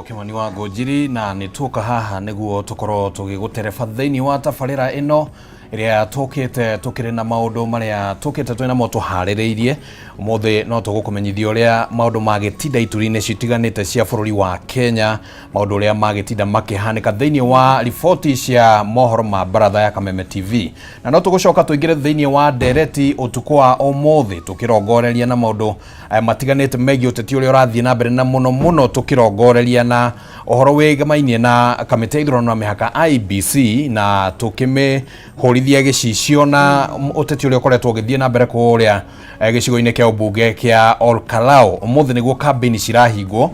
Njĩtagwo Kĩmani wa Ngũnjiri na nĩ tuoka haha nĩguo tũkorwo tũgĩgũtereba thĩinĩ wa tabarĩra ĩno ĩrĩa tũkĩte tũkĩrĩ na maũndũ marĩa tũkĩte twĩ namo tũharĩrĩirie. Ũmũthĩ no tũgũkũmenyithia ũrĩa maũndũ magĩtinda ituri-inĩ citiganĩte cia bũrũri wa Kenya, maũndũ ũrĩa magĩtinda makĩhanĩka thĩinĩ wa riboti cia mohoro ma baratha ya Kameme TV. Na no tũgũcoka tũingĩre thĩinĩ wa ndereti ũtukũ wa ũmũthĩ tũkĩrongoreria na maũndũ matiganĩte megiĩ ũteti ũrĩa ũrathiĩ na mbere na mũno mũno tũkĩrongoreria na ũhoro wĩgamainie na kamĩtĩ ya ithurano na mĩhaka IEBC na tũkĩmĩhũrithia gĩcicio na ũteti ũrĩa ũkoretwo ũgĩthiĩ na mbere kũrĩa gĩcigo-inĩ kĩa ũmbunge kĩa Olkalau. Ũmũthĩ nĩguo kambĩini cirahingwo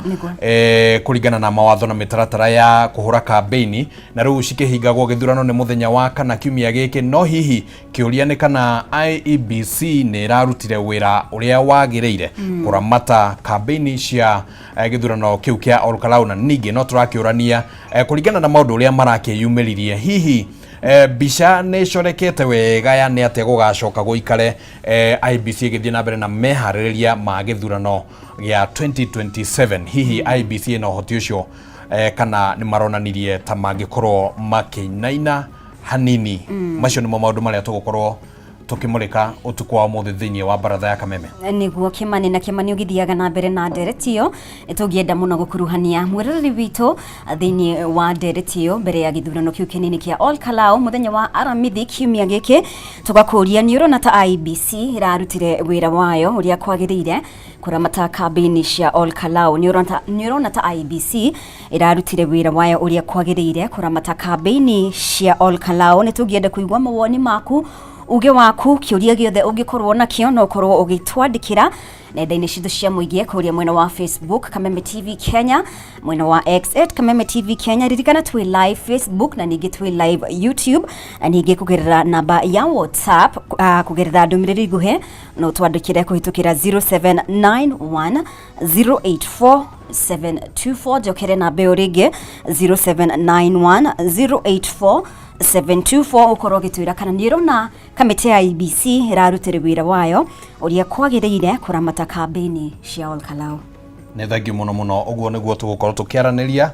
kũringana na mawatho na mĩtaratara ya kũhũra kambĩini, na rĩu cikĩhingagwo gĩthurano nĩ mũthenya wa kana kiumia gĩkĩ. No hihi kĩũria nĩ kana IEBC nĩ ĩrarutire wĩra ũrĩa wagĩrĩire kũramata kambĩini cia gĩthurano kĩu kĩa Olkalau? Na ningĩ no tũrakĩũrania kũringana na maũndũ ũrĩa marakĩyumĩririe, hihi mbica nĩ ĩcorekete wega ya nĩ atĩa gũgacoka gũikare IEBC ĩgĩthiĩ na mbere na meharĩrĩria ma gĩthurano gĩa 2027? Hihi IEBC ĩna ũhoti ũcio kana nĩ maronanirie ta mangĩkorwo makĩinaina hanini? Macio nĩmo maũndũ marĩa tũgũkorwo tũkĩmũrĩka ũtukũ wa ũmũthĩ thĩinĩ wa baratha ya Kameme. Nĩguo Kĩmani, na Kĩmani ũgĩthiaga na mbere na ndereti ĩyo, nĩtũngĩenda mũno gũkuruhania mwĩroreri witũ thĩinĩ wa ndereti ĩyo mbere ya gĩthurano kĩu kĩnini kĩa Olkalau mũthenya wa Aramithi kiumia gĩkĩ. Tũgakũria, nĩ ũrona ta IEBC ĩrarutire wĩra wayo ũrĩa kwagĩrĩire kũramata kambĩini cia Olkalau? Nĩ ũrona ta IEBC ĩrarutire wĩra wayo ũrĩa kwagĩrĩire kũramata kambĩini cia Olkalau? Nĩ tũngĩenda kũigua mawoni maku, uge waku, kĩũria gĩothe ũngĩkorwo nakĩo no ũkorwo ũgĩtwandĩkĩra nenda-inĩ citũ cia mũingĩ kũrĩa mwena wa Facebook Kameme TV Kenya, mwena wa X @KamemeTVKenya. Ririkana twĩ live Facebook na ningĩ twĩ live YouTube, na ningĩ kũgerera namba ya WhatsApp, kũgerera ndũmĩrĩri nguhĩ no twandĩkĩre kũhĩtũkĩra 0791 084 724. Njokere namba ĩyo rĩngĩ, 0791 084 724, ũkorwo ũgĩtwĩra kana nĩ ũrona kamĩtĩ ya IEBC ĩrarutĩre wĩra wayo ũrĩa kwagĩrĩire kũramata kambĩini cia Olkalau. Nĩ thengiũ mũno mũno. Ũguo nĩguo tũgũkorwo tũkĩaranĩria.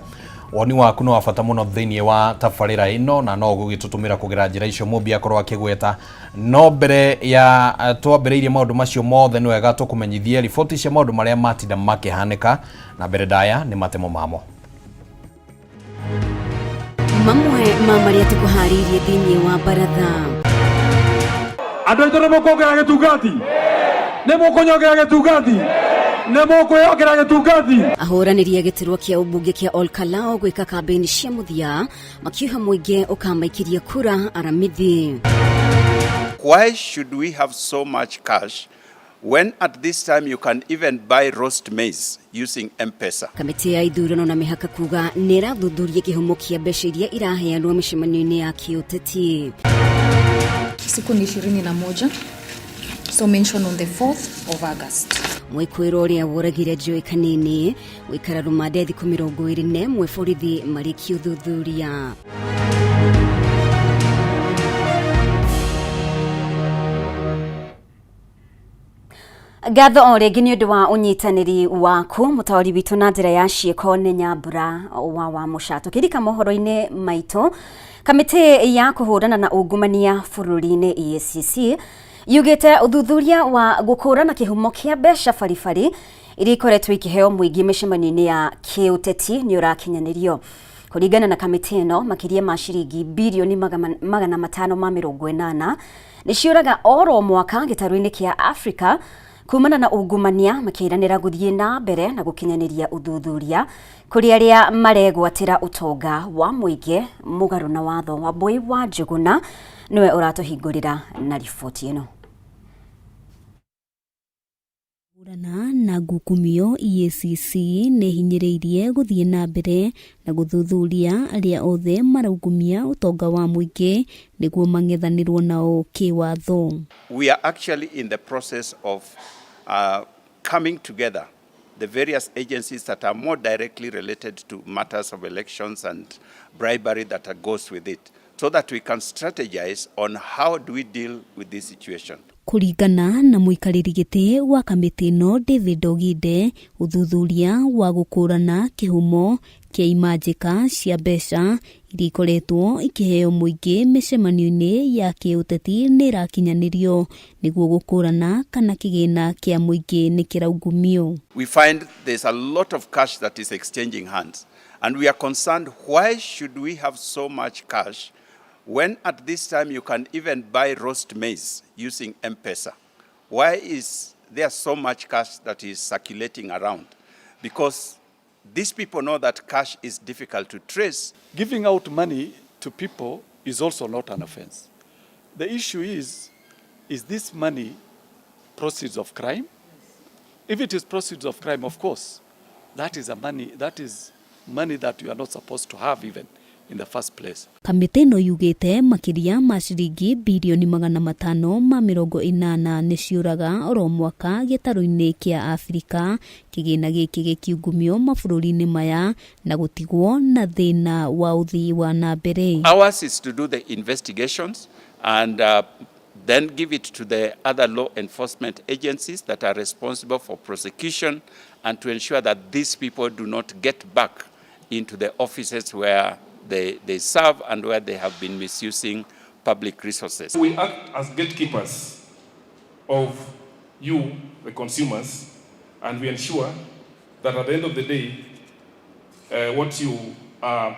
Woni waku nĩ wa bata mũno thĩinĩ wa tabarĩra ĩno na no ũgũgĩtũtũmĩra kũgerera njĩra icio Mũmbi akorwo akĩgweta. No mbere ya twambĩrĩirie maũndũ macio mothe, nĩ wega tũkũmenyithie riboti cia maũndũ marĩa matinda makĩhanĩka, na mbere ndaya nĩ matemo mamo. Mamwe ma marĩa tũkũharĩirie thĩinĩ wa baratha. Andũ aitũ, nĩ mũkuongerera gĩtungati, nĩ mũkũnyongera gĩtungati, nĩ mũkwĩyongera gĩtungati. Ahũranĩri a gĩturwa kĩa ũmbunge kĩa Olkalau gwĩka kambĩini cia mũthia makiuga mũingĩ ũkamaikĩria kura Aramithi. Why should we have so much cash when at this time you can even buy roast maize using M-Pesa? Kamĩtĩ ya ithurano na mĩhaka kuga nĩ ĩrathuthuria kĩhumo kĩa mbeca iria iraheanwo mĩcemanio-inĩ ya kĩũteti. Siku ni 21, so mention on the 4th of August. Mwĩkũĩrwo ũrĩa woragire Joy Kanini gũikara rũmande thikũ 21 borithi marĩkia ũthuthuria. Ngatho o rĩngĩ nĩ ũndũ wa ũnyitanĩri waku. Mũtaũri witũ na njĩra ya ciĩko nĩ Nyambura wa Wamũca. Tũkĩrika mohoro-inĩ maitũ, kamĩtĩ ya kũhũrana na ungumania bũrũri-inĩ EACC yugĩte ũthuthuria wa gũkũrana kĩhumo kĩa mbeca baribari iria ikoretwo ikĩheo mũingĩ mĩcemanio-inĩ ya kĩũteti nĩ ũrakinyanĩrio. Kũringana na kamĩtĩ ĩno, makĩria ma ciringi birioni 580 nĩ ciũraga oro mwaka gĩtarũ-inĩ kĩa Afrika kumana na ungumania, makĩranĩra gũthiĩ na mbere na gũkinyanĩria ũthuthuria kũrĩ arĩa maregwatĩra ũtonga wa mũingĩ mũgarũ na watho. Wambui wa Njũgũna nĩwe ũratũhingũrĩra na riboti ĩno. Kũhũrana na ngukumio EACC nĩ ĩhinyĩrĩirie gũthiĩ na mbere na gũthuthuria arĩa othe maraungumia ũtonga wa mũingĩ nĩguo mang'ethanĩrwo nao kĩwatho. We are actually in the process of coming together, the various agencies that are more directly related to matters of elections and bribery that goes with it, so that we can strategize on how do we deal with this situation. Kũringana na mũikarĩri gĩtĩ wa kamĩtĩ ĩno David Oginde, ũthuthuria wa gũkũrana kĩhumo kĩa imanjĩka cia mbeca iria ikoretwo ikĩheo mũingĩ mĩcemanio-inĩ ya kĩũteti nĩ ĩrakinyanĩrio nĩguo gũkũrana kana kĩgĩna kĩa mũingĩ nĩ kĩraungumio. We find there's a lot of cash that is exchanging hands, and we are concerned, why should we have so much cash when at this time you can even buy roast maize using M-Pesa? Why is there so much cash that is circulating around? Because these people know that cash is difficult to trace. Giving out money to people is also not an offense. The issue is this money proceeds of crime? If it is proceeds of crime, of course, that is a money, that is money that you are not supposed to have even in the first place. Kamĩtĩ ĩno yugĩte makĩria ma ciringi birioni 580 nĩ ciũraga oro mwaka gĩtarũ-inĩ kĩa Afrika, kĩgĩna gĩkĩ gĩkiungumio mabũrũri-inĩ maya na gũtigwo na thĩna wa ũthii wa na mbere. Ours is to do the investigations and then give it to the other law enforcement agencies that are responsible for prosecution and to ensure that these people do not get back into the offices where they serve and where they have been misusing public resources. We act as gatekeepers of you, the consumers, and we ensure that at the end of the day, what you are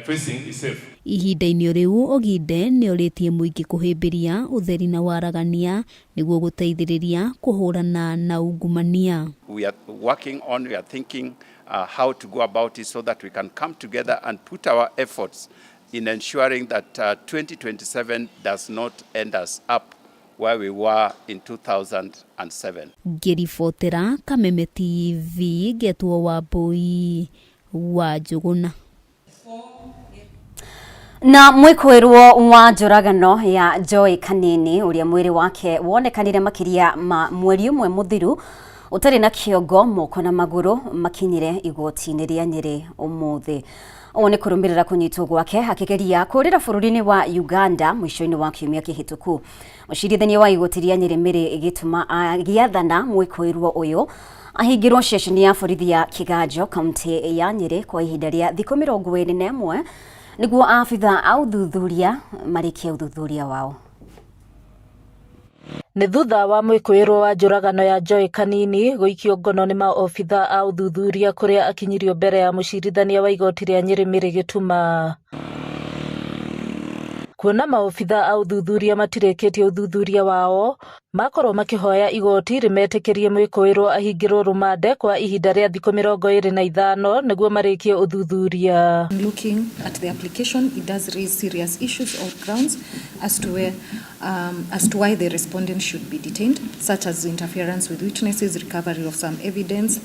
facing is safe. Ihinda-inĩ rĩu Oginde nĩ orĩtie mũingĩ kũhĩmbĩria ũtheri na waragania nĩguo gũteithĩrĩria kũhũrana na ungumania. We are working on, we are thinking how to go about it so that we can come together and put our efforts in ensuring that 2027 does not end us up where we were in 2007. Ngĩribotera Kameme TV ngetwo Wambui wa Njũgũna. Na mwĩkũĩrwo wa njũragano ya Joy Kanini ũrĩa mwĩrĩ wake wonekanire makĩria ma mweri ũmwe mũthiru ũtarĩ na kĩongo moko na magũrũ makinyire igoti-inĩ rĩa Nyĩrĩ ũmũthĩ. Ũũ nĩ kũrũmĩrĩra kũnyitwo gwake akĩgeria kũũrĩra bũrũri-inĩ wa Uganda mũico-inĩ wa kiumia kĩhĩtũku. Mũcirithania wa igoti rĩa Nyĩrĩ Mĩrĩ gĩtuma agĩathana mwĩkũĩrwo ũyũ ahingĩrwo ceceni ya borithi ya Kiganjo kaunti ya Nyĩrĩ kwa ihinda rĩa thikũ 21 nĩguo abitha a ũthuthuria marĩkie ũthuthuria wao. Nĩ thutha wa mwĩkũĩrwo wa njũragano ya Joy Kanini gũikio ngono nĩ maobitha a ũthuthuria kũrĩa akinyirio mbere ya mũcirithania wa igoti rĩa Nyĩrĩ Mĩrĩ Gĩtuma. Kuona maobitha a ũthuthuria matirĩkĩtie ũthuthuria wao, makorwo makĩhoya igoti rĩmetĩkĩrie mwĩkũĩrwo ahingĩrwo rũmande kwa ihinda rĩa thikũ 25 nĩguo marĩkie ũthuthuria. Looking at the application, it does raise serious issues or grounds as to where as to why the respondent should be detained, such as interference with witnesses, recovery of some evidence,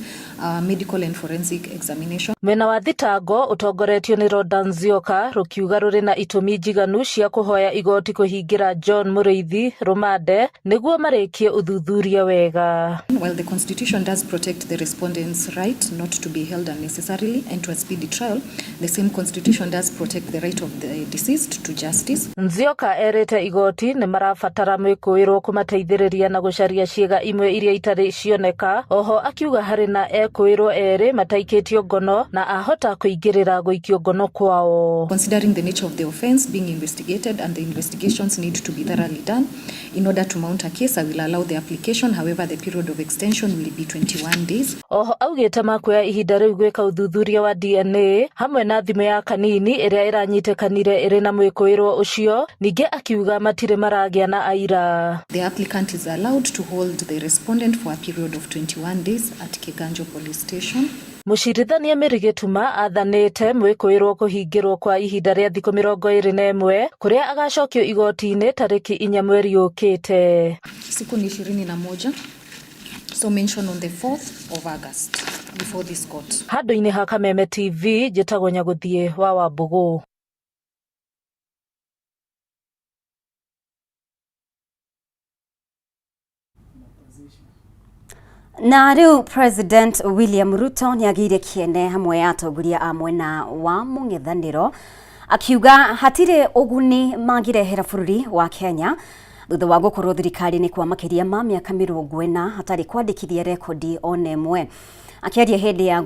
medical and forensic examination. Mwena wa thitango ũtongoretio nĩ Rodan Nzioka rũkiuga rũrĩ na itũmi njiganu cia kũhoya igoti kũhingĩra John Mũrĩithi rũmande nĩguo marĩkie ũthuthuria wega. While the Constitution does protect the respondent's right not to be held unnecessarily and to a speedy trial, the same Constitution does protect the right of the deceased to justice. Nzioka erĩte igoti nĩ marabatara mwĩkũĩrwo kũmateithĩrĩria na gũcaria ciĩga imwe iria itarĩ cioneka. Oho akiuga harĩ na ekũĩrwo erĩ mataikĩtio ngono na ahota kũingĩrĩra gũikio ngono kwao. Considering the nature of the offense being investigated and the investigations need to be thoroughly done in order to mount a case, I will allow the application. However, the period of extension will be 21 days. Oho augĩte makuoya ihinda rĩu gwĩka ũthuthuria wa DNA hamwe na thimũ ya Kanini ĩrĩa ĩranyitĩkanire ĩrĩ na mwĩkũĩrwo ũcio. Ningĩ akiuga matirĩ maragĩa na aira. The applicant is allowed to hold the respondent for a period of 21 days at Kiganjo Police Station. Mũcirithania Mary Gĩtuma athanĩte mwĩkũĩrwo kũhingĩrwo kwa ihinda rĩa thikũ 21 kũrĩa agacokio igoti-inĩ tarĩki 4 mweri ũkĩte. Siku ni 21, so mention on the 4th of August before this court. Handũ-inĩ ha Kameme TV njĩtagwo Nyagũthiĩ wa Wambũgũ. Na rĩu President William Ruto nĩagĩire kĩene hamwe ya atongoria a mwena wa mũng'ethanĩro akiuga hatirĩ ũguni mangĩrehera bũrũri wa Kenya thutha wa gũkorwo thirikari-inĩ kwa makĩria ma mĩaka 40 hatarĩ kwandĩkithia rekondi ona ĩmwe. Akĩaria hĩndĩ ya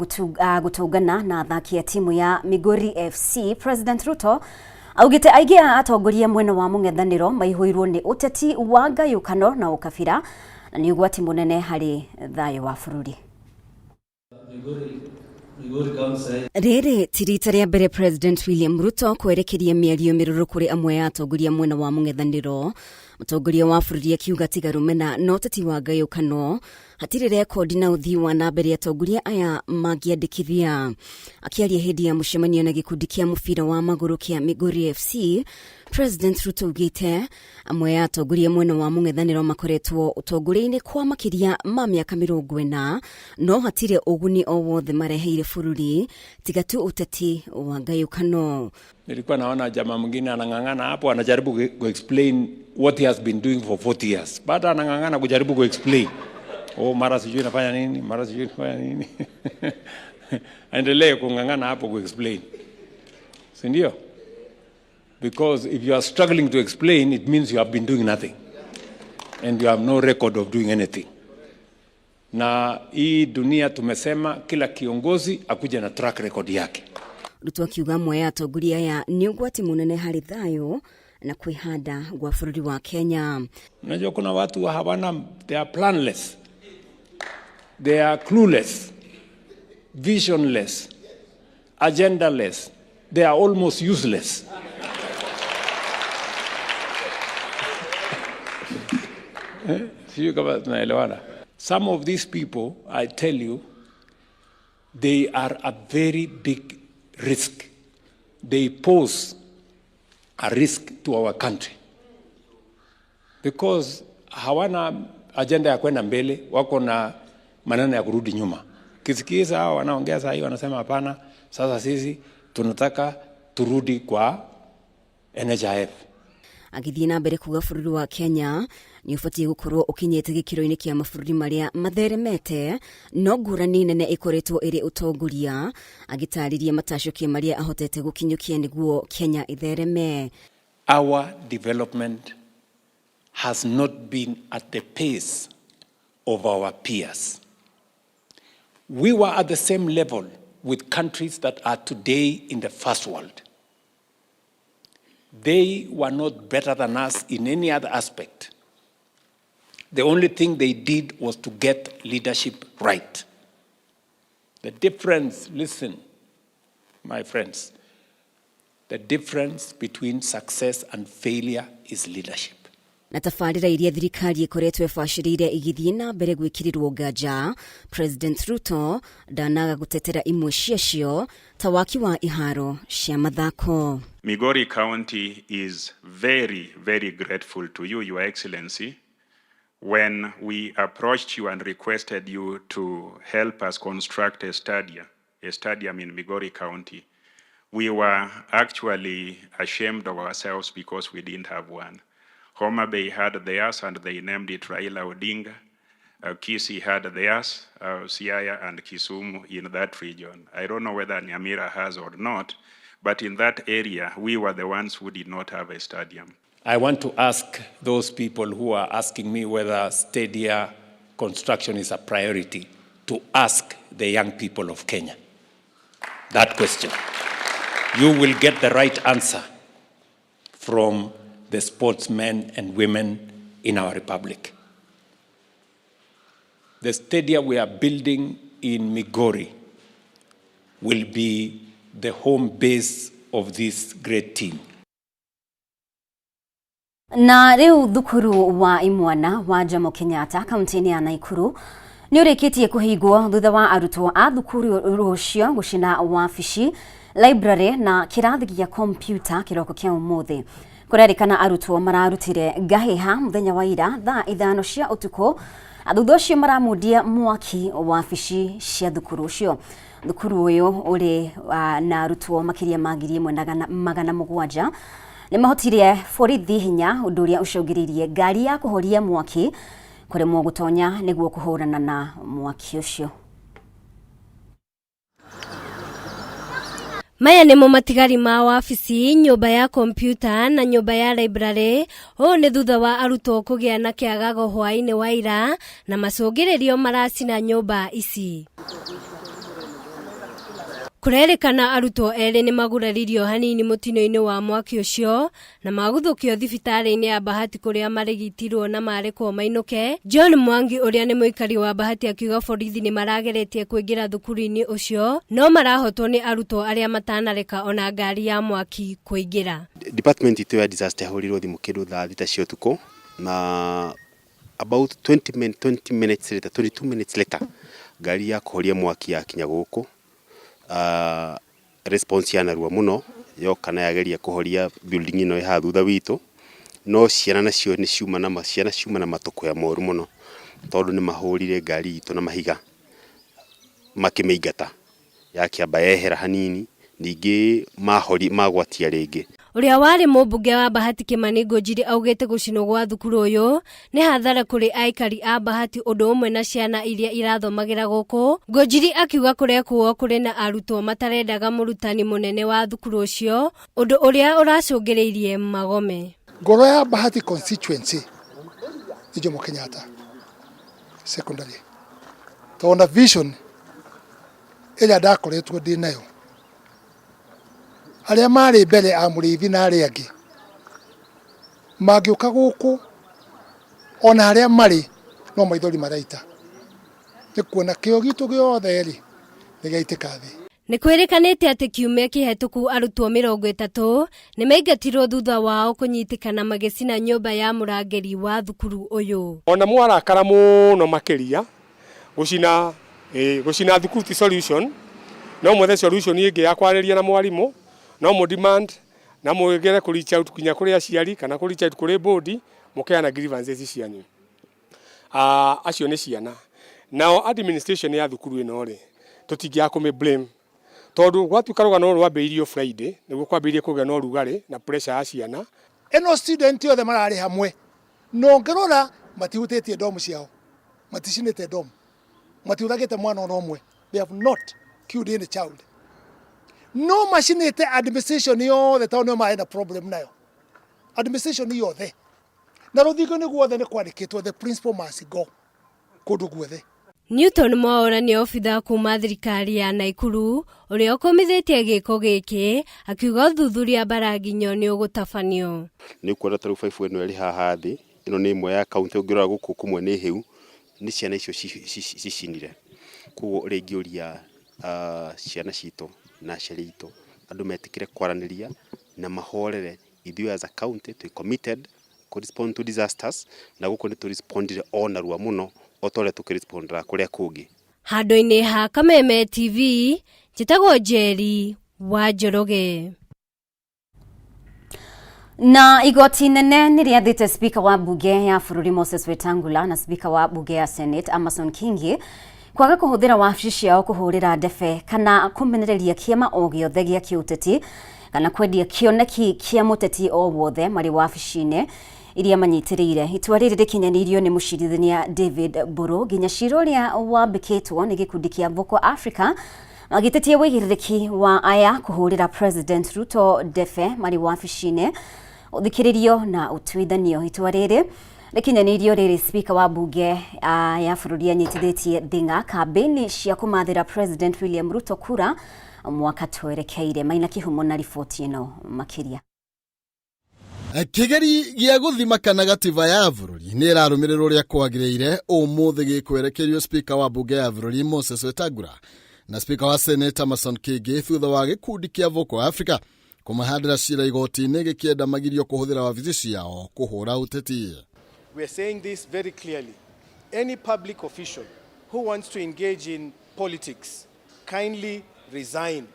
gũtũngana na athaki a timu ya Migori FC, President Ruto augĩte aingĩ a atongoria mwena wa mũng'ethanĩro maihũirwo nĩ ũteti wa ngayũkano na ũkabira na nĩ ũgwati mũnene harĩ thayũ wa bũrũri. Rĩrĩ ti rita rĩa mbere President William Ruto kwerekeria mĩario mĩrũrũ kũrĩ amwe a atongoria mwena wa mũng'ethanĩro. Mũtongoria wa bũrũri akiuga tiga rũmena na ũteti wa ngayũkano hatirĩ rekondi na ũthii wa na mbere atongoria aya mangĩandĩkithia. Akĩaria hĩndĩ ya mũcemanio na gĩkundi kĩa mũbira wa magũrũ kĩa Migori FC, President Ruto augĩte amwe a atongoria mwena wa mũng'ethanĩro makoretwo ũtongoria-inĩ kwa makĩria ma mĩaka 40 no hatirĩ ũguni o wothe mareheire bũrũri tiga tu ũteti wa ngayũkano. Nilikuwa naona jamaa mwingine anang'ang'ana hapo, anajaribu ku explain what he has been doing for 40 years. Baada anang'ang'ana kujaribu ku explain. Oh, mara sijui nafanya nini, mara sijui nafanya nini. Aendelee kung'ang'ana hapo ku explain. Si ndio? Because if you are struggling to explain, it means you have been doing nothing. And you have no record of doing anything. Na hii dunia tumesema kila kiongozi akuje na track record yake. Ruto akiuga amwe a atongoria aya nĩ ũgwati mũnene harĩ thayũ na kwĩhanda gwa bũrũri wa Kenya. Unajua kuna watu hawana, they are planless. They are clueless, visionless, agendaless. They are almost useless. Sijui kama tunaelewana. Some of these people, I tell you, they are a very big risk. They pose a risk to our country. Because hawana agenda ya kwenda mbele, wako na maneno ya kurudi nyuma. Kisikiza hao wanaongea saa hii wanasema hapana, sasa sisi tunataka turudi kwa NHIF. Agĩthiĩ na mbere kuga bũrũri wa Kenya nĩ ũbatiĩ gũkorwo ũkinyĩte gĩkĩro-inĩ kĩa mabũrũri marĩa matheremete no ngũrani nene ĩkoretwo ĩrĩ ũtongoria, agĩtarĩria matacũkia marĩa ahotete gũkinyũkia nĩguo Kenya ĩthereme. Our development has not been at the pace of our peers. We were at the same level with countries that are today in the first world. They were not better than us in any other aspect. The only thing they did was to get leadership right. The difference, listen, my friends, the difference between success and failure is leadership. Na tabarĩra iria thirikari ĩkoretwo ĩbacĩrĩire igĩthiĩ na mbere gwĩkĩrĩrwo nganja, President Ruto ndanaga gũtetera imwe ciacio ta waki wa iharo cia mathako. Migori County is very, very grateful to you, Your Excellency. When we approached you and requested you to help us construct a stadium in Migori County, we were actually ashamed of ourselves because we didn't have one. Homa Bay had theirs and they named it Raila Odinga. Kisii had theirs, Siaya and Kisumu in that region. I don't know whether Nyamira has or not, but in that area, we were the ones who did not have a stadium. I want to ask those people who are asking me whether stadia construction is a priority to ask the young people of Kenya that question. You will get the right answer from the sportsmen and women in our republic. The stadia we are building in Migori will be the home base of this great team. Na rĩu thukuru wa imwana wa Jomo Kenyatta kaunti-inĩ ya Nakuru nĩ ũrĩkĩtie kũhingwo thutha wa arutwo a thukuru ũcio gũcina wabici, library na kĩrathi gĩa kompyuta kĩroko kĩa ũmũthĩ. Kũrerĩkana arutwo mararutire ngahĩha mũthenya wa ira thaa 5 cia ũtukũ, thutha ũcio maramundia mwaki wabici cia thukuru ũcio. Thukuru ũyũ ũrĩ na arutwo makĩria ma 1700 nĩ mahotire borithi hinya, ũndũ ũrĩa ũcũngĩrĩirie ngari ya kũhoria mwaki kũremwo gũtonya nĩguo kũhũrana na mwaki ũcio. Maya nĩmo matigari ma wabici, nyũmba ya kompiuta na nyũmba ya library. Ũũ nĩ thutha wa arutwo kũgĩa na kĩagago hwaĩ-inĩ wa ira na macũngĩrĩrio maracina nyũmba ici. Kũrerĩkana arutwo erĩ nĩ maguraririo hanini mũtino-inĩ wa mwaki ũcio na maguthũkio thibitarĩ-inĩ ya Bahati kũrĩa marĩgitirwo na marekwo mainũke. John Mwangi ũrĩa nĩ mũikari wa Bahati akiuga borithi nĩ marageretie kũingĩra thukuru-inĩ ũcio no marahotwo nĩ arutwo arĩa matanareka ona ngari ya mwaki kũingĩra. Department itũ ya disaster yahũrirwo thimũ kĩndũ thaa thita cia ũtukũ na about 20 minutes later, 22 minutes later ngari ya kũhoria mwaki yakinya gũkũ. Response ya narua mũno yoka na yageria kũhoria building ĩno ĩ haha thutha witũ, no ciana nacio nĩ ciuma na ciana ciuma na matũkũya moru mũno tondũ nĩ mahũrire ngari itũ na mahiga makĩmĩingata, yakĩamba yehera hanini ningĩ mahori magwatia rĩngĩ. Ũrĩa warĩ mũmbunge wa Bahati Kĩmani Ngũnjiri augĩte gũcinwo gwa thukuru ũyũ nĩ hathara kũrĩ aikari a Bahati ũndũ ũmwe na ciana iria irathomagĩra gũkũ. Ngũnjiri akiuga kũrekwo kũrĩ na arutwo matarendaga mũrutani mũnene wa thukuru ũcio, ũndũ ũrĩa ũracũngĩrĩirie magome. Ngoro ya Bahati constituency nĩ Jomo Kenyatta Secondary, tondũ na vision ĩrĩa ndakoretwo ndĩ nayo, arĩa marĩ mbere a Mũrĩithi na arĩa angĩ mangĩũka gũkũ ona harĩa marĩ no maithori maraita nĩ kuona kĩo gitũ gĩothe rĩ nĩ gĩaitĩka thĩ. Nĩ kwĩrĩkanĩte atĩ kiumia kĩhetũku arutwo 30 nĩ maingatirwo thutha wao kũnyitĩkana magĩcina nyũmba ya mũrangĩri wa thukuru ũyũ. Ona mwarakara mũno makĩria gũcina gũcina thukuru ti solution, no mwethe solution ĩngĩ ya kwarĩria na mwarimũ, no mũ demand na mwĩgere kũ reach out kinya kũrĩ aciari kana kũ reach out kũrĩ board mũkeana grievances cianyu. Acio nĩ ciana. Nao administration ya thukuru ĩno rĩ, tũtingĩaga kũmĩ blame tondũ gwatuĩka rũgano rũrũ rwambĩrĩirio Friday nĩguo kwambĩrĩirie kũgĩa na ũrugarĩ na pressure ya ciana. Ĩno student othe mararĩ hamwe na ũngĩrora matihutĩtie dorm ciao, maticinĩte dorm, matiũragĩte mwana ona ũmwe, they have not killed any child, no macinĩte administration yothe tondũ nĩo marĩ na problem nayo, administration yothe na rũthingo-inĩ guothe nĩ kwandĩkĩtwo the principal must go kũndũ guothe. Newton Mwaura nĩ obitha kuma thirikari ya Naikuru ũrĩa ũkũmithĩtie gĩko gĩkĩ akiuga ũthuthuria Mbaranginyo nĩ ũgũtabanio. Nĩ ũkuona ta rĩu baibũ ĩno ĩrĩ haha thĩ, ĩno nĩ ĩmwe ya kaunti, ũngĩrora gũkũ kũmwe nĩ hĩu, nĩ ciana icio cicinire. Koguo ũrĩa ingĩũria ciana citũ na aciari aitũ, andũ metĩkĩre kwaranĩria na mahorere, ithuĩ as a county twĩ committed kũ respond to disasters, na gũkũ nĩ tũ respondire o narua mũno o ta ũrĩa tũkĩ respondaga kũrĩa kũngĩ. Handũ-inĩ ha Kameme TV, njĩtagwo Njeri wa Njoroge. Na igoti inene nĩ rĩathĩte spika wa mbunge ya bũrũri Moses Wetangula na spika wa mbunge ya Senate Amason Kingi kwaga kũhũthĩra wabici ciao kũhũrĩra ndebe kana kũmenereria kĩama o gĩothe gĩa kĩũteti kana kwendia kĩoneki kĩa mũteti o wothe marĩ wabici-inĩ iria manyitĩrĩire. Itua rĩrĩ rĩkinyanĩirio nĩ mũcirithania David Mburu nginya cira ũrĩa wambĩkĩtwo nĩ gĩkundi kĩa Vocal Africa magĩtetia wĩigĩrĩrĩki wa aya kũhũrĩra President Ruto ndebe marĩ wabici-inĩ ũthikĩrĩrio na ũtuithanio. Itua rĩrĩ rĩkinyanĩirio rĩrĩ spika wa mbunge ya bũrũri anyitithĩtie thing'a kambĩini cia kũmathĩra President William Ruto kura mwaka twerekeire. Maina Kĩhumo na riboti ĩno makĩria. Kĩgeri gĩa gũthima kana gatiba ya bũrũri nĩ ĩrarũmĩrĩrwo ũrĩa kwagĩrĩire ũmũthĩ gĩkwerekerio spika wa mbunge ya bũrũri Moses Wetangula na spika wa Senate Amason Kingi thutha wa gĩkundi kĩa Vocal Africa kũmahandĩra cira igoti-inĩ gĩkĩenda magirio kũhũthĩra wabici ciao kũhũra ũteti. We are saying this very clearly. Any public official who wants to engage in politics, kindly resign.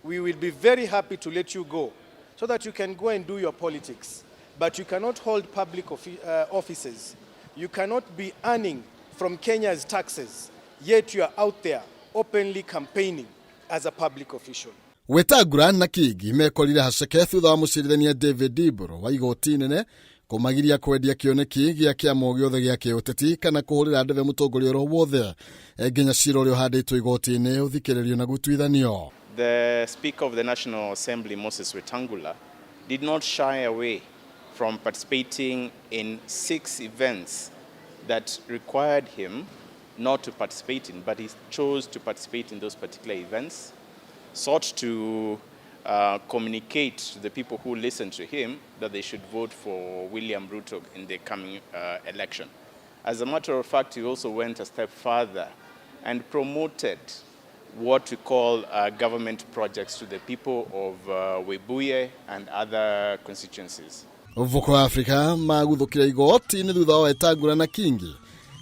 We will be very happy to let you go so that you can go and do your politics. But you cannot hold public offices. You cannot be earning from Kenya's taxes, yet you are out there openly campaigning as a public official. Wetangula na Kingi mekorire haceke thutha wa mũcirithania David Mburu wa igoti inene kũmagiria kwendia kĩoneki gĩa kĩama o gĩothe gĩa kĩũteti kana kũhũrĩra ndebe mũtongoria ũrĩa wothe nginya cira ũrĩa ũhandĩtwo igoti-inĩ ũthikĩrĩrio na gũtuithanio. The Speaker of the National Assembly, Moses Wetangula, did not shy away from participating in 6 events that required him not to participate in, but he chose to participate in those particular events, sought to communicate to the people who listened to him that they should vote for William Ruto in the coming election. As a matter of fact, he also went a step further and promoted what we call government projects to the people of Webuye and other constituencies. Vocal Africa maguthukire igoti-inĩ thutha wa Wetangula na Kingi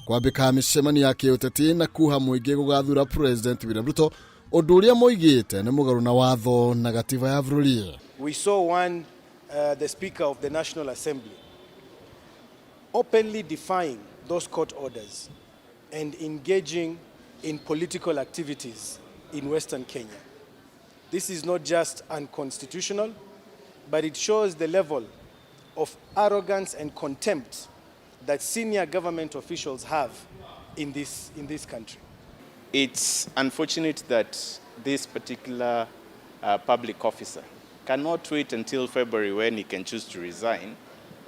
kwambĩka mĩcemanio ya kĩũteti na kuha mũingĩ gũgathura President William Ruto ũndũ ũrĩa moigĩte nĩ mũgarũ na watho na gatiba ya bũrũri. We saw one, the Speaker of the National Assembly, openly defying those court orders and engaging in political activities in Western Kenya. This is not just unconstitutional, but it shows the level of arrogance and contempt that senior government officials have in this country. It's unfortunate that this particular public officer cannot wait until February when he can choose to resign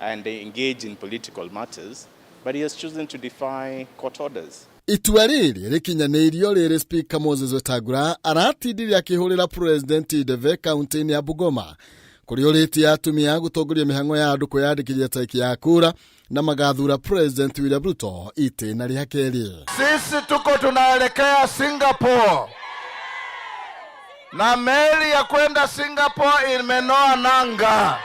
and engage in political matters, but he has chosen to defy court orders. Itua rĩrĩ rĩkinyanĩirio rĩrĩ Speaker Moses Wetangula aratindire akĩhũrĩra President Ndeve kaunti-inĩ ya Bungoma kũrĩa ũrĩtie atumia gũtongoria mĩhang'o ya andũ kwĩyandĩkithia tarĩki ya kura na magathura President William Ruto itĩna rĩa kerĩ. Sisi tuko tunaelekea Singapore na meli ya kwenda Singapore imenoa nanga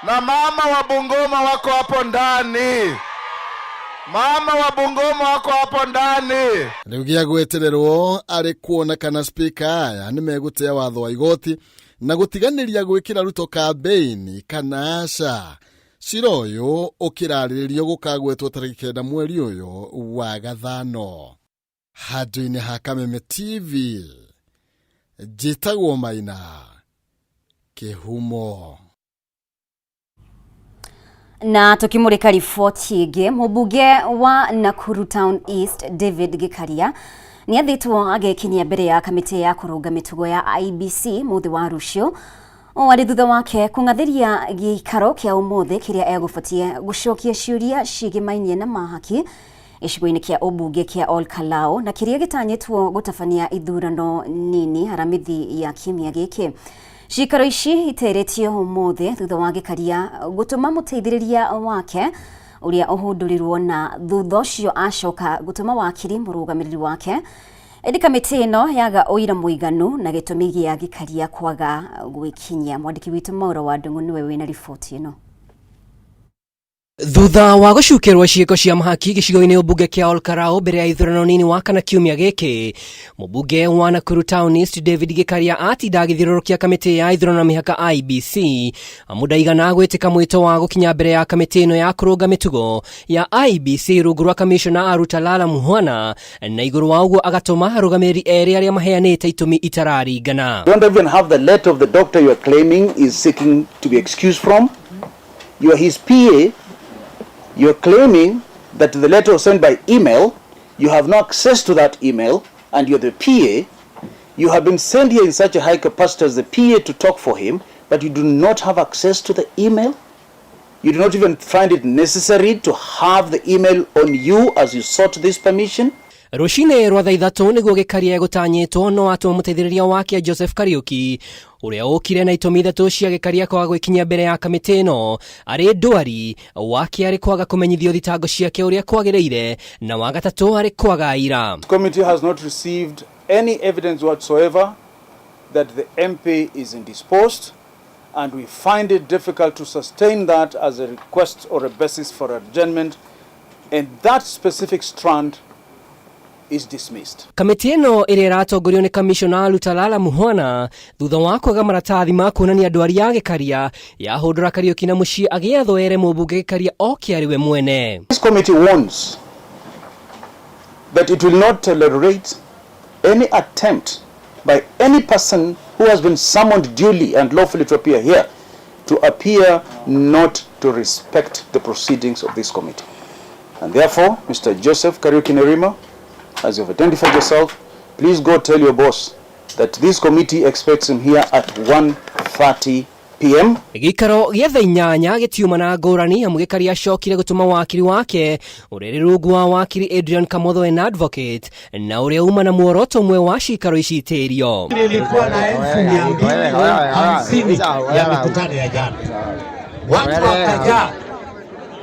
na mama wa Bungoma wako hapo ndani. Mama wa Bungoma wako hapo ndani. Rĩu gĩa gwetererwo arĩ kuona kana speaker aya nĩ megũtĩa watho wa igoti na gũtiganĩria gwĩkĩra Ruto kambĩini kana aca. Cira ũyũ ũkĩrarĩrĩrio gũkagwetwo tarĩki 9 mweri ũyũ wa gathano. Handũ-inĩ ha Kameme TV, njĩtagwo Maina Kĩhumo. Na tukimurika riboti ĩngĩ, mũmbunge wa Nakuru Town East David Gikaria nĩathĩtwo agekinyia mbere ya kamĩtĩ ya kũrũnga mĩtugo ya IEBC mũthĩ wa rũciũ o arĩ thutha wake kũng'athĩria gĩikaro kĩa ũmũthĩ kĩrĩa egũbatie gũcokia ciũria ciĩgĩmainie na mahaki gĩcigo-inĩ kĩa ũmbunge kĩa Ol Kalou na kĩrĩa gĩtanyĩtwo gũtabania ithurano nini Haramithi ya kiumia gĩkĩ. Ciikaro ici iterĩtio ũmũthĩ thutha wa Gikaria gũtũma mũteithĩrĩria wake ũrĩa ũhũndũrirwo na thutha ũcio acoka gũtũma wakiri mũrũgamĩrĩri wake. Ĩndĩ kamĩtĩ ĩno yaga ũira mũiganu na gĩtũmi gĩa Gikaria kwaga gwĩkinyia. Mwandĩki witũ Maura wa Ndung'u nĩwe wĩna riboti ĩno. Thutha wa gũcukĩrwo ciĩko cia mahaki gĩcigo-inĩ ũmbunge kĩa Ol Kalou mbere ya ithurano nini wa kana kiumia gĩkĩ, mũmbunge wa Nakuru Town East David Gikaria atinda agĩthiũrũrũkia kamĩtĩ ya ithurano na mĩhaka IEBC amu ndaigana gwĩtĩka mwĩto wa gũkinya mbere ya kamĩtĩ ĩno ya kũrũnga mĩtugo ya IEBC rungu rwa kamishona Alutalala Mukhwana, na igũrũ wa ũguo agatũma arũgamĩrĩri erĩ arĩa maheanĩte itũmi itararingana. You don't even have the letter of the doctor you are claiming is seeking to be excused from. You are his PA. You're claiming that the letter was sent by email. You have no access to that email, and you're the PA. You have been sent here in such a high capacity as the PA to talk for him, but you do not have access to the email. You do not even find it necessary to have the email on you as you sought this permission. Rũcinĩ rwa thaa 3 nĩguo Gikaria egũtanyĩtwo no atũma mũteithĩrĩria wake Joseph Kariuki ũrĩa ũkire na itũmi 3 cia Gikaria kwaga gwĩkinyia mbere ya kamĩtĩ ĩno arĩ ndwari, wake arĩ kwaga kũmenyithio thitango ciake ũrĩa kwagĩrĩire, na wa gatatũ arĩ kwaga aira. The committee has not received any evidence whatsoever that the MP is indisposed, and we find it difficult to sustain that as a request or a basis for adjournment, and that specific strand is dismissed. Kamĩtĩ ĩno ĩrĩa ĩratongorio nĩ kamishona Alutalala Mukhwana thutha wa kwaga maratathi ma kuonania ndwari ya Gikaria yahũndũra Kariuki na mũciĩ agĩathwo ere mũmbunge Gikaria oke arĩ we mwene. This committee warns that it will not tolerate any attempt by any person who has been summoned duly and lawfully to appear here to appear not to respect the proceedings of this committee. And therefore, Mr. Joseph Kariuki Nerima, as you've identified yourself, please go tell your boss that this committee expects him here at 1:30 p.m. Gĩikaro gĩa thaa 8 gĩtiuma na ngũrani amu Gĩkaria acokire gũtũma wakiri wake ũrĩa ĩrĩ rungu wa wakiri Adrian Kamotho an advocate na ũrĩa uma na muoroto ũmwe wa cikaro ici itĩrio. Nilikuwa na 250,000 ya mikutano ya jana, watu wakajaa.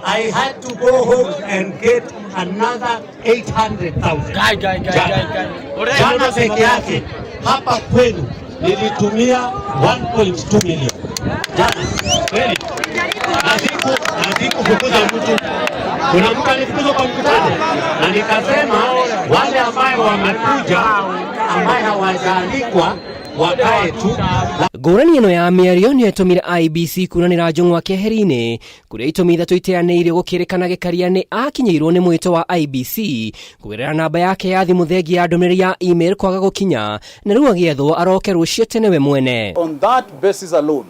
I had to go home and get another 800,000. Jana peke yake hapa kwenu nilitumia 1.2 million. Jana kweli, na sikufukuza mtu. Kuna mtu alifukuzwa kwa mkutano, na nikasema wale ambayo wamekuja ambaye hawajaalikwa wakae tu. Ngũrani ĩno ya mĩario nĩyo ĩtũmire IEBC kunanĩra Njũng'wa keheri-inĩ kũrĩa itũmi ithatũ iteanĩirio gũkĩrĩkana Gĩkaria nĩ akinyĩirwo nĩ mwĩto wa IEBC kũgerera namba yake ya thimũ thengia ya ndũmĩrĩri ya email kwaga gũkinya na rĩu agĩethwo aroke rũciũ tene we mwene. On that basis alone,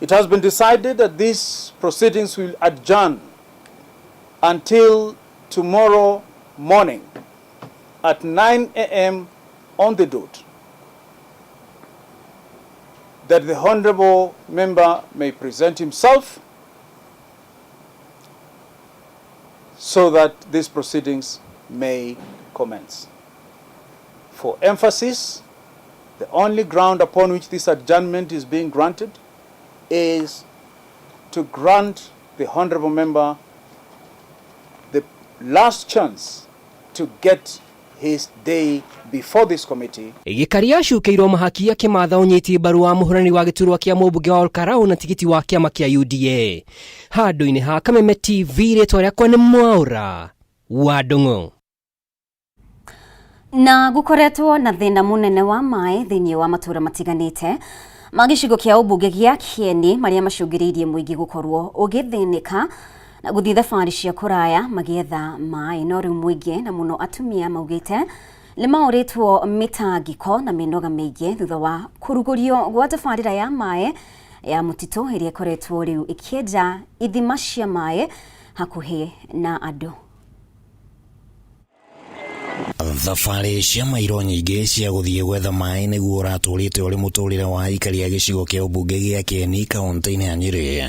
it has been decided that these proceedings will adjourn until tomorrow morning at 9 a.m. on the dot, that the honorable member may present himself so that these proceedings may commence. For emphasis, the only ground upon which this adjournment is being granted is to grant the honorable member the last chance to get his day before this committee. Gĩkaria acukĩirwo mahaki akĩmatha ũnyiti mbaru wa mũhũrani wa gĩturwa kĩa mũmbunge wa Olkarau na tigiti wa kĩama kĩa UDA. Handũ-inĩ ha Kameme TV rĩtwa rĩakwa nĩ Mwaũra wa Ndung'u. Na gukoretwo na thĩna mũnene wa maĩ thĩinĩ wa matũra matiganĩte ma gĩcigo kĩa ũmbunge gĩa Kĩeni marĩa macũngĩrĩirie mũingĩ gũkorwo ũgĩthĩnĩka na gũthiĩ thabarĩ cia kũraya magĩetha maĩ. No rĩu mũingĩ na mũno atumia maugĩte nĩ maũrĩtwo mĩtangĩko na mĩnoga mĩingĩ thutha wa kũrugũrio gwa tabarĩra ya maĩ ya mũtitũ ĩrĩa ĩkoretwo rĩu ĩkĩenja ithima cia maĩ hakuhĩ na andũ. Thabarĩ cia mairo nyingĩ cia gũthiĩ gwetha maĩ nĩguo ũratũrĩte ũrĩ mũtũrĩre wa aikari a gĩcigo kĩa ũmbunge gĩa Kĩeni kaũntĩ-inĩ ya Nyĩrĩ.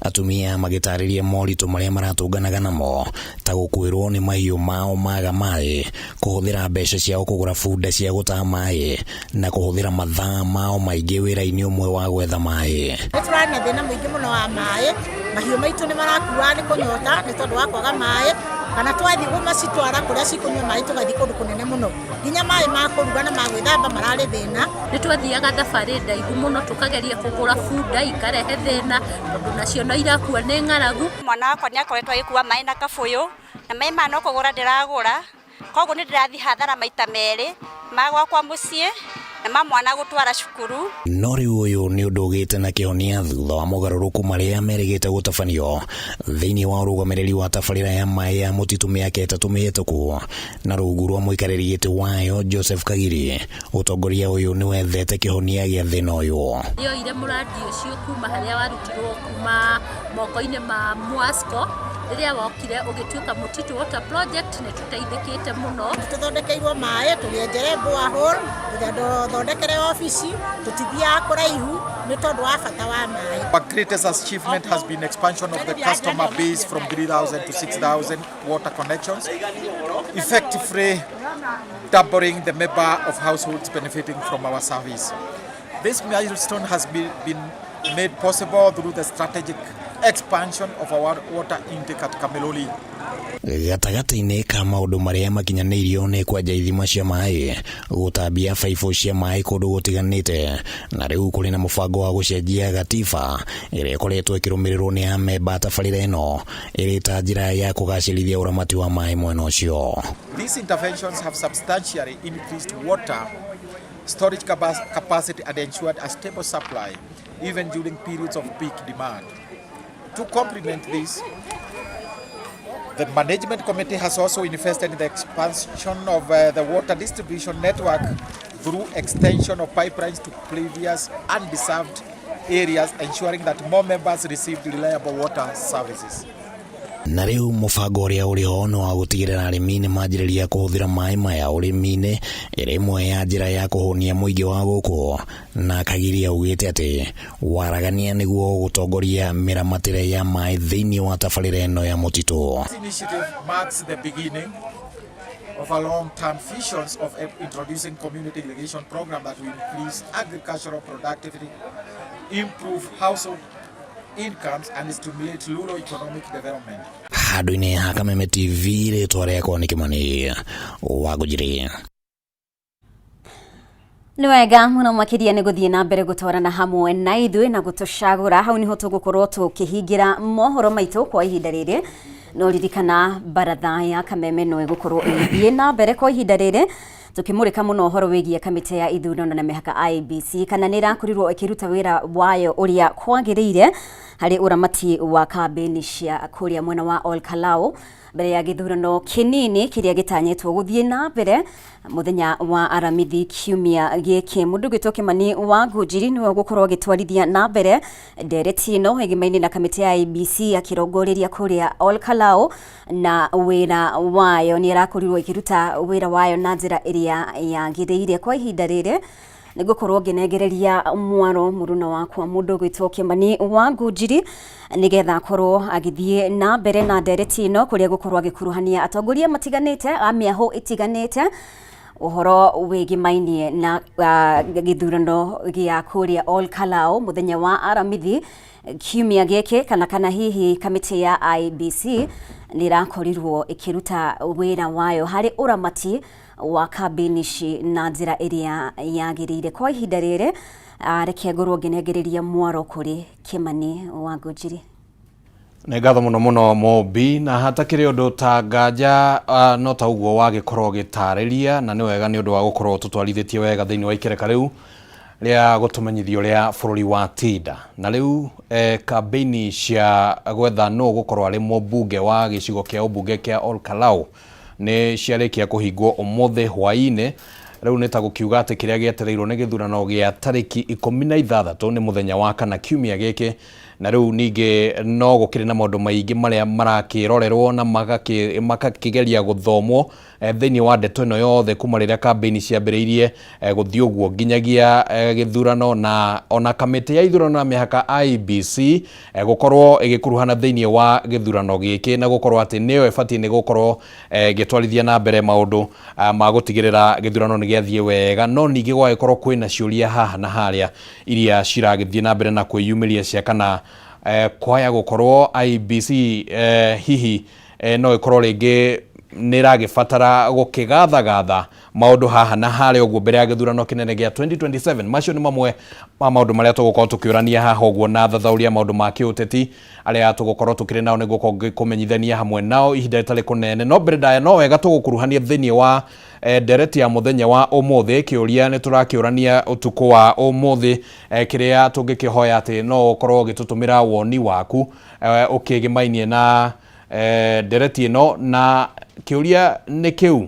Atumia magĩtarĩria moritũ marĩa maratũnganaga namo ta gũkuĩrwo nĩ mahiũ mao maga maĩ, kũhũthĩra mbeca ciao kũgũra bunda cia gũtaha maĩ na kũhũthĩra mathaa mao maingĩ wĩra-inĩ ũmwe wa gwetha maĩ. Nĩ tũrarĩ na thĩna mũingĩ mũno wa maĩ, mahiũ maitũ nĩ marakua nĩ kũnyota nĩ tondũ wa kwaga maĩ, kana twathiĩ gũmacitwara kũrĩa cikũnyua maĩ tũgathiĩ kũndũ kũnene mũno, nginya maĩ ma kũruga na ma gwĩthamba mararĩ thĩna. Nĩ twathiaga thabarĩ ndaihu mũno tũkageria kũgũra bunda ikarehe thĩna tondũ nacio no irakua nĩ ng'aragu. Mwana wakwa nĩ akoretwo agĩkua maĩ na kabũyũ na maĩ maya no kũgũra ndĩragũra, koguo nĩ ndĩrathiĩ hathara maita merĩ, ma gwakwa mũciĩ na ma mwana gũtwara cukuru. No rĩu ũyũ nĩ ũndũ ũgĩte na kĩhonia thutha wa mogarũrũku marĩa merĩgĩte gũtabanio thĩinĩ wa ũrũgamĩrĩri wa tabarĩra ya maĩ ya mũtitũ mĩaka 3 mĩhĩtũku na rungu rwa mũikarĩri gĩtĩ wayo Joseph Kagiri. Ũtongoria ũyũ nĩ wethete kĩhonia gĩa thĩna ũyũ. Nĩoire mũrandi ũcio kuma harĩa warutirwo kuma moko-inĩ ma Mwasco rĩrĩa wokire ũgĩtuĩka Mũtitũ Water Project nĩ tũteithĩkĩte mũno. Tũthondekeirwo maĩ, tũgĩenjere borehole, tũthondekere obici, tũtithiaga kũraihu nĩ tondũ wa bata wa maĩ. Our greatest achievement has been expansion of the customer base from 3,000 to 6,000 water connections, effectively doubling the number of households benefiting from our service. This milestone has been made possible through the strategic expansion of our water intake at Kameloli. Gatagatĩ-inĩ ka maũndũ marĩa makinyanĩirio nĩ kwenja ithima cia maĩ, gũtambia baibũ cia maĩ kũndũ gũtiganĩte, na rĩu kũrĩ na mũbango wa gũcenjia gatiba ĩrĩa ĩkoretwo ĩkĩrũmĩrĩrwo nĩ amemba a tabarĩra ĩno ĩrĩ ta njĩra ya kũgacĩrithia ũramati wa maĩ mwena ũcio. These interventions have substantially increased water storage capacity and ensured a stable supply even during periods of peak demand. To complement this, the management committee has also invested in the expansion of the water distribution network through extension of pipelines to previous undeserved areas, ensuring that more members received reliable water services. Na rĩu mũbango ũrĩa ũrĩ ho nĩ wa gũtigĩrĩra arĩmi nĩ manjĩrĩria kũhũthĩra maĩ maya ũrĩmi-inĩ ĩrĩ ĩmwe ya njĩra ya kũhũnia mũingĩ wa gũkũ, na Kagiri augĩte atĩ waragania nĩguo ũgũtongoria mĩramatĩre ya maĩ thĩinĩ wa tabarĩra ĩno ya mũtitũ. This initiative marks the beginning of a long-term vision of introducing community irrigation program that will increase agricultural productivity, improve household incomes and stimulate rural economic development. Handũ-inĩ ha Kameme TV, rĩtwa rĩakwa nĩ Kĩmani wa Ngũnjiri. Nĩ wega mũno makĩria nĩ gũthiĩ na mbere gũtwarana hamwe na ithuĩ na gũtũcagũra. Hau nĩho tũgũkorwo tũkĩhingĩra mohoro maitũ kwa ihinda rĩrĩ. No ririkana baratha ya Kameme no ĩgũkorwo ĩgĩthiĩ na mbere kwa ihinda rĩrĩ tũkĩmũrĩka mũno ũhoro wĩgiĩ kamĩtĩ ya ithurano na mĩhaka IEBC, kana nĩ ĩrakorirwo ĩkĩruta wĩra wayo ũrĩa kwagĩrĩire harĩ ũramati wa kambĩni cia kũrĩa mwena wa Ol Kalou mbere ya gĩthurano kĩnini kĩrĩa gĩtanyĩtwo gũthiĩ na mbere mũthenya wa Aramithi kiumia gĩkĩ. Mũndũ ũgwĩtwo Kĩmani wa Ngũnjiri nĩwe ũgũkorwo agĩtwarithia na mbere ndereti ĩno ĩgĩmaine na kamĩtĩ ya IEBC akĩrongoreria kũrĩa Ol Kalou na wĩra wayo. Nĩ ĩrakorirwo ĩkĩruta wĩra wayo na njĩra ĩrĩa yagĩrĩire. Kwa ihinda rĩrĩ nĩngũkorwo ngĩnengereria mwaro mũruna wakwa mũndũ ũgwĩtwo Kĩmani wa Ngũnjiri nĩgetha akorwo agĩthiĩ na mbere na ndereti ĩno kũrĩa gũkorwo agĩkuruhania atongoria matiganĩte a mĩahũ ĩtiganĩte ũhoro wĩgĩmainie na gĩthurano gĩa kũrĩa Ol Kalou mũthenya wa Aramithi kiumia gĩkĩ, kana hihi kamĩtĩ ya IEBC nĩ ĩrakorirwo ĩkĩruta wĩra wayo harĩ ũramati wa kambĩni ici na njĩra ĩrĩa yagĩrĩire. Kwa ihinda rĩrĩ, reke ngorwo ngĩnengereria mwaro kũrĩ Kĩmani wa Ngũnjiri. Nĩ ngatho mũno mũno Mũmbi, na hatakĩrĩ ũndũ ta nganja no ta ũguo wagĩkorwo ũgĩtarĩria, na nĩ wega nĩ ũndũ wa gũkorwo tũtwarithĩtie wega thĩinĩ wa ikereka rĩu rĩa gũtũmenyithia ũrĩa bũrũri wa tinda. Na rĩu kambĩini cia gwetha nũ gũkorwo arĩ mũmbunge wa gĩcigo kĩa ũmbunge kĩa Ol Kalou nĩ ciarĩkia kũhingwo ũmũthĩ hwaĩ-inĩ. Rĩu nĩ ta gũkiuga atĩ kĩrĩa gĩetereirwo nĩ gĩthurano gĩa tarĩki 16 nĩ mũthenya wa kana kiumia gĩkĩ. Na rĩu ningĩ no gũkĩrĩ na maũndũ maingĩ marĩa marakĩrorerwo na makakĩgeria gũthomwo thĩinĩ wa ndeto ĩno yothe kuma rĩrĩa kambĩini ciambĩrĩirie gũthiĩ ũguo nginyagia gĩthurano, na ona kamĩtĩ ya ithurano na mĩhaka IEBC gũkorwo ĩgĩkuruhana thĩinĩ wa gĩthurano gĩkĩ, na gũkorwo atĩ nĩyo ĩbatiĩ nĩ gũkorwo ĩgĩtwarithia na mbere maũndũ ma gũtigĩrĩra gĩthurano nĩ gĩathiĩ wega. No ningĩ gwagĩkorwo kwĩna ciũria haha na harĩa iria ciragĩthiĩ na mbere na kwĩyumĩria cia kana kwaya gũkorwo IEBC hihi no ĩkorwo rĩngĩ nĩ ĩragĩbatara gũkĩgathagatha maũndũ haha na harĩa ũguo mbere ya gĩthurano kĩnene gĩa 2027. Macio nĩ mamwe ma maũndũ marĩa tũgũkorwo tũkĩũrania haha ũguo na thathaũria maũndũ ma kĩũteti arĩa tũgũkorwo tũkĩrĩ nao nĩguo kũmenyithania hamwe nao ihinda rĩtarĩ kũnene. No mbere ndaya no wega tũgũkuruhania thĩinĩ wa ndereti ya mũthenya wa ũmũthĩ. Kĩũria nĩ tũrakĩũrania ũtukũ wa ũmũthĩ, kĩrĩa tũngĩkĩhoya atĩ no ũkorwo ũgĩtũtũmĩra woni waku ũkĩgĩmainie na ndereti ĩno, na kĩũria nĩ kĩu: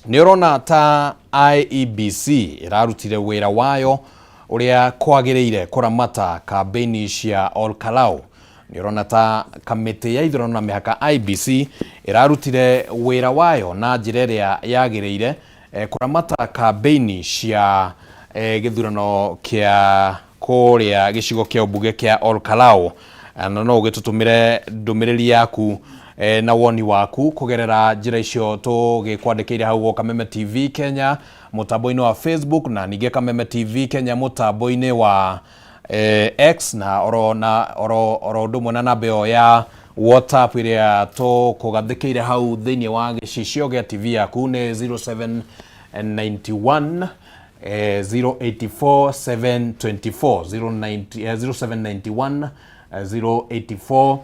nĩ ũrona ta IEBC ĩrarutire wĩra wayo ũrĩa kwagĩrĩire kũramata kambĩini cia Ol Kalou? Nĩ ũrona ta kamĩtĩ ya ithurano na mĩhaka IEBC ĩrarutire wĩra wayo na njĩra ĩrĩa yagĩrĩire kũramata kambĩini cia gĩthurano kĩa kũrĩa gĩcigo kĩa ũmbunge kĩa Ol Kalou? Na no ũgĩtũtũmĩre ndũmĩrĩri yaku na woni waku kũgerera njĩra icio tũgĩkwandĩkĩire hau gwo Kameme TV Kenya mũtambo-inĩ wa Facebook, na ningĩ Kameme TV Kenya mũtambo-inĩ wa X, na oro na oro oro ũndũ ũmwe na namba ĩyo ya WhatsApp ĩrĩa tũkũgathĩkĩire hau thĩinĩ wa gĩcicio gĩa TV yaku nĩ 0791 084 724, 090, 0791 084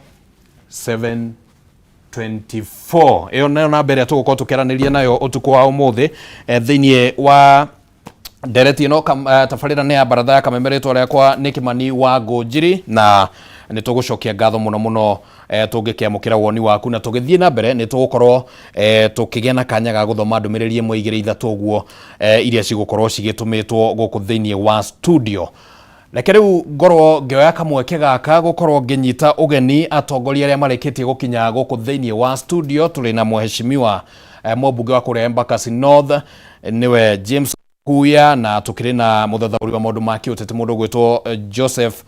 724. Ĩyo nayo namba ĩrĩa tũgũkorwo tũkĩaranĩria nayo ũtukũ wa ũmũthĩ thĩinĩ wa ndereti ĩno. Tabarĩra nĩ ya baratha ya Kameme, rĩtwa rĩakwa nĩ Kĩmani wa Ngũnjiri, na nĩ tũgũcokia ngatho mũno mũno tũngĩkĩamũkĩra woni waku. Na tũgĩthiĩ na mbere nĩ tũgũkorwo tũkĩgĩa na kanya ga gũthoma ndũmĩrĩri ĩmwe, igĩrĩ, ithatũ ũguo iria cigũkorwo cigĩtũmĩtwo gũkũ thĩinĩ wa studio. Reke rĩu ngorwo ngĩoya kamweke gaka gũkorwo ngĩnyita ũgeni atongoria arĩa marĩkĩtie gũkinya gũkũ thĩinĩ wa studio. Tũrĩ na mheshimiwa mũmbunge wa kũrĩa Embakasi North nĩwe James Kuya, na tũkĩrĩ na mũthathaũri wa maũndũ ma kĩũteti mũndũ ũgwĩtwo Joseph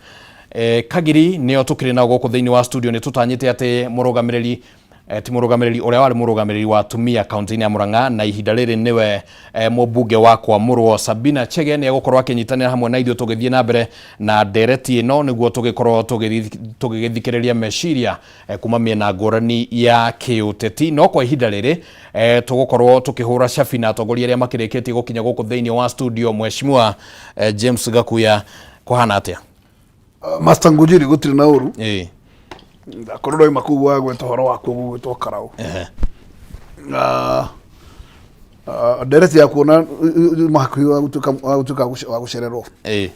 Kagiri, nĩo tũkĩrĩ nao gũkũ thĩinĩ wa studio. Nĩ tũtanyĩte atĩ mũrũgamĩrĩri ti mũrũgamĩrĩri ũrĩa warĩ mũrũgamĩrĩri wa atumia kaunti-inĩ ya Murang'a na ihinda rĩrĩ nĩwe mũmbunge wa kwamũrwo Sabina Chege nĩ egũkorwo akĩnyitanĩra hamwe na ithuĩ tũgĩthiĩ na mbere na ndereti ĩno nĩguo tũgĩkorwo tũgĩgĩthikĩrĩria meciria kuma mĩena ngũrani ya kĩũteti. No kwa ihinda rĩrĩ tũgũkorwo tũkĩhũra cabi na atongoria arĩa makĩrĩkĩtie gũkinya gũkũ thĩinĩ wa studio. Mheshimiwa James Gakuya, kũhana atĩa? Master Ngujiri, gũtirĩ na ũru. Ndakorwo ndoima kũu wagweta ũhoro wakuo gũgwĩtwo Karau. Ndereti ya kuona hakuhĩ wa gũtuĩka wa gũcererwo.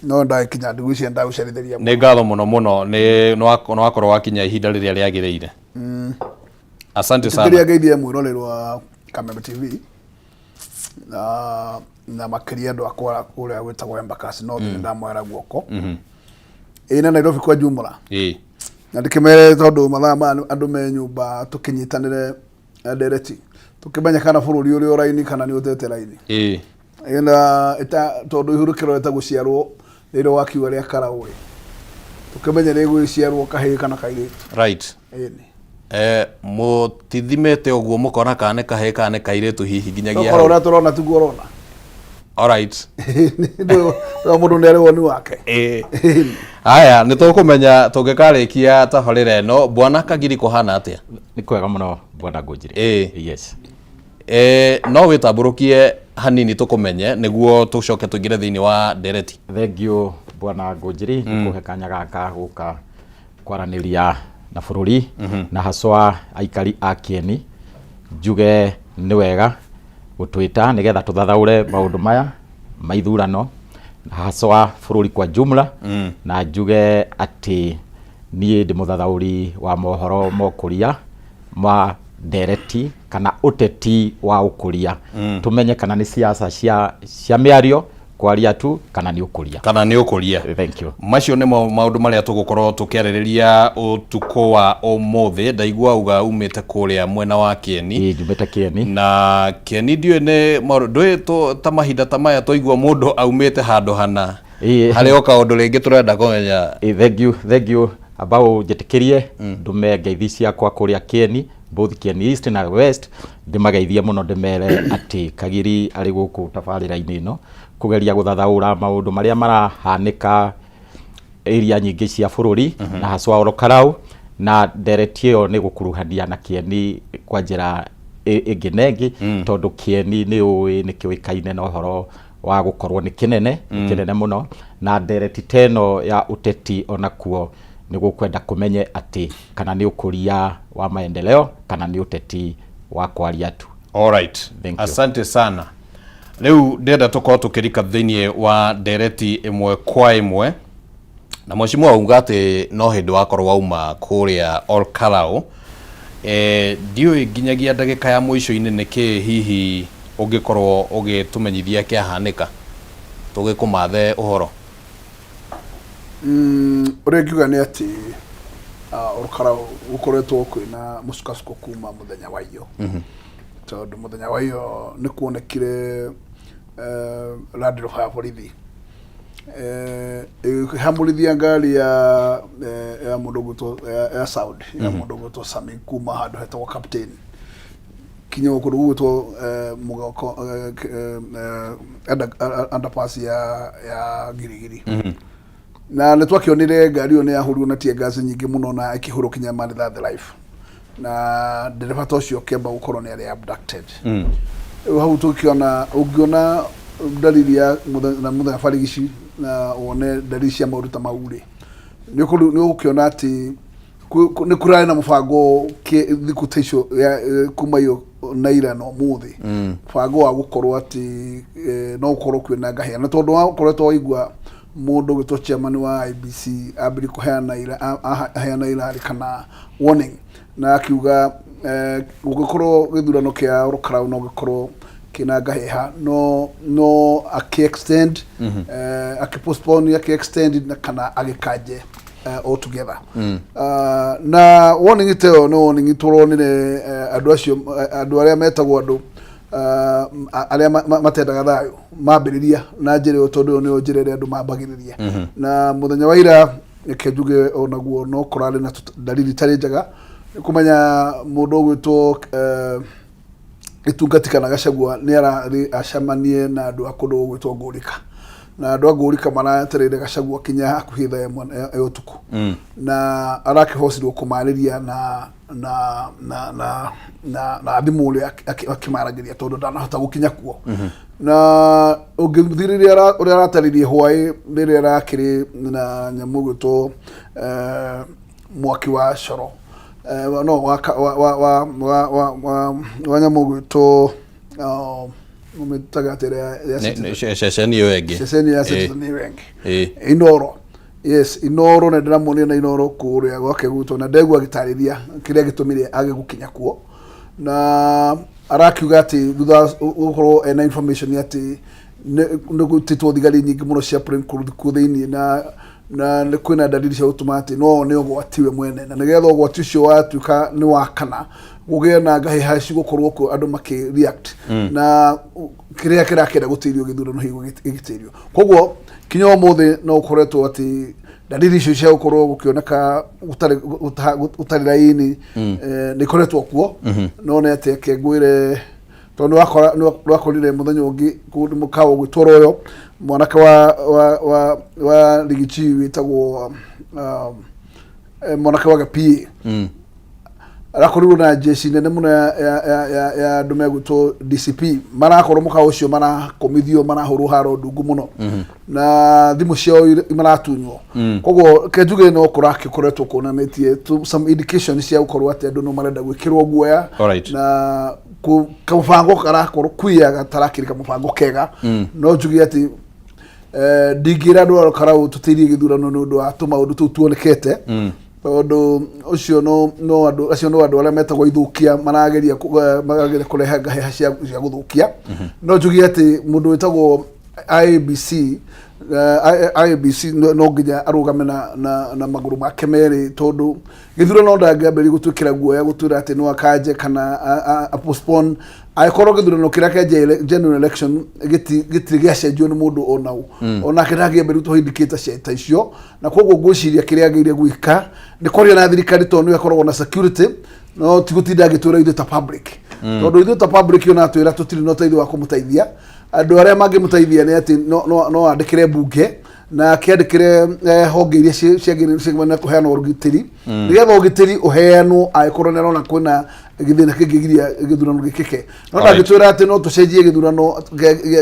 No ndagĩkinya ndigwĩciria ndagũcerithĩria. Nĩ ngatho mũno mũno, nĩ nĩ wakorwo wakinya ihinda rĩrĩa rĩagĩrĩire. Asante sana. Kĩrĩa ngeithie mwĩroreri wa Kameme TV na makĩria andũ akwa kũrĩa gwĩtagwo Embakasi North, mm. Ndamoera guoko. Ĩ na Nairobi kwa jumla. Na ndĩkĩmere tondũ mathaa maya andũ me nyũmba, tũkĩnyitanĩre ndereti tũkĩmenye kana bũrũri ũrĩ o raini kana nĩ ũtete raini. Ĩna ĩta tondũ ihuru kĩrorete gũciarwo rĩrĩa wakiuga rĩa Karaũ rĩ, tũkĩmenye nĩ gũgĩciarwo kahĩĩ kana kairĩtu. Ĩni. Mũtithimĩte ũguo mũkona kana nĩ kahĩĩ kana nĩ kairĩtu hihi nginyagia Okorwo ũrĩa tũrona tiguo ũrona. Alright. Ndũ mũndũ nĩ arĩ woni wake. Haya, nĩ tũkũmenya tũngĩkarĩkia tabarĩra ĩno. Bwana Kagiri, kũhana atĩa? Nĩ kwega mũno, bwana Ngũnjiri. Yes. No wĩtambũrũkie hanini tũkũmenye nĩguo tũcoke tũingĩre thĩinĩ wa ndereti. Thank you, bwana Ngũnjiri, mm. kũhe kanya gaka gũka kwaranĩria na bũrũri na haswa aikari a Kieni. Njuge nĩ wega gũtwĩta nĩgetha tũthathaũre maũndũ maya ma ithurano na haswa bũrũri kwa jumla. Na njuge atĩ niĩ ndĩ mũthathaũri wa mohoro ma ũkũria ma ndereti kana ũteti wa ũkũria. Tũmenye kana nĩ siasa cia mĩario, kwaria tu, kana nĩ ũkũria. Kana nĩ ũkũria. Thank you. Macio nĩmo maũndũ marĩa tũgũkorwo tũkĩarĩrĩria ũtukũ wa ũmũthĩ. Ndaigua uga umĩte kũrĩa mwena wa Kĩeni. Ĩĩ, njumĩte Kĩeni. Na Kĩeni ndiũĩ nĩ maũndũ ndũĩ ta mahinda ta maya twaigua mũndũ aumĩte handũ hana harĩ o kaũndũ rĩngĩ tũrenda kũmenya. Ĩĩ, thank you, thank you. Ambao njĩtĩkĩrie ndume ngeithi ciakwa kũrĩa Kĩeni, both Kieni East na West, ndĩmageithie mũno, ndĩmere atĩ Kagiri arĩ gũkũ tabarĩra-inĩ ĩno kũgeria gũthathaũra maũndũ marĩa marahanĩka area nyingĩ cia bũrũri na haswa Ol Kalou, na ndereti ĩyo nĩ gũkuruhania na Kĩeni kwa njĩra ĩngĩ na ĩngĩ, tondũ Kĩeni nĩ ũĩ nĩ kĩũĩkaine na ũhoro wa gũkorwo nĩ kĩnene, nĩ kĩnene mũno, na ndereti ta ĩno ya ũteti onakuo nĩ gũkwenda kũmenye atĩ kana nĩ ũkũria wa maendeleo kana nĩ ũteti wa kwaria tu. Alright. Thank you. Asante sana. Rĩu ndĩrenda tũkorwo tũkĩrika thĩinĩ wa ndereti ĩmwe kwa ĩmwe, na mheshimiwa auga atĩ no hĩndĩ wakorwo wauma kũrĩa Ol Kalou. Ndiũĩ nginyagia ndagĩka ya mũico-inĩ nĩkĩ hihi ũngĩkorwo ũgĩtũmenyithia kĩahanĩka tũgĩkũmathe ũhoro. Ũrĩa ingiuga nĩ atĩ Ol Kalou gũkoretwo kwĩna mũcukacukũ kuma mũthenya wa iyo, tondũ mũthenya wa iyo nĩ kuonekire Land Rover ya borithi ĩkĩhamũrithia ngari ya mũndũ ũgwĩtwo ya sound ya mũndũ ũgwĩtwo Sami kuma handũ hetagwo Captain kinya kũndũ gũgwĩtwo Mũgoko, underpass ya Girigiri. Na nĩ twakĩonire ngari ĩyo nĩ yahũrirwo na tear gas nyingĩ mũno na ĩkĩhũrwo kinya marĩthathi life, na ndereba ta ũcio kĩamba gũkorwo nĩ arĩ abducted. Rĩu hau tũkĩona, ũngĩona dalili ya na mũthenya barigici na wone dalili cia maũndũ ta mau rĩ, nĩ ũgũkĩona atĩ nĩ kũrarĩ na mũbango thikũ ta icio kuma iyo na ira na ũmũthĩ, mũbango wa gũkorwo atĩ no gũkorwo kwĩna ngahĩha, na tondũ wakoretwo waigua mũndũ ũgĩtwo chairman wa IEBC ambĩrĩria kũheana ira, aheana irarĩ kana warning, na akiuga gũgĩkorwo gĩthurano kĩa Ol Kalou no gĩkorwo kĩna ngahĩha no no akĩ extend akĩ postpone, akĩ extend na kana agĩkanje altogether. Na warning ta ĩyo nĩ warning tũronire andũ acio, andũ arĩa metagwo andũ arĩa matendaga thayũ mambĩrĩria na njĩra ĩyo, tondũ ĩyo nĩyo njĩra ĩrĩa andũ mambagĩrĩria. Na mũthenya wa ira, reke njuge onaguo no kũrarĩ na dalili itarĩ njega, nĩ kũmenya mũndũ ũgwĩtwo gĩtungati kana Gachagua nĩ ararĩ acemanie na andũ a kũndũ gũgwĩtwo Ngũrika, na andũ a Ngũrika maratereire Gachagua kinya hakuhĩ thaa 1 ya ũtukũ na arakĩhocirwo kũmarĩria na na na na na na thimũ ũrĩa akĩmaragĩria tondũ ndanahota gũkinya kuo. Na ũngĩthiĩ rĩrĩa ũrĩa aratarĩrie hwaĩ rĩrĩa arakĩrĩ na nyamũ ĩgwĩtwo mwaki wa coro, no wa ka- wa wa wa wa wa wa wa nyamũ ĩgwĩtwo ũmĩtaga atĩ ya Citizen. Ceceni ĩyo ĩngĩ. Ceceni ya Citizen ĩyo ĩngĩ. Inoro, yes, Inoro, na ndĩramuonire na Inoro kũrĩa gwake gwitũ, na ndegua agĩtarĩria kĩrĩa gĩtũmire age gũkinya kuo, na arakiuga atĩ thutha wa gũkorwo ena information atĩ nĩ gũtĩtwo thigari nyingĩ mũno cia plane kuo thĩinĩ, na nĩ kwĩna dalili cia gũtũma atĩ no one ũgwati we mwene, na nĩgetha ũgwati ũcio watuĩka nĩ wakana gũgĩe na ngahĩha cigũkorwo kuo andũ makĩ react na kĩrĩa kĩrakĩenda gũtĩrio gĩthurano hihi gĩgĩtĩrio. Koguo kinya ũmũthĩ no ũkoretwo atĩ dalili icio cia gũkorwo gũkĩoneka gũtarĩ raini nĩ ikoretwo kuo. No nĩ atĩ ake ngwĩre, tondũ nĩ wakorire mũthenya ũngĩ kũndũ mũkawa ũgwĩtwo Royal, mwanake wa Rigichi wĩtagwo mwanake wa PA arakorirwo na jeshi nene mũno ya andũ megwĩtwo DCP, marakorwo mũkawa ũcio marakomithio, marahũrwo haro ndungu mũno na thimũ ciao maratunywo. Koguo ke njuge no kũrakĩkoretwo kuonanĩtie some indication cia gũkorwo atĩ andũ no marenda gwĩkĩrwo guoya na kamũbango karakorwo kwia gatarakĩrĩ kamũbango kega. No njuge atĩ ndingĩra andũ a Karau tũtĩrie gĩthurano nĩ ũndũ wa tũmaũndũ tũu tuonekete, tondũ ũcio no andũ acio, no andũ arĩa metagwo ithũkia marageria kũrehe ngahĩha cia gũthũkia. No njuge atĩ mũndũ wĩtagwo IEBC, IEBC no nginya arũgame na magũrũ make merĩ, tondũ gĩthurano ndangĩambĩrĩria gũtwĩkĩra guoya gũtwĩra atĩ no akanje kana a postpone angĩkorwo gĩthurano kĩrĩa kĩa general election gĩtirĩ gĩacenjio nĩ mũndũ ona ũ. Onake ndangĩambĩrĩria gũtũhe indicator cia ta icio, na koguo ngwĩciria kĩrĩa agĩrĩire gwĩka nĩ kwaria na thirikari, tondũ nĩyo ĩkoragwo na security, no ti gũtinda agĩtwĩra ithuĩ ta public, tondũ ithuĩ ta public ona atwĩra tũtirĩ na ũteithio wa kũmũteithia. Andũ arĩa mangĩmũteithia nĩ atĩ no andĩkĩre mbunge na akĩandĩkĩre honge iria ciagĩrĩirwo ciagĩrĩirwo kũheana ũgitĩri, nĩgetha ũgitĩri ũheanwo angĩkorwo nĩ arona kwĩna gĩthĩna kĩngĩgiria gĩthurano gĩkĩke. No ndangĩtwĩra atĩ no tũcenjie gĩthurano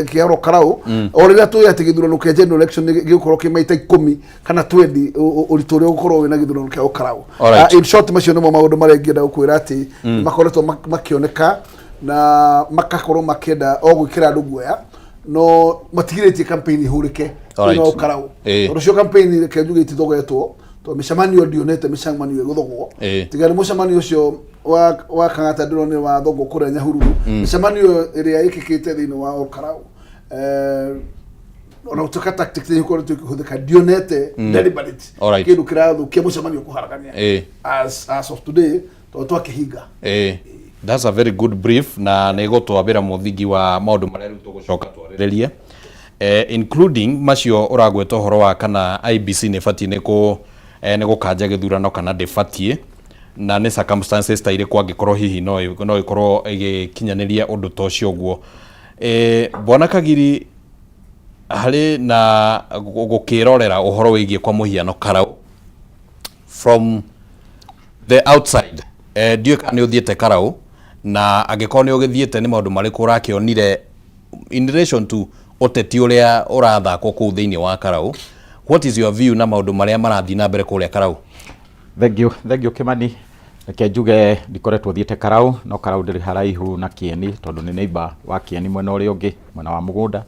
kĩa oro Karau o rĩrĩa tũĩ atĩ gĩthurano kĩa general election nĩ gĩgũkorwo kĩ maita 10 kana 20 ũritũ ũrĩa ũgũkorwo wĩna gĩthurano kĩa Karau. In short, macio nĩmo maũndũ marĩa ingĩenda gũkwĩra atĩ makoretwo makĩoneka na makakorwo makĩenda o gwĩkĩra andũ guoya, no matigirĩtie campaign ihũrĩke no Karau, tondũ cio campaign, reke njuge, itithogetwo, tondũ mĩcemanio ndionete mĩcemanio ĩgũthogwo tiga nĩ mũcemanio ũcio wa Kang'ata ndĩronire wathogwo kũrĩa Nyahururu. Mĩcemanio ĩrĩa ĩkĩkĩte thĩinĩ wa Olkarau, ona gũtuĩka tactics nĩ ikoretwo ikĩhũthĩka, ndionete deliberate kĩndũ kĩrathũkia mũcemanio kũharagania as of today, tondũ twakĩhinga. That's a very good brief, na nĩ gũtwambĩra mũthingi wa maũndũ marĩa rĩu tũgũcoka twarĩrĩrie, including macio ũragweta ũhoro wa kana IEBC nĩ ĩbatiĩ nĩ gũkanja gĩthurano kana ndĩbatiĩ, na nĩ circumstances ta irĩkũ angĩkorwo hihi no ĩkorwo ĩgĩkinyanĩria ũndũ ta ũcio ũguo. Bwana Kagiri, harĩ na gũkĩrorera ũhoro wĩgiĩ kwa mũhiano Karau from the outside, ndiũĩ kana nĩ ũthiĩte Karau, na angĩkorwo nĩ ũgĩthiĩte, nĩ maũndũ marĩkũ ũrakĩonire in relation to ũteti ũrĩa ũrathakwo kũu thĩinĩ wa Karau? What is your view na maũndũ marĩa marathiĩ na mbere kũrĩa Karau? Thank you, thank you, Kimani. Reke njuge ndikoretwo thiĩte Karau, no Karau ndĩrĩ haraihu na Kieni, tondũ nĩ neighbor wa Kieni mwena ũrĩa ũngĩ, mwena wa mũgũnda.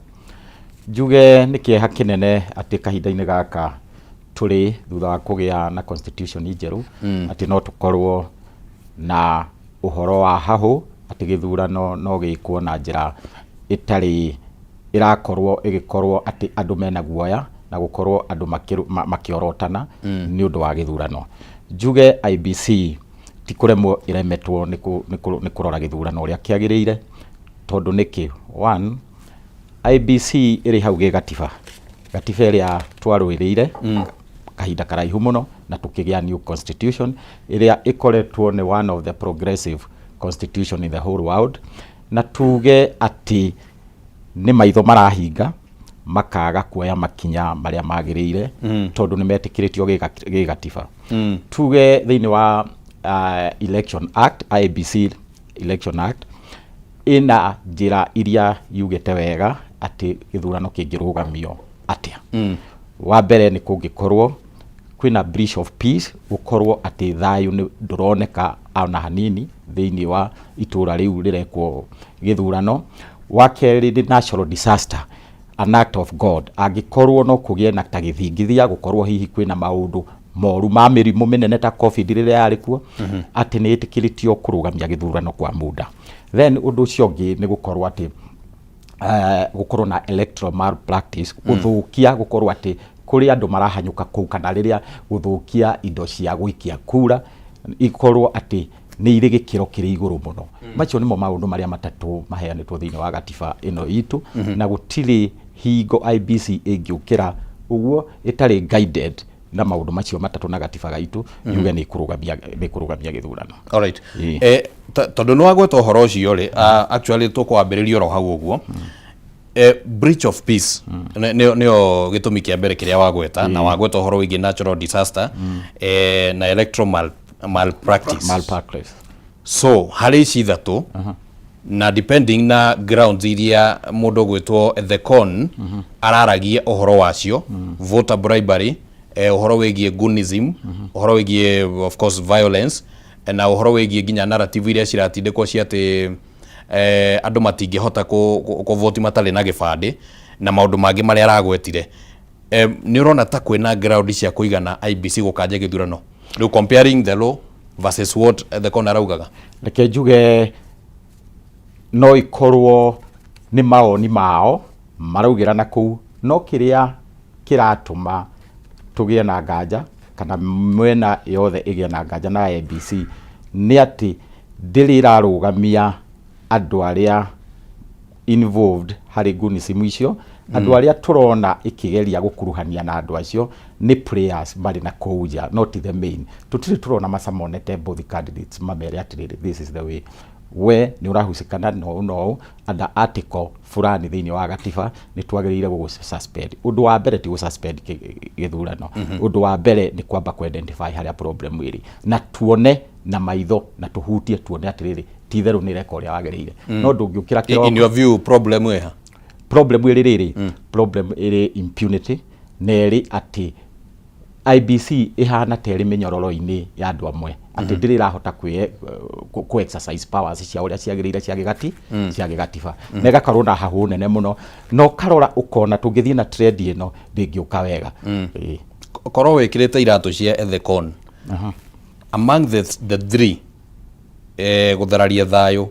Njuge nĩ kĩeha kĩnene atĩ kahinda-inĩ gaka tũrĩ thutha wa kũgĩa na constitution njerũ, atĩ no tũkorwo na ũhoro wa hahũ atĩ gĩthurano no gĩkwo na njĩra ĩtarĩ ĩrakorwo ĩgĩkorwo atĩ andũ mena guoya na gũkorwo andũ makĩorotana nĩ ũndũ wa gĩthurano. Njuge IEBC ti kũremwo ĩremetwo nĩ kũrora gĩthurano ũrĩa kĩagĩrĩire, tondũ nĩkĩ? One, IEBC ĩrĩ hau gĩgatiba, gatiba ĩrĩa twarũĩrĩire kahinda karaihu mũno na tũkĩgĩa new constitution ĩrĩa ĩkoretwo nĩ one of the progressive constitution in the whole world, na tuge atĩ nĩ maitho marahinga makaga kuoya makinya marĩa magĩrĩire tondũ nĩ metĩkĩrĩtio gĩgatiba. Tuge thĩinĩ wa Election Act, IEBC Election Act, ĩna njĩra iria yugĩte wega atĩ gĩthurano kĩngĩrũgamio atĩa. Wa mbere nĩ kũngĩkorwo kwĩna breach of peace, gũkorwo atĩ thayũ nĩ ndũroneka ona hanini thĩinĩ wa itũra rĩu rĩrekwo gĩthurano. Wa kerĩ nĩ natural disaster, an act of God, angĩkorwo no kũgĩe na ta gĩthingithia, gũkorwo hihi kwĩna maũndũ moru ma mĩrimũ mĩnene ta COVID rĩrĩa yarĩ kuo, atĩ nĩ ĩtĩkĩrĩtio kũrũgamia gĩthurano kwa muda. Then ũndũ ũcio ũngĩ nĩ gũkorwo atĩ gũkorwo na electoral malpractice, gũthũkia, gũkorwo atĩ kũrĩ andũ marahanyũka kũu, kana rĩrĩa gũthũkia indo cia gũikia kura ikorwo atĩ nĩ irĩ gĩkĩro kĩrĩ igũrũ mũno. Macio nĩmo maũndũ marĩa matatũ maheanĩtwo thĩinĩ wa gatiba ĩno itũ, na gũtirĩ hingo IEBC ĩngĩũkĩra ũguo ĩtarĩ guided na maũndũ macio matatũ na gatiba gaitũ yuge nĩ ĩkũrũgamia gĩthurano. Alright. Tondũ nĩ wagweta ũhoro ũcio rĩ, actually tũkwambĩrĩria oro hau ũguo. Breach of peace nĩyo gĩtũmi kĩa mbere kĩrĩa wagweta, na wagweta ũhoro wĩgiĩ natural disaster na electoral malpractice. Malpractice. So harĩ ici ithatũ, na depending na grounds iria mũndũ ũgwĩtwo the con araragia ũhoro wacio, voter bribery, ũhoro wĩgiĩ goonism, ũhoro wĩgiĩ of course violence, na ũhoro wĩgiĩ nginya narrative iria ciratindĩkwo cia atĩ andũ matingĩhota kũvoti matarĩ na gĩbandĩ na maũndũ mangĩ marĩa aragwetire, nĩ ũrona ta kwĩna ground cia kũigana IEBC gũkanja gĩthurano rĩu, comparing the law versus what the con araugaga? Reke njuge no ikorwo nĩ mawoni mao maraugĩra na kũu, no kĩrĩa kĩratũma tũgĩe na nganja kana mwena yothe ĩgĩe na nganja na IEBC nĩ atĩ ndĩrĩ ĩrarũgamia andũ arĩa involved harĩ goonism icio. Andũ arĩa tũrona ĩkĩgeria gũkuruhania na andũ acio nĩ players marĩ na kũu nja, not the main. Tũtirĩ tũrona macamonete both candidates mamere atĩrĩrĩ, this is the way, we nĩ ũrahusikana na ũũ na ũũ, under article fulani thĩinĩ wa gatiba nĩ twagĩrĩire gũgũ suspend. Ũndũ wa mbere ti gũ suspend gĩthurano. Ũndũ wa mbere nĩ kwamba kũ identify harĩa problem ĩrĩ, na tuone na maitho na tũhutie, tuone atĩrĩrĩ, ti itherũ nĩ ĩreka ũrĩa wagĩrĩire. No ndũngĩũkĩra kĩroko. In your view, problem ĩha? Problem ĩrĩ rĩrĩ, problem ĩrĩ impunity, na ĩrĩ atĩ IEBC ĩhana ta ĩrĩ mĩnyororo-inĩ ya andũ amwe, atĩ ndĩrĩ ĩrahota kũ exercise powers cia ũrĩa ciagĩrĩire cia gĩgati cia gĩgatiba, na ĩgakorwo na hahũ nene mũno, na ũkarora ũkona tũngĩthiĩ na trend ĩno ndĩngĩũka wega. Ĩĩ. Korwo wĩkĩrĩte iratũ cia Ethekon, among the three, gũthararia thayũ,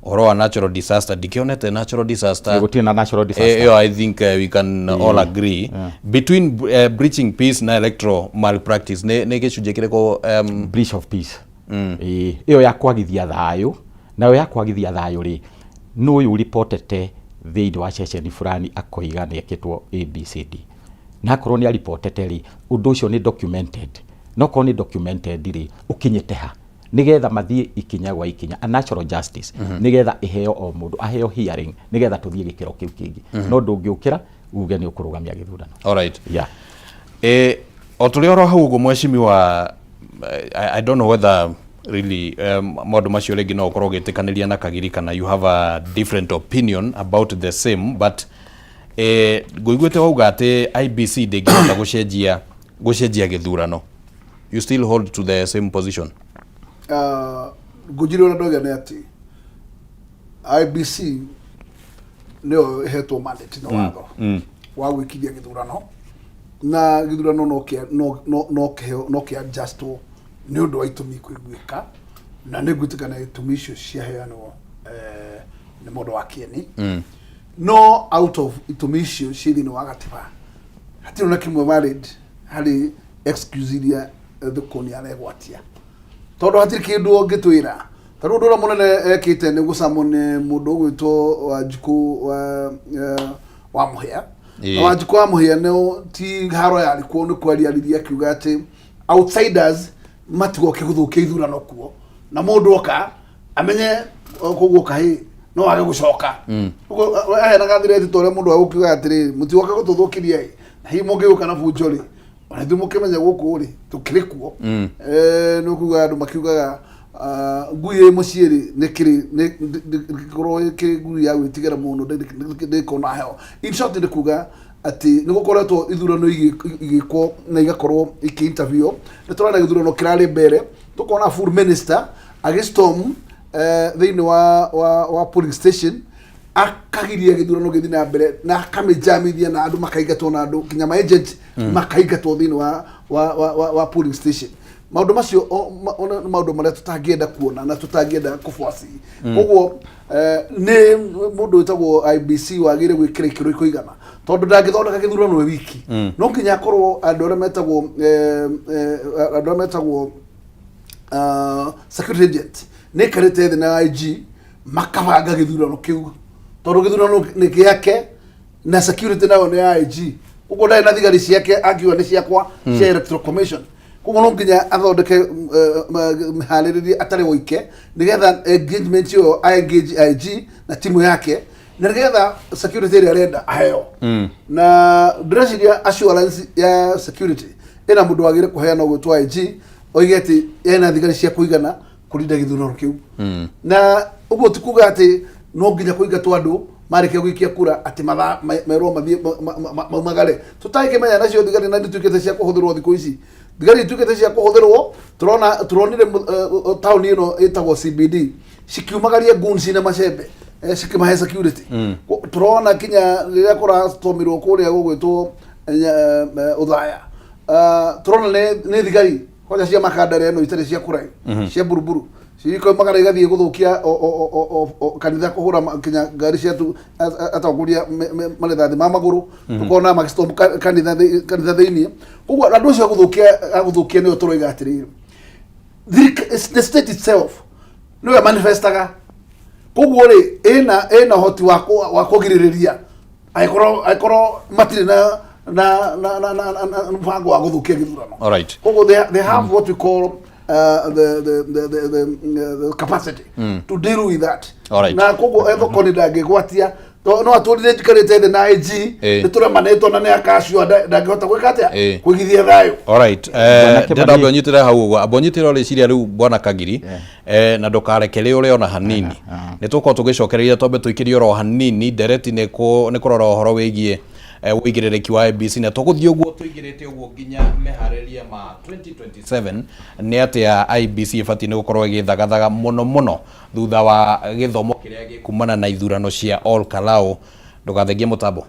ũhoro wa natural disaster, ndikĩonete natural disaster. Gũtirĩ na natural disaster. Ĩyo I think we can all agree. Between breaching peace na electoral malpractice, nĩ gĩcunjĩ kĩrĩkũ? Breach of peace. Ĩĩ, ĩyo ya kwagithia thayũ, nayo ya kwagithia thayũ rĩ, nũ ũyũ ũripotete thĩinĩ wa ceceni fulani akoiga nĩ ekĩtwo ABCD? Na akorwo nĩ aripotete rĩ, ũndũ ũcio nĩ documented? Na okorwo nĩ documented rĩ, ũkinyĩte ha, nigetha mathiĩ ikinya gwa ikinya, a natural justice, nigetha ĩheo o mũndũ aheo hearing, nigetha tũthiĩ gĩkĩro kĩu kĩngĩ. No ndũngĩũkĩra uge nĩ ũkũrũgamia gĩthurano. Alright. Yeah. O tũrĩ oro hau ũguo, mheshimiwa, I don't know whether really maũndũ macio rĩngĩ no ũkorwo ũgĩtĩkanĩria na Kagiri kana you have a different opinion about the same, but ngũiguĩte wauga atĩ IEBC ndĩngĩhota gũcenjia gĩthurano. You still hold to the same position? Ngũnjiri, ũrĩa ndoiga nĩ atĩ IEBC nĩyo ĩhetwo mandate na watho wa gwĩkithia gĩthurano, na gĩthurano no kĩa no no no kĩheo no kĩa adjustwo nĩ ũndũ wa itũmi kũiguĩka, na nĩ ngwĩtĩkana itũmi icio ciaheanwo nĩ mũndũ wa kĩeni. No out of itũmi icio ciĩ thĩinĩ wa gatiba, hatirĩ na kĩmwe valid harĩ excuse iria Thukuni aregwatia, tondũ hatirĩ kĩndũ ũngĩtwĩra. Ta rĩu ũndũ ũrĩa mũnene ekĩte nĩ gũcamone mũndũ ũgwĩtwo Wanjikũ wa Mũhĩa. Na Wanjikũ wa Mũhĩa nĩ ti haro yarĩ kuo, nĩ kwariaririe akiuga atĩ outsiders matigoke gũthũkia ithurano kuo, na mũndũ oka amenye koguo kahĩ no age gũcoka. Ũguo aheanaga thireti ta ũrĩa mũndũ agũkiuga atĩrĩrĩ, mũtigoke gũtũthũkĩria ĩ, na hihi mũngĩgũka na bunjo rĩ, ona ithuĩ mũkĩmenye gũkũ rĩ tũkĩrĩ kuo. Nĩ ũkuga andũ makiugaga ngui ĩ mũciĩ rĩ nĩ kĩrĩ kĩ ngui ya gwĩtigĩra mũno, ndĩkona heho. In short, nĩ kuga atĩ nĩ gũkoretwo ithurano igĩkwo na igakorwo ikĩ-interview. Nĩ tũrona gĩthurano kĩrarĩ mbere, tũkona full minister agĩstorm thĩinĩ wa polling station, akagiria gĩthurano gĩthiĩ na mbere na akamĩjamithia, na andũ makaingatwo, na andũ nginya ma agent makaingatwo thĩinĩ wa polling station. Maũndũ macio ona nĩ maũndũ marĩa tũtangĩenda kuona na tũtangĩenda kũbuaci. Koguo nĩ mũndũ wĩtagwo IEBC wagĩrĩire gwĩkĩra ikĩro ikũigana, tondũ ndangĩthondeka gĩthurano e wiki. No nginya akorwo andũ arĩa metagwo security agent nĩ ikarĩte thĩ na IG makabanga gĩthurano kĩu, tondũ gĩthurano nĩ gĩake na security nayo nĩ ya IG. Koguo ndarĩ na thigari ciake angiuga nĩ ciakwa cia Electoral Commission. Koguo no nginya athondeke mĩharĩrĩrie atarĩ woike, nĩgetha engagement ĩyo a engage IG na timu yake, na nĩgetha security ĩrĩa arenda aheo. Na ndĩreciria assurance ya security ĩna mũndũ wagĩrĩire kũheana ũgwĩtwo IG, oige atĩ ena thigari cia kũigana kũrinda gĩthurano kĩu. Na ũguo ti kuga atĩ no nginya kũingatwo andũ marĩkia gũikia kura, atĩ mathaa merwo mathiĩ maumagare. Tũtangĩmenya nacio thigari na nĩituĩkĩte cia kũhũthĩrwo thikũ ici. Thigari ituĩkĩte cia kũhũthĩrwo. Tũrona tũronire taũni ĩno ĩtagwo CBD cikiumagaria guns na macembe, cikĩmahe security. Tũrona kinya rĩrĩa kũratomirwo kũrĩa gũgwĩtwo Ũthaya. Tũrona nĩ thigari kwanja cia makandara ĩno itarĩ cia kũraihu, cia buruburu, cikoimagara igathiĩ gũthũkia kanitha, kũhũra kinya ngari cia atongoria marĩthathi ma magũrũ. Tũkona magĩstorm kanitha thĩiniĩ. Koguo andũ acio agũthũkia nĩo tũroiga atĩrĩrĩ, the state itself nĩwe manifestaga. Koguo rĩ ĩna ũhoti wa kũgirĩrĩria angĩkorwo matirĩ na mũbango wa gũthũkia gĩthurano. Koguo they have what we call the capacity to deal with that. Na koguo ethoko nĩ ndangĩgwatia no atũrire njikarĩte thĩ na IG nĩ tũremanĩtwo na nĩ akacio ndangĩhota gwĩka atĩa kũigithia thayũ. Alright. Bwana Ndĩrenda Kimani. ambe ũnyitĩre hau ũguo, amba ũnyitĩre rĩciria rĩu, bwana Kagiri, na ndũkareke ũrĩ ona hanini. Nĩ tũkorwo tũgĩcokereria, twambe tũikĩrie oro hanini ndereti nĩ kũrora ũhoro wĩgiĩ ũigĩrĩrĩki wa IEBC, na tũgũthiĩ ũguo tũingĩrĩte ũguo nginya meharĩria ma 2027, nĩ atĩa IEBC ĩbatiĩ nĩ gũkorwo ĩgĩthagathaga mũno mũno thutha wa gĩthomo kĩrĩa gĩkumana na ithurano cia Ol Kalou. Ndũgathengie mũtambo.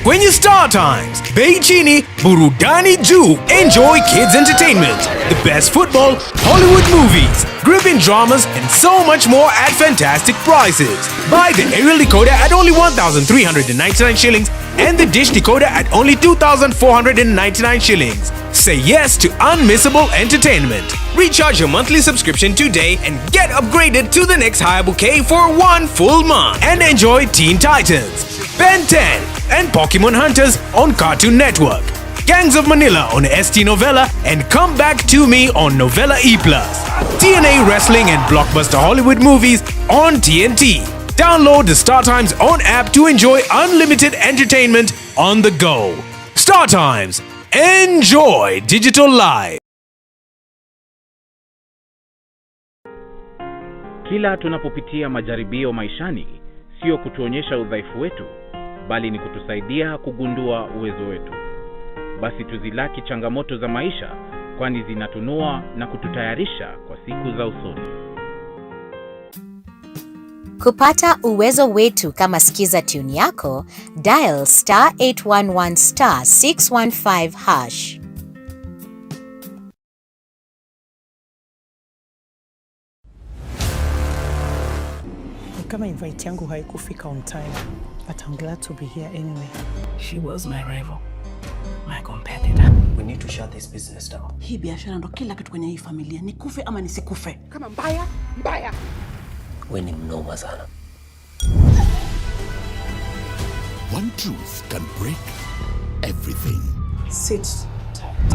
Kwenye Star Times, bei chini, burudani juu. Enjoy kids entertainment, the best football, Hollywood movies, gripping dramas, and so much more at fantastic prices. Buy the aerial decoder at only 1,399 shillings and the dish decoder at only 2,499 shillings. Say yes to unmissable entertainment. Recharge your monthly subscription today and get upgraded to the next higher bouquet for one full month. And enjoy Teen Titans, Ben 10, and Pokemon Hunters on Cartoon Network, Gangs of Manila on ST Novella, and Come Back to Me on Novella E+. TNA Wrestling and Blockbuster Hollywood movies on TNT. Download the Star Times On app to enjoy unlimited entertainment on the go. Star Times. Enjoy digital life. Kila tunapopitia majaribio maishani, sio kutuonyesha udhaifu wetu, bali ni kutusaidia kugundua uwezo wetu. Basi tuzilaki changamoto za maisha kwa kwani zinatunua na kututayarisha kwa siku za usoni. Kupata uwezo wetu kama skiza tune yako, dial star 811 star 615 hash. Ni kama invite yangu haikufika on time, but I'm glad to be here anyway. She was my rival, my competitor. We need to shut this business down. Hii biashara ndo kila kitu kwenye hii familia, nikufe ama nisikufe. Kama mbaya mbaya. We ni mnoma sana. One truth can break everything. Sit tight.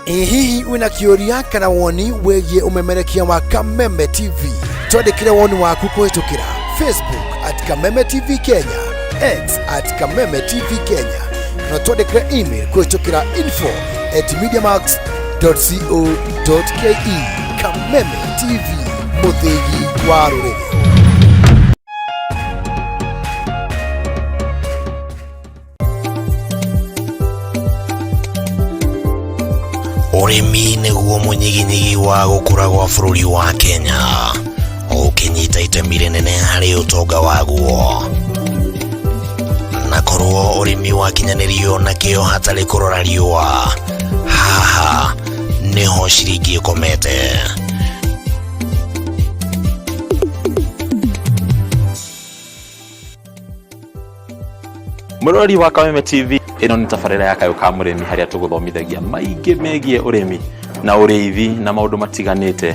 Ĩ hihi wĩna kĩũria kana woni wĩgiĩ ũmemerekia wa Kameme TV? Twandĩkĩre woni waku kũhĩtũkĩra Facebook at Kameme TV Kenya, X at Kameme TV Kenya, kana twandĩkĩre email kũhĩtũkĩra info at mediamax.co.ke. Kameme TV, mũthĩgi wa rũrĩrĩ. Ũrĩmi nĩguo mũnyiginyigi wa gũkũra gwa bũrũri wa Kenya, ũkĩnyita itemi rĩnene harĩ ũtonga waguo. Na korwo ũrĩmi wakinyanĩrio na kĩo hatarĩ kũrora riũa, haha nĩho ciringi ĩkomete. Mũrori wa Kameme TV, ĩno nĩ tabarĩra ya kayũ ka mũrĩmi harĩa tũgũthomithagia maingĩ megiĩ ũrĩmi na ũrĩithi na maũndũ matiganĩte.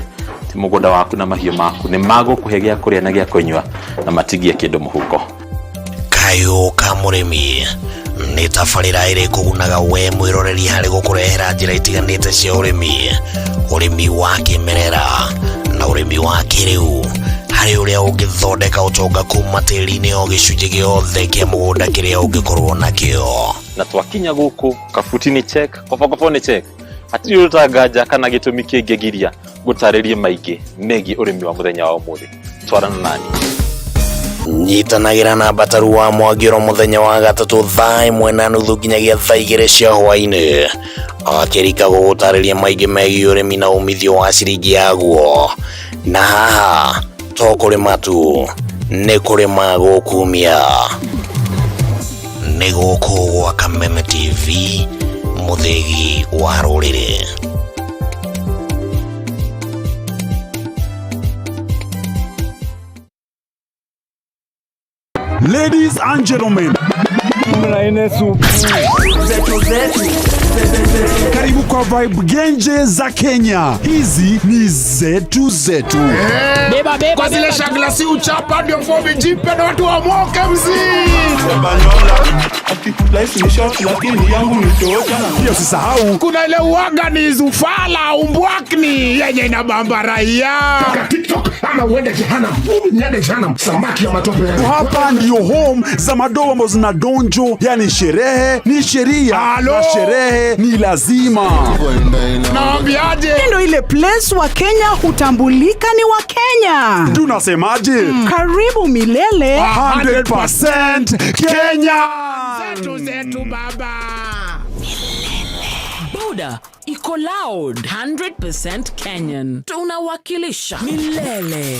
Ti mũgũnda waku na mahiũ maku nĩ magũkũhe gĩa kũrĩa na gĩa kũnyua na matigie kĩndũ mũhuko. Kayũ ka mũrĩmi nĩ tabarĩra ĩrĩ kũgunaga we mwĩroreri harĩ gũkũrehera njĩra itiganĩte cia ũrĩmi, ũrĩmi wa kĩmerera na ũrĩmi wa kĩrĩu harĩ ũrĩa ũngĩthondeka ũtonga kuma tĩri-inĩ o gĩcunjĩ gĩothe kĩa mũgũnda kĩrĩa ũngĩkorwo nakĩo. Na twakinya gũkũ kabuti nĩ check, kobokobo nĩ check, hatirĩ ũndũ ta nganja kana gĩtũmi kĩngĩgiria ngũtarĩrie maingĩ megiĩ ũrĩmi wa mũthenya wa ũmũthĩ. Twarana nani. Nyitanagĩra na Mbataru wa Mwangi oro mũthenya wa gatatũ thaa 1:30 nginyagia thaa 2 cia hwaĩ-inĩ akĩrika gũgũtarĩria maingĩ megiĩ ũrĩmi na umithio wa ciringi yaguo. Na haha to kũrĩma tu, nĩ kũrĩma gũkumia. Nĩ gũkũ gwa Kameme TV, mũthĩgi wa rũrĩrĩ. Ladies and gentlemen, karibu kwa vibe genje za Kenya. Hizi ni zetu zetu. Beba, beba, kwa zile shagla si uchapa ndio fomi jipe na watu wamoke mzee. Pia usisahau kuna ile uaga ni zufala umbwakni yenye inabamba raia. TikTok ama uende jehanamu. Niende jehanamu, samaki ya matope. Hapa ndio home za madoa ambazo zina donjo, yani sherehe ni sheria na sherehe ni lazima. Naambiaje? Ndio ile place wa Kenya hutambulika ni wa Kenya. Tunasemaje? Karibu milele 100% Kenya. Zetu zetu baba. Boda iko loud 100% Kenyan. Tunawakilisha milele.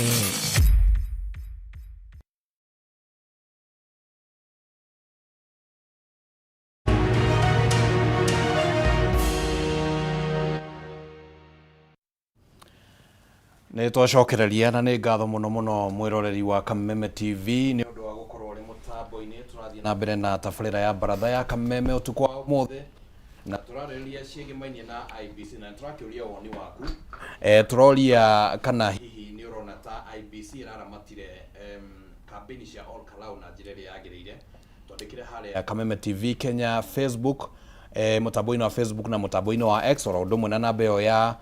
Nä twacokereria na nä ngatho må no må no mwä wa Kameme TV nä å ndå wa gå korwo rä må tambo-inä tå rathiä na mbere na tabarä ya baratha ya Kameme å tukå wa å må thä na tå rarä ria ciägä na IEBC na tå rakä å ria woni waku tå roria kana hihi nä å rona ta IEBC ĩraramatire kambĩini cia Ol Kalou na njĩra ĩrĩa yagĩrĩire. Twandĩkĩre harĩa Kameme TV Kenya Facebook, mũtambo-inĩ wa Facebook na mũtambo-inĩ wa X oro ũndũ ũmwe na namba ĩyo ya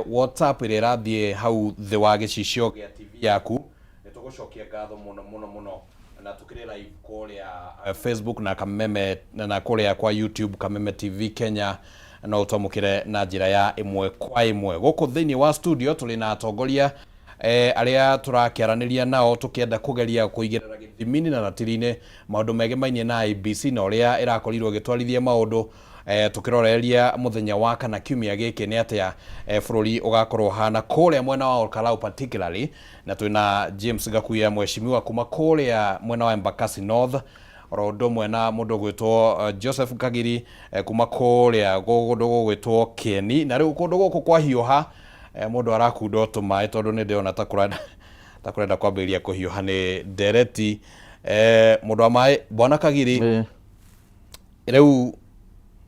WhatsApp ĩrĩa ĩrathiĩ hau thĩ wa gĩcicio gĩa TV yaku. Nĩ tũgũcokia ngatho mũno mũno mũno na tũkĩrĩ live kũrĩa Facebook na Kameme na kũrĩa kwa YouTube Kameme TV Kenya no ũtwamũkĩre na njĩra ya ĩmwe kwa ĩmwe. Gũkũ thĩinĩ wa studio tũrĩ na atongoria Arĩa tũrakĩaranĩria nao tũkĩenda kũgeria kũigĩrĩra gĩthimi-inĩ na ratiri-inĩ maũndũ megemainie na IEBC na ũrĩa ĩrakorirwo ĩgĩtwarithia maũndũ, tũkĩroreria mũthenya wa kana kiumia gĩkĩ nĩ atĩa bũrũri ũgakorwo ũhana kũrĩa mwena wa Olkalau particularly, na twĩna James Gakuya mheshimiwa kuma kũrĩa mwena wa Embakasi North, oro ũndũ ũmwe na mũndũ ũgwĩtwo Joseph Kagiri kuma kũrĩa kũndũ gũgwĩtwo Kĩeni. Na rĩu kũndũ gũkũ kwahiũha, mũndũ arakunda o tũmaĩ tondũ nĩ ndĩrona ta kũrenda ta kũrenda kwambĩrĩria kũhiũha nĩ ndereti. Mũndũ wa maĩ, bwana Kagiri, rĩu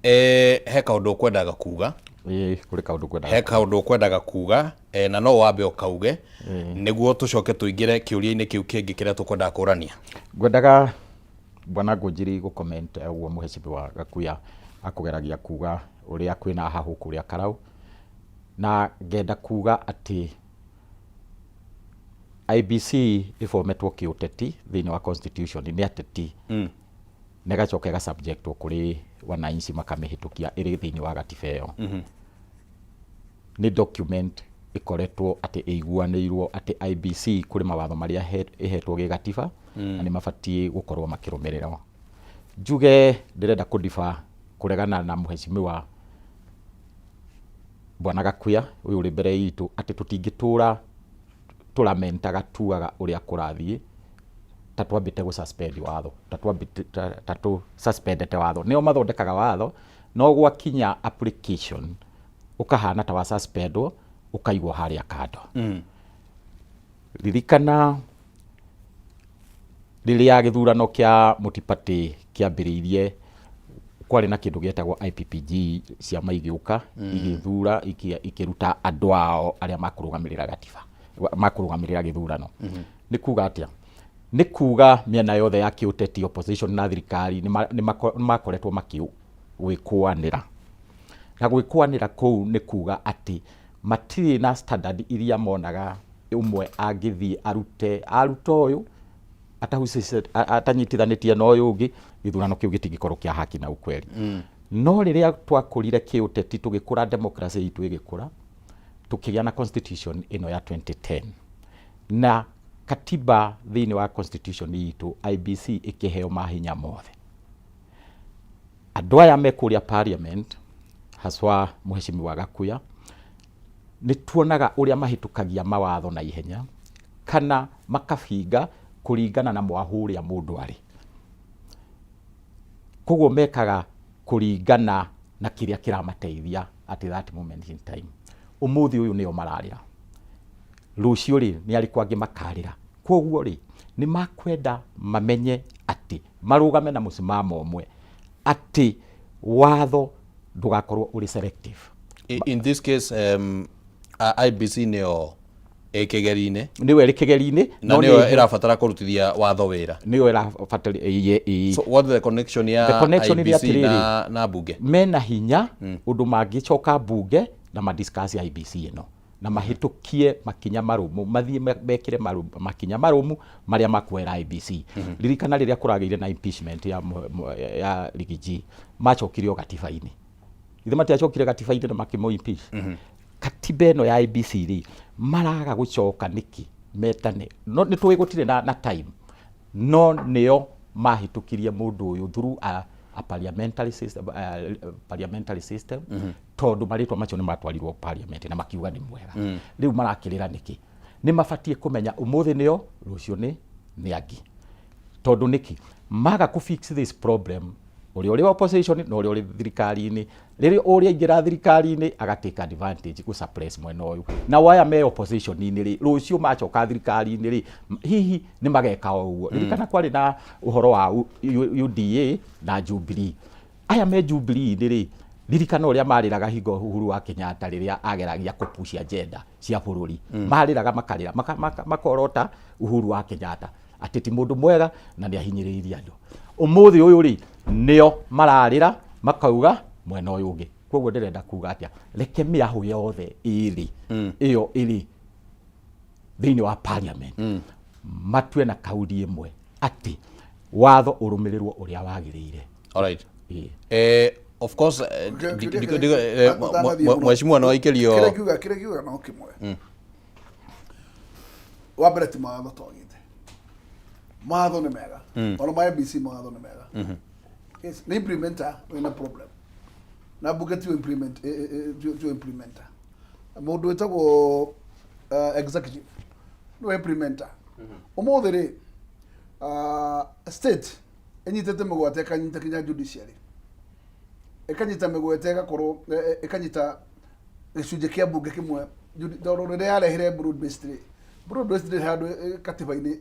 he kaũndũ ũkwendaga kuga? Ĩĩ, kũrĩ kaũndũ ngwendaga. He kaũndũ ũkwendaga kuga, na no wambe ũkauge nĩguo tũcoke tũingĩre kĩũria-inĩ kĩu kĩngĩ kĩrĩa tũkwendaga kũrania. Ngwendaga bwana Ngũnjiri gũ comment ũguo mũhecimiwa Gakuya akũgeragia kuga ũrĩa kwĩna hahũ kũrĩa Karau, na ngenda kuga atĩ IEBC ĩbometwo kĩũteti thĩinĩ wa constitution nĩ ateti, na ĩgacoka ĩga subject wo kũrĩ wananchi makamĩhĩtũkia ĩrĩ thĩinĩ wa gatiba ĩyo. Nĩ document ĩkoretwo atĩ ĩiguanĩirwo atĩ IEBC kũrĩ mawatho marĩa ĩhetwo gĩgatiba na nĩ mabatiĩ gũkorwo makĩrũmĩrĩrwo. Njuge ndĩrenda kũdiba kũregana na mũhecimiwa bwana Gakuya ũyũ ũrĩ mbere itũ atĩ tũtingĩtũra tũramentaga tugaga ũrĩa kũrathiĩ ta twambĩte gũ suspend watho, ta twambĩte ta tũ suspendete watho. Nĩo mathondekaga watho, no gwakinya application ũkahana ta wa suspendwo ũkaigwo harĩa kando. Ririkana rĩrĩa gĩthurano kĩa multi-party kĩambĩrĩirie, kwarĩ na kĩndũ gĩetagwo IPPG, ciama igĩũka igĩthura ikĩruta andũ ao arĩa makũrũgamĩrĩra gatiba, makũrũgamĩrĩra gĩthurano. Nĩ kuga atĩa? Nĩ kuga mĩena yothe ya kĩũteti, opposition na thirikari, nĩ makoretwo makĩgwĩkũanĩra, na gwĩkũanĩra kũu nĩ kuga atĩ matirĩ na standard iria monaga ũmwe angĩthiĩ arute aruta ũyũ atahusicĩte, atanyitithanĩtie na ũyũ ũngĩ, gĩthurano kĩu gĩtingĩkorwo kĩa haki na ukweli. No rĩrĩa twakũrire kĩũteti, tũgĩkũra, democracy itũ ĩgĩkũra, tũkĩgĩa na constitution ĩno ya 2010 na katiba thĩinĩ wa constitution itũ, IEBC ĩkĩheo mahinya mothe. Andũ aya me kũrĩa parliament, haswa mũhecimiwa Gakuya, nĩ tuonaga ũrĩa mahĩtũkagia mawatho na ihenya kana makabinga kũringana na mwahũ ũrĩa mũndũ arĩ. Koguo mekaga kũringana na kĩrĩa kĩramateithia at that moment in time. Ũmũthĩ ũyũ nĩo mararĩra, rũciũ rĩ nĩ arĩkũ angĩ makarĩra? Koguo rĩ nĩ makwenda mamenye atĩ marũgame na mũsimamo ũmwe atĩ watho ndũgakorwo ũrĩ selective. In this case, IEBC nĩyo ĩ kĩgeri-inĩ. Nĩyo ĩrĩ kĩgeri-inĩ. Na no nĩyo ĩrabatara kũrutithia watho wĩra. Nĩyo ĩrabatara So what the connection ya The connection nĩ IEBC atĩrĩrĩ, na bunge? Mena hinya ũndũ mangĩcoka bunge na madiscuss IEBC ĩno na mahĩtũkie makinya marũmu, mathiĩ mekĩre makinya marũmu marĩa makuoera IEBC. Ririkana rĩrĩa kũragĩire na impeachment ya Riggy G, macokire o gatiba-inĩ. Ithe matiacokire gatiba-inĩ na makĩmũ impeach. Katiba ĩno ya IEBC rĩ, maraga gũcoka nĩkĩ metane? No nĩ tũĩ gũtirĩ na time, no nĩo mahĩtũkirie mũndũ ũyũ through a parliamentary system, parliamentary system, tondũ marĩtwa macio nĩ matwarirwo parliament na makiuga nĩ mwega. Rĩu marakĩrĩra nĩkĩ? Nĩ mabatiĩ kũmenya ũmũthĩ nĩo, rũciũ nĩ angĩ. Tondũ nĩkĩ maga kũ fix this problem? Ũrĩa ũrĩ opposition na ũrĩa ũrĩ thirikari-inĩ, rĩrĩa ũrĩa aingĩra thirikari-inĩ aga take advantage gũ suppress mwena ũyũ, nao aya me opposition-inĩ rĩ, rũciũ macoka thirikari-inĩ rĩ, hihi nĩ mageka o ũguo? Ririkana kwarĩ na ũhoro wa UDA na Jubilee. Aya me Jubilee-inĩ rĩ, ririkana ũrĩa marĩraga hingo Uhuru wa Kenyatta rĩrĩa ageragia kũpush agenda cia bũrũri. Marĩraga makarĩra makorota Uhuru wa Kenyatta atĩ ti mũndũ mwega na nĩ ahinyĩrĩirie andũ. Ũmũthĩ ũyũ rĩ, nĩo mararĩra makauga mwena ũyũ ũngĩ. Koguo ndĩrenda kuga atĩa? Reke mĩahũ yothe ĩrĩ ĩyo ĩrĩ thĩinĩ wa parliament matue na kauri ĩmwe atĩ watho ũrũmĩrĩrwo ũrĩa wagĩrĩire. Alright. Ĩĩ. Of course, mheshimiwa no aikĩrio. Kĩrĩa ngiuga no kĩmwe. Wa mbere ti mawatho twagĩte, mawatho nĩ mega. Ona ma ABC mawatho nĩ mega. Yes, nĩ implementer wĩna problem na mbunge tiyo implement, tiyo implementer. Mũndũ wĩtagwo executive nĩwe implementer. Ũmũthĩ rĩ, state ĩnyitĩte mĩgwate, ĩkanyita kinya judiciary, ĩkanyita mĩgwate, ĩgakorwo ĩkanyita gĩcunjĩ kĩa mbunge kĩmwe. Tondũ rĩrĩa yarehire broad based rĩ, broad based rĩ handũ katiba-inĩ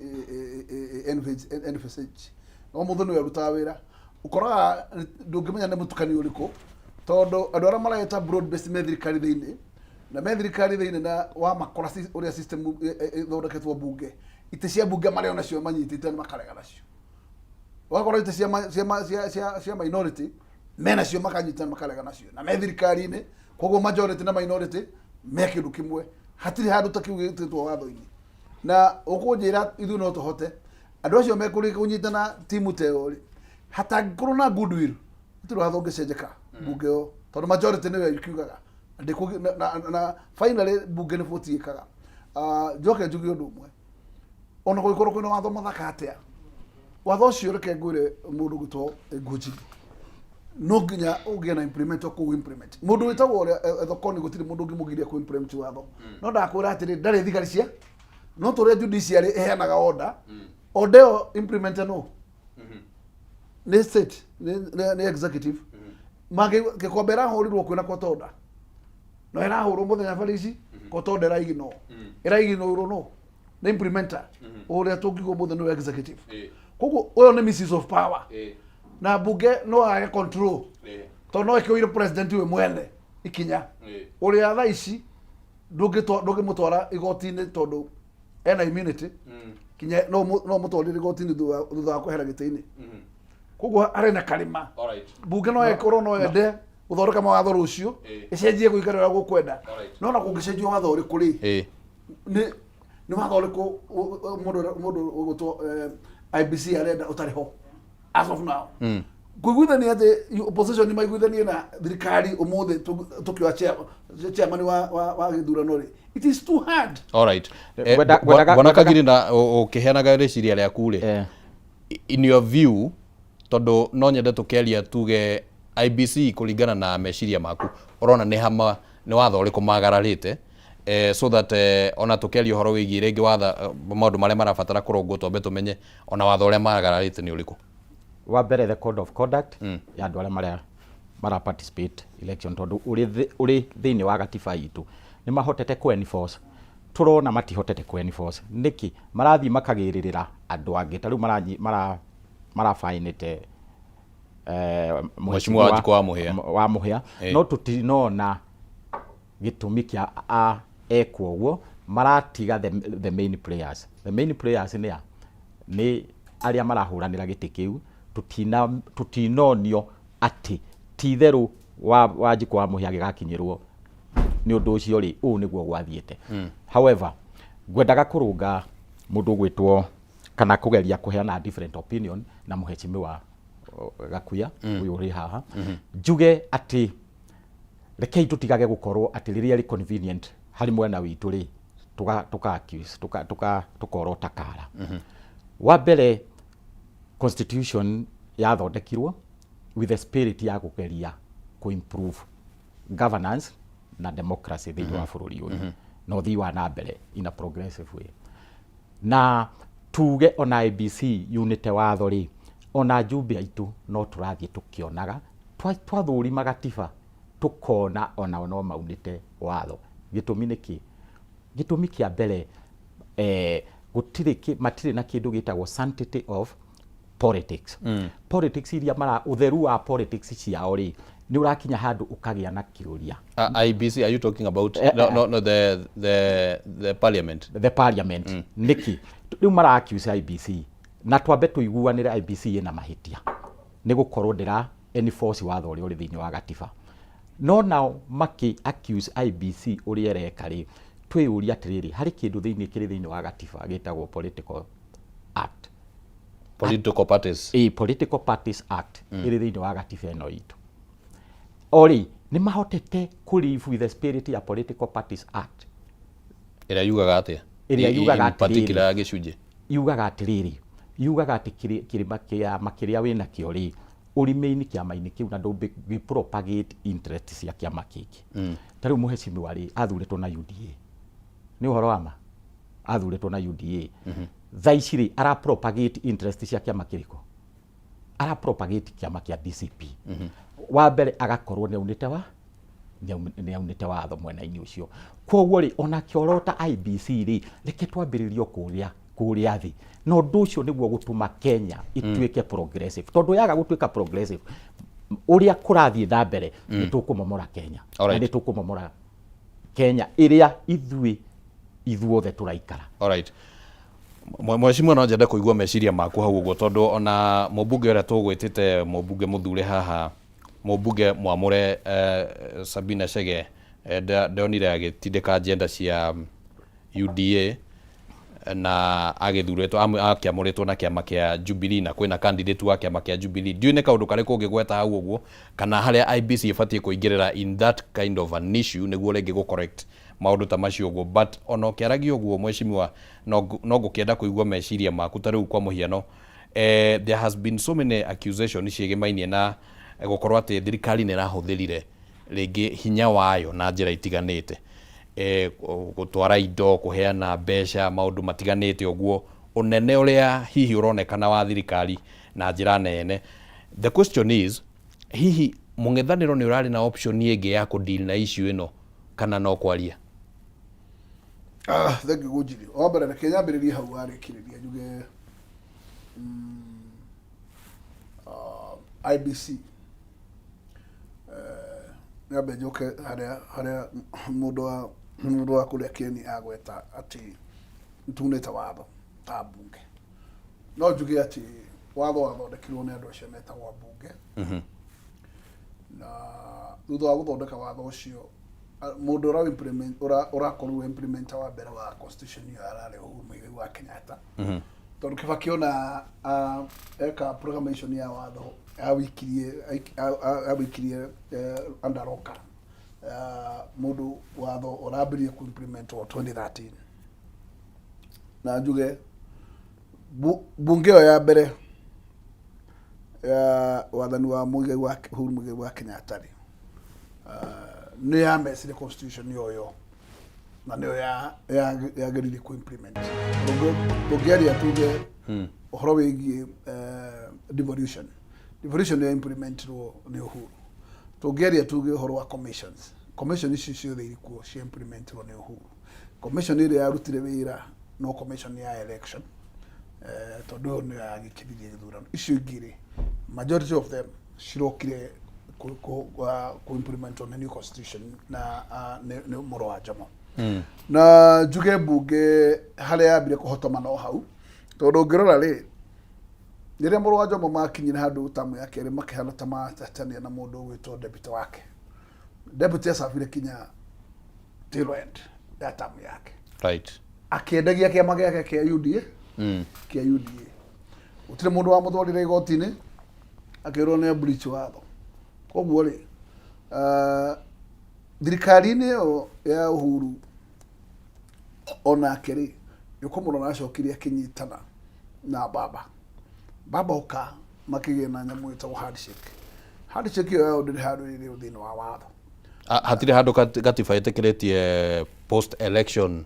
envisage no mũndũ nĩwe ũrutaga wĩra, ũkoraga ndũngĩmenya nĩ mũtukanio ũrĩkũ, tondũ andũ arĩa mareta broad based me thirikari thĩinĩ na me thirikari thĩinĩ na wamakora ũrĩa system ĩthondeketwo mbunge, itĩ cia mbunge marĩ onacio manyitĩte makarega nacio, ũgakora itĩ cia ma- cia ma- cia cia cia minority menacio makanyita makarega nacio na me thirikari-inĩ. Koguo majority na minority me kĩndũ kĩmwe, hatirĩ handũ ta kĩu gĩtĩtwo watho-inĩ. Na ũkũnjĩra ithuĩ no tũhote andũ acio mekũrĩ kũnyitana timu ta ĩyo rĩ, hatangĩkorwo na goodwill, gũtirĩ watho ũngĩcenjeka mbunge ĩyo, tondũ majority nĩyo ĩkiugaga na finally mbunge nĩ vote ĩkaga. Ah, njoke njuge ũndũ ũmwe, ona kũngĩkorwo kwĩna watho mũthaka atĩa, watho ũcio, reke ngwĩre, mũndũ gwĩtwo Ngũnjiri, no nginya ũgĩe na implement kũu implement. Mũndũ wĩtagwo ũrĩa thokoni, gũtirĩ mũndũ ũngĩmũgiria kũ implement watho. No ndakwĩra atĩrĩ, ndarĩ thigari cia no tũrĩa judiciary ĩheanaga order, order ĩyo implement no nĩ state, nĩ executive. Mangĩ gĩkombe ĩrahũrirwo kwĩna court order, no ĩrahũrwo mũthenya barici court order ĩraiginwo, ĩraiginũrwo no nĩ implementer ũrĩa tũngiuga ũmũthĩ nĩwe executive. Koguo ũyũ nĩ misuse of power na mbunge no age control, tondũ no ĩkĩoire president we mwene ikinya ũrĩa thaa ici ndũngĩmũtwara igoti-inĩ tondũ ena immunity, kinya no mũtwarire igoti-inĩ thutha wa kwehera gĩtĩ-inĩ. Koguo harĩ na karĩma mbunge no ĩkorwo no ende gũthondeka mawatho rũciũ, ĩcenjie gũikara ũrĩa gũkwenda. No na kũngĩcenjio watho ũrĩkũ rĩ, nĩ watho ũrĩkũ mũndũ ũgũtwo IBC arenda ũtarĩ ho as of now? Kũiguithania atĩ opposition maiguithanie na thirikari ũmũthĩ tũkĩoya chairman wa gĩthurano rĩ, it is too hard. Alright. Ngwendaga- Bwana Kagiri, na ũkĩheanaga rĩciria rĩaku rĩ, in your view, tondũ no nyende tũkĩaria tuge IBC, kũringana na meciria maku, ũrona nĩ hama nĩ watho ũrĩkũ magararĩte, so that ona tũkĩaria ũhoro wĩgiĩ rĩngĩ watha maũndũ marĩa marabatara kũrũngwo, twambe tũmenye ona watho ũrĩa magararĩte nĩ ũrĩkũ. Wa mbere, the code of conduct ya andũ arĩa mara participate election, tondũ ũrĩ thĩinĩ wa gatiba itũ nĩ mahotete ku enforce, tũrona matihotete ku enforce. Nĩkĩ marathiĩ makagĩrĩrĩra andũ angĩ? Ta rĩu marabainĩte Mheshimiwa Wanjikũ wa Mũhĩa. Wa Mũhĩa. No tũtinona gĩtũmi kĩa a ekwo ũguo. Maratiga the main players. The main players nĩ a nĩ arĩa marahũranĩra gĩtĩ kĩu. Tũtinonio atĩ ti itherũ wa Wanjikũ wa Mũhĩa agĩgakinyĩrwo nĩ ũndũ ũcio rĩ, ũũ nĩguo gwathiĩte. However, ngwendaga kũrũnga mũndũ ũgwĩtwo kana kũgeria kũheana different opinion na mũhecimiwa Gakuya ũyũ ũrĩ haha. Njuge atĩ rekei tũtigage gũkorwo atĩ rĩrĩa rĩ convenient harĩ mwena witũ rĩ, tũka accuse, tũkorota kara. Wa mbere, constitution yathondekirwo with the spirit ya kũgeria kũ improve governance na democracy thĩinĩ wa bũrũri ũyũ na ũthii wa na mbere in a progressive way. Na tuge ona IBC yunĩte watho rĩ, ona njumbe aitũ no tũrathiĩ tũkĩonaga twathũrima gatiba, tũkona onao no maunĩte watho. Gĩtũmi nĩ kĩ? Gĩtũmi kĩa mbere, gũtirĩ matirĩ na kĩndũ gĩtagwo sanctity of politics. Politics iria mara ũtheru wa politics ciao rĩ, nĩ ũrakinya handũ ũkagĩa na kĩũria. IBC, are you talking about? No, no, no, the parliament. The parliament. Nĩkĩ rĩu mara accuse IBC? Na twambe tũiguanĩre, IBC ĩna mahĩtia nĩ gũkorwo ndĩra enforce watho ũrĩa ũrĩ thĩinĩ wa gatiba. No nao makĩ accuse IBC ũrĩa ĩreka rĩ, twĩyũria atĩrĩrĩ, harĩ kĩndũ thĩinĩ kĩrĩ thĩinĩ wa gatiba gĩtagwo political act. Political parties. Ĩ, Political Parties Act ĩrĩ thĩinĩ wa gatiba ĩno itũ. O rĩ, nĩ mahotete kũ live with the spirit ya Political Parties Act? Ĩrĩa yugaga atĩa? Ĩrĩa yugaga In particular atĩrĩrĩ, gĩcunjĩ. Yugaga atĩrĩrĩ, yugaga atĩ kĩrĩma kĩama kĩrĩa wĩnakĩo rĩ, ũremain kĩama-inĩ kĩu na ndũngĩ propagate interest cia kĩama kĩngĩ. Ta rĩu mũhecimiwa rĩ, athurĩtwo na UDA. Nĩ ũhoro wa ma? Athurĩtwo na UDA. Thaa ici rĩ, ara propagate interest cia kĩama kĩrĩkũ? Ara propagate kĩama kĩa DCP. Wa mbere agakorwo nĩ aunĩte wa nĩ aunĩte watho mwena-inĩ ũcio. Koguo rĩ, ona kĩoro ta IEBC rĩ, reke twambĩrĩrie o kũrĩa kũrĩa thĩ, na ũndũ ũcio nĩguo gũtũma Kenya ituĩke progressive, tondũ yaga gũtuĩka progressive ũrĩa kũrathiĩ na mbere, nĩ tũkũmomora Kenya, na nĩ tũkũmomora Kenya ĩrĩa ithuĩ ithuothe tũraikara. Alright. Mheshimiwa, no nyende kũigua meciria maku hau ũguo, tondũ ona mũmbunge ũrĩa tũgwĩtĩte, mũmbunge mũthure haha, mũmbunge mwamũre Sabina Chege, ndonire agĩtindĩka agenda cia UDA na agĩthurĩtwo, akĩamũrĩtwo na kĩama kĩa Jubilee, na kwĩna candidate wa kĩama kĩa Jubilee. Ndiũĩ nĩ kaũndũ karĩkũ ũngĩgweta hau ũguo, kana harĩa IEBC ĩbatiĩ kũingĩrĩra in that kind of an issue nĩguo rĩngĩ gũ correct maũndũ ta macio ũguo. But ona ũkĩaragia ũguo, mheshimiwa, no ngũkĩenda kũigua meciria maku. Ta rĩu kwa mũhiano, there has been so many accusations ciĩgĩmainie na gũkorwo atĩ thirikari nĩ ĩrahũthĩrire rĩngĩ hinya wayo na njĩra itiganĩte, gũtwara indo, kũheana mbeca, maũndũ matiganĩte ũguo, ũnene ũrĩa hihi ũronekana wa thirikari na njĩra nene. The question is, hihi mũng'ethanĩro nĩ ũrarĩ na option ĩngĩ ya kũ deal na issue ĩno, kana no kwaria? Ah, thank you, Gũnjiri. Wa mbere, reke nyambĩrĩrie hau warĩkĩrĩria, njuge IEBC, nyambe njoke harĩa mũndũ wa kũrĩa Kĩeni agweta atĩ nĩtunĩte watho ta mbunge. No njuge atĩ watho wathondekirwo nĩ andũ acio metagwo ambunge, na thutha wa gũthondeka watho ũcio, mũndũ ũra implement, ũrakorirwo implementer wa mbere wa constitution ĩyo ararĩ Uhuru Muigai wa Kenyatta, tondũ Kibaki ona eka proclamation ya watho awikirie under locker. Mũndũ watho ũrambĩrĩria ku implement o 2013. Na njuge bunge ĩyo ya mbere ya wathani wa Muigai wa Uhuru Muigai wa Kenyatta rĩ, nĩ yamecire constitution ĩyo na nĩyo yagĩrĩire ku implement. Tũngĩaria tuge ũhoro wĩgiĩ devolution ya implementirwo nĩ Uhuru. Tũngĩaria tuge ũhoro wa commissions, commission ici ciothe irĩ kuo cia implementirwo nĩ Uhuru. Commission ĩrĩa yarutire wĩra no commission ya election, tondũ ĩyo nĩyo yagĩkĩririe gĩthurano. Icio ingĩ rĩ, majority of them cirokire ku implement on the new constitution na nĩ mũro wa Jomo. Na njuge mbunge harĩa yambire kũhotoma no hau, tondũ ũngĩrora rĩ, rĩrĩa mũrũ wa Jomo makinyire handũ tamu ya kerĩ, makĩhana ta matetania na mũndũ ũgwĩtwo deputy wake. Deputy acabire kinya tail end ya tamu yake, akĩendagia kĩama gĩake kĩa UDA, kĩa UDA. Gũtirĩ mũndũ wamũtwarire igoti-inĩ akĩrwo nĩ breach watho. Koguo rĩ, thirikari-inĩ ĩyo ya Uhuru onake rĩ, nĩ ũkũmũrora acokire akĩnyitana na baba baba oka makĩgĩa na nyamũ ĩtagwo handshake. Handshake ĩyo yao ndĩrĩ handũ ĩrĩ thĩinĩ wa watho. Hatirĩ handũ gatiba ĩtĩkĩrĩtie post election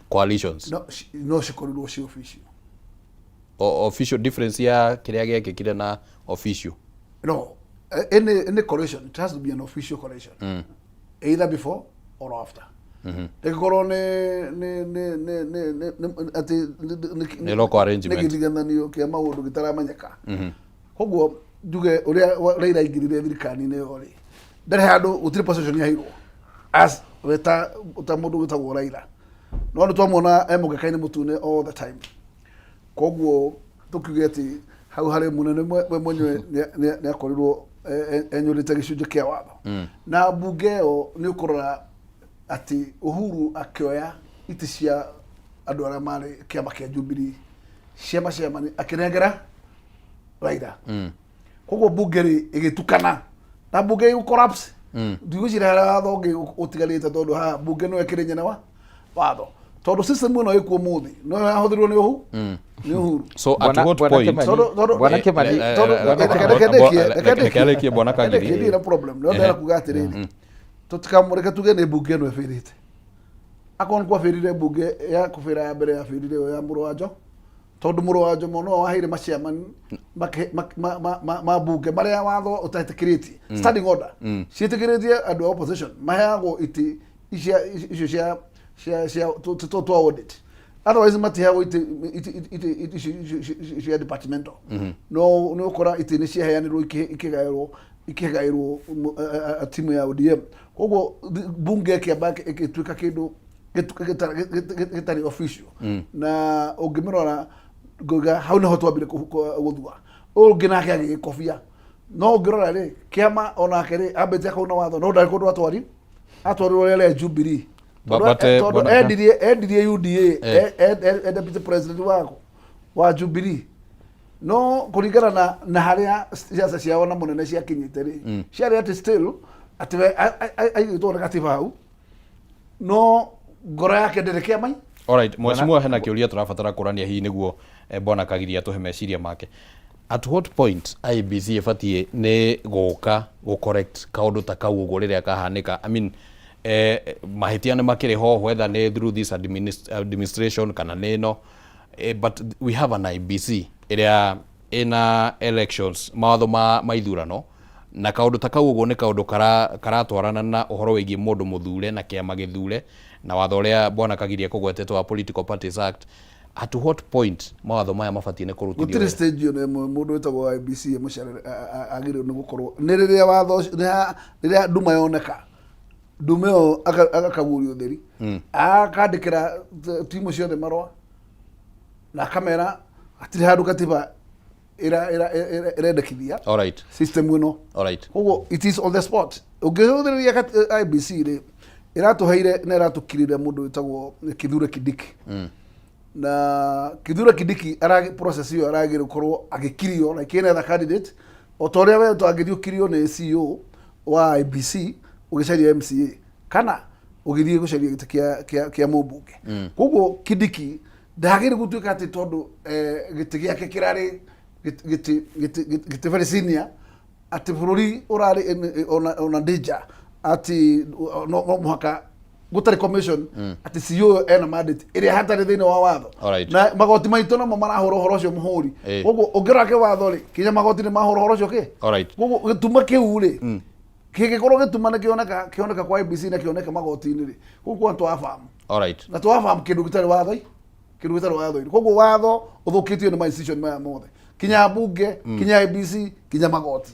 coalitions? No cikorirwo ci official. Official, difference ya kĩrĩa gĩekĩkire na official? No, any coalition, it has to be an official coalition, either before or after. Ĩgĩkorwo nĩ atĩ Nĩ local arrangement. Nĩ gĩthigananio kĩa maũndũ gĩtaramenyeka. Koguo njuge ũrĩa Raila aingĩrire thirikari-inĩ ĩyo rĩ, ndarĩ handũ, gũtirĩ position yaheirwo as we ta mũndũ wĩtagwo Raila, no nĩ twamuona e mũgeka-inĩ mũtune all the time. Koguo tũkiuge atĩ hau harĩ mũnene we mwenyewe nĩ akorirwo enyũrĩte gĩcunjĩ kĩa watho. Na mbunge ĩyo nĩ ũkũrora atĩ Uhuru akĩoya itĩ cia andũ arĩa marĩ kĩama kĩa Jubilee, ciama akĩnengera Raila. Koguo mbunge rĩ ĩgĩtukana na mbunge ĩgũ collapse. Ndigwĩciria harĩa watho ũngĩ ũtigarĩte, tondũ haha mbunge nĩyo ĩkĩrĩ nyene wa watho. Tondũ system ĩno ĩkuo mũthĩ no yahũthĩrwo nĩ ũhu nĩ Uhuru. So at what point Bwana Kimani, reke arĩkie Bwana Kagiri. Reke ndire problem no ndĩrenda kuga atĩrĩrĩ, tũtikamũreke tuge nĩ mbunge ĩno ĩbĩrĩte. Akorwo nĩ kwabĩrire mbunge ya kũbĩra ya mbere yabĩrire ĩyo ya mũrũ wa Njo, tondũ mũrũ wa Njomo no waheire maciamani ma mbunge marĩa watho ũtetĩkĩrĩtie, standing order ciĩtĩkĩrĩtie andũ a opposition maheagwo itĩ icio cia twa audit, otherwise matiheagwo itĩ icio cia departmental. No nĩ ũkora itĩ nĩ ciaheanirwo ikĩgaĩrwo timu ya ODM. Koguo bunge ĩkĩamba ĩgĩtuĩka kĩndũ gĩtarĩ official. Na ũngĩmĩrora ngauga hau nĩho twambire gũthua. Ũyũ ũngĩ nake agĩgĩkobia, no ũngĩrora rĩ, kĩama onake rĩ ambĩte akauna watho, no ndarĩ kũndũ atwari atwarirwo rĩrĩa Jubilee. But, Tondũ endirie UDA e deputy president wako wa Jubilee, no kũringana na harĩa ciaca ciao na mũnene ciakinyĩte rĩ, ciarĩ atĩ still atĩ we aigĩtwo nĩ gatiba hau, no ngoro yake ndĩrĩ kĩama. Alright, mheshimiwa, hena kĩũria tũrabatara kũrania hihi nĩguo bwana Kagiri atũhe meciria make. At what point IEBC ĩbatiĩ nĩ gũka gũ correct kaũndũ ta kau ũguo rĩrĩa kahanĩka? I mean, mahĩtia nĩ makĩrĩ ho, whether nĩ through this administration kana nĩ ĩno, but we have an IEBC ĩrĩa ĩna elections, mawatho ma ithurano, na kaũndũ ta kau ũguo nĩ kaũndũ karatwarana na ũhoro wĩgiĩ mũndũ mũthure na kĩama gĩthure na watho ũrĩa bwana Kagiri ekũgwetetwo wa Political Parties Act. At what point mawatho maya mabatiĩ nĩ kũrutithio Gũtirĩ wĩra? stage ĩyo ĩmwe mũndũ wĩtagwo IEBC ĩmũcerere agĩrĩirwo nĩ gũkorwo nĩ rĩrĩa watho nĩ rĩrĩa nduma yoneka, nduma ĩyo akaguũria ũtheri, akandĩkĩra timu ciothe marũa na akamera hatirĩ handũ katiba ĩrendekithia system ĩno. Koguo it is on the spot. Ũngĩhũthĩrĩria IEBC rĩ, ĩratũheire na ĩratũkirire mũndũ wĩtagwo Kithure Kindiki. Na Kithure Kindiki process ĩyo aragĩrĩirwo gũkorwo agĩkirio like any other candidate, o ta ũrĩa we twangĩthiĩ ũkirio nĩ CEO wa IEBC ũgĩcaria MCA kana ũgĩthiĩ gũcaria gĩtĩ kĩa mũmbunge. Koguo Kindiki ndagĩrĩirwo gũtuĩka atĩ tondũ gĩtĩ gĩake kĩrarĩ gĩtĩ very senior, atĩ bũrũri ũrarĩ ona danger, atĩ no mũhaka gũtarĩ commission, atĩ CEO ena mandate ĩrĩa hatarĩ thĩinĩ wa watho. Na magoti maitũ namo marahũra ũhoro ũcio mũhũri. Koguo ũngĩrora kĩwatho rĩ, kinya magoti nĩ mahũra ũhoro ũcio kĩ. Koguo gĩtuma kĩu rĩ, kĩngĩkorwo gĩtuma nĩ kĩoneka kwa IEBC na kĩoneka magoti-inĩ rĩ, koguo twafahamu na twafahamu kĩndũ gĩtarĩ watho, kĩndũ gĩtarĩ watho-inĩ. Koguo watho ũthũkĩtio nĩ ma institution maya mothe, kinya mbunge, kinya IEBC, kinya magoti.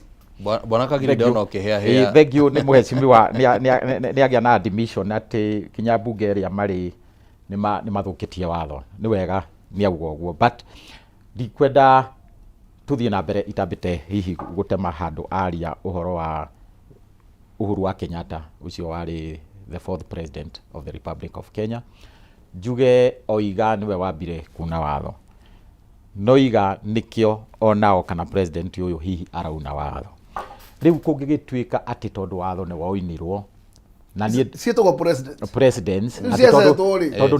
Bwana Kagiri, ndĩrona ũkĩhĩahĩa. Thank you. Nĩ mũhecimiwa nĩ agĩa na admission atĩ kinya mbunge ĩrĩa marĩ nĩ mathũkĩtie watho. Nĩ wega nĩ auga ũguo, but ndikwenda tũthiĩ na mbere itambĩte hihi gũtema handũ aria ũhoro wa Uhuru wa Kenyatta, ũcio warĩ the fourth president of the Republic of Kenya. Njuge oiga nĩwe wambire kuna watho, noiga nĩkĩo onao kana president ũyũ hihi arauna watho rĩu. Kũngĩgĩtuĩka atĩ tondũ watho nĩ woinirwo na niĩ Ciĩtagwo president. Presidents. Rĩu Atĩ tondũ ciasetwo rĩ. Tondũ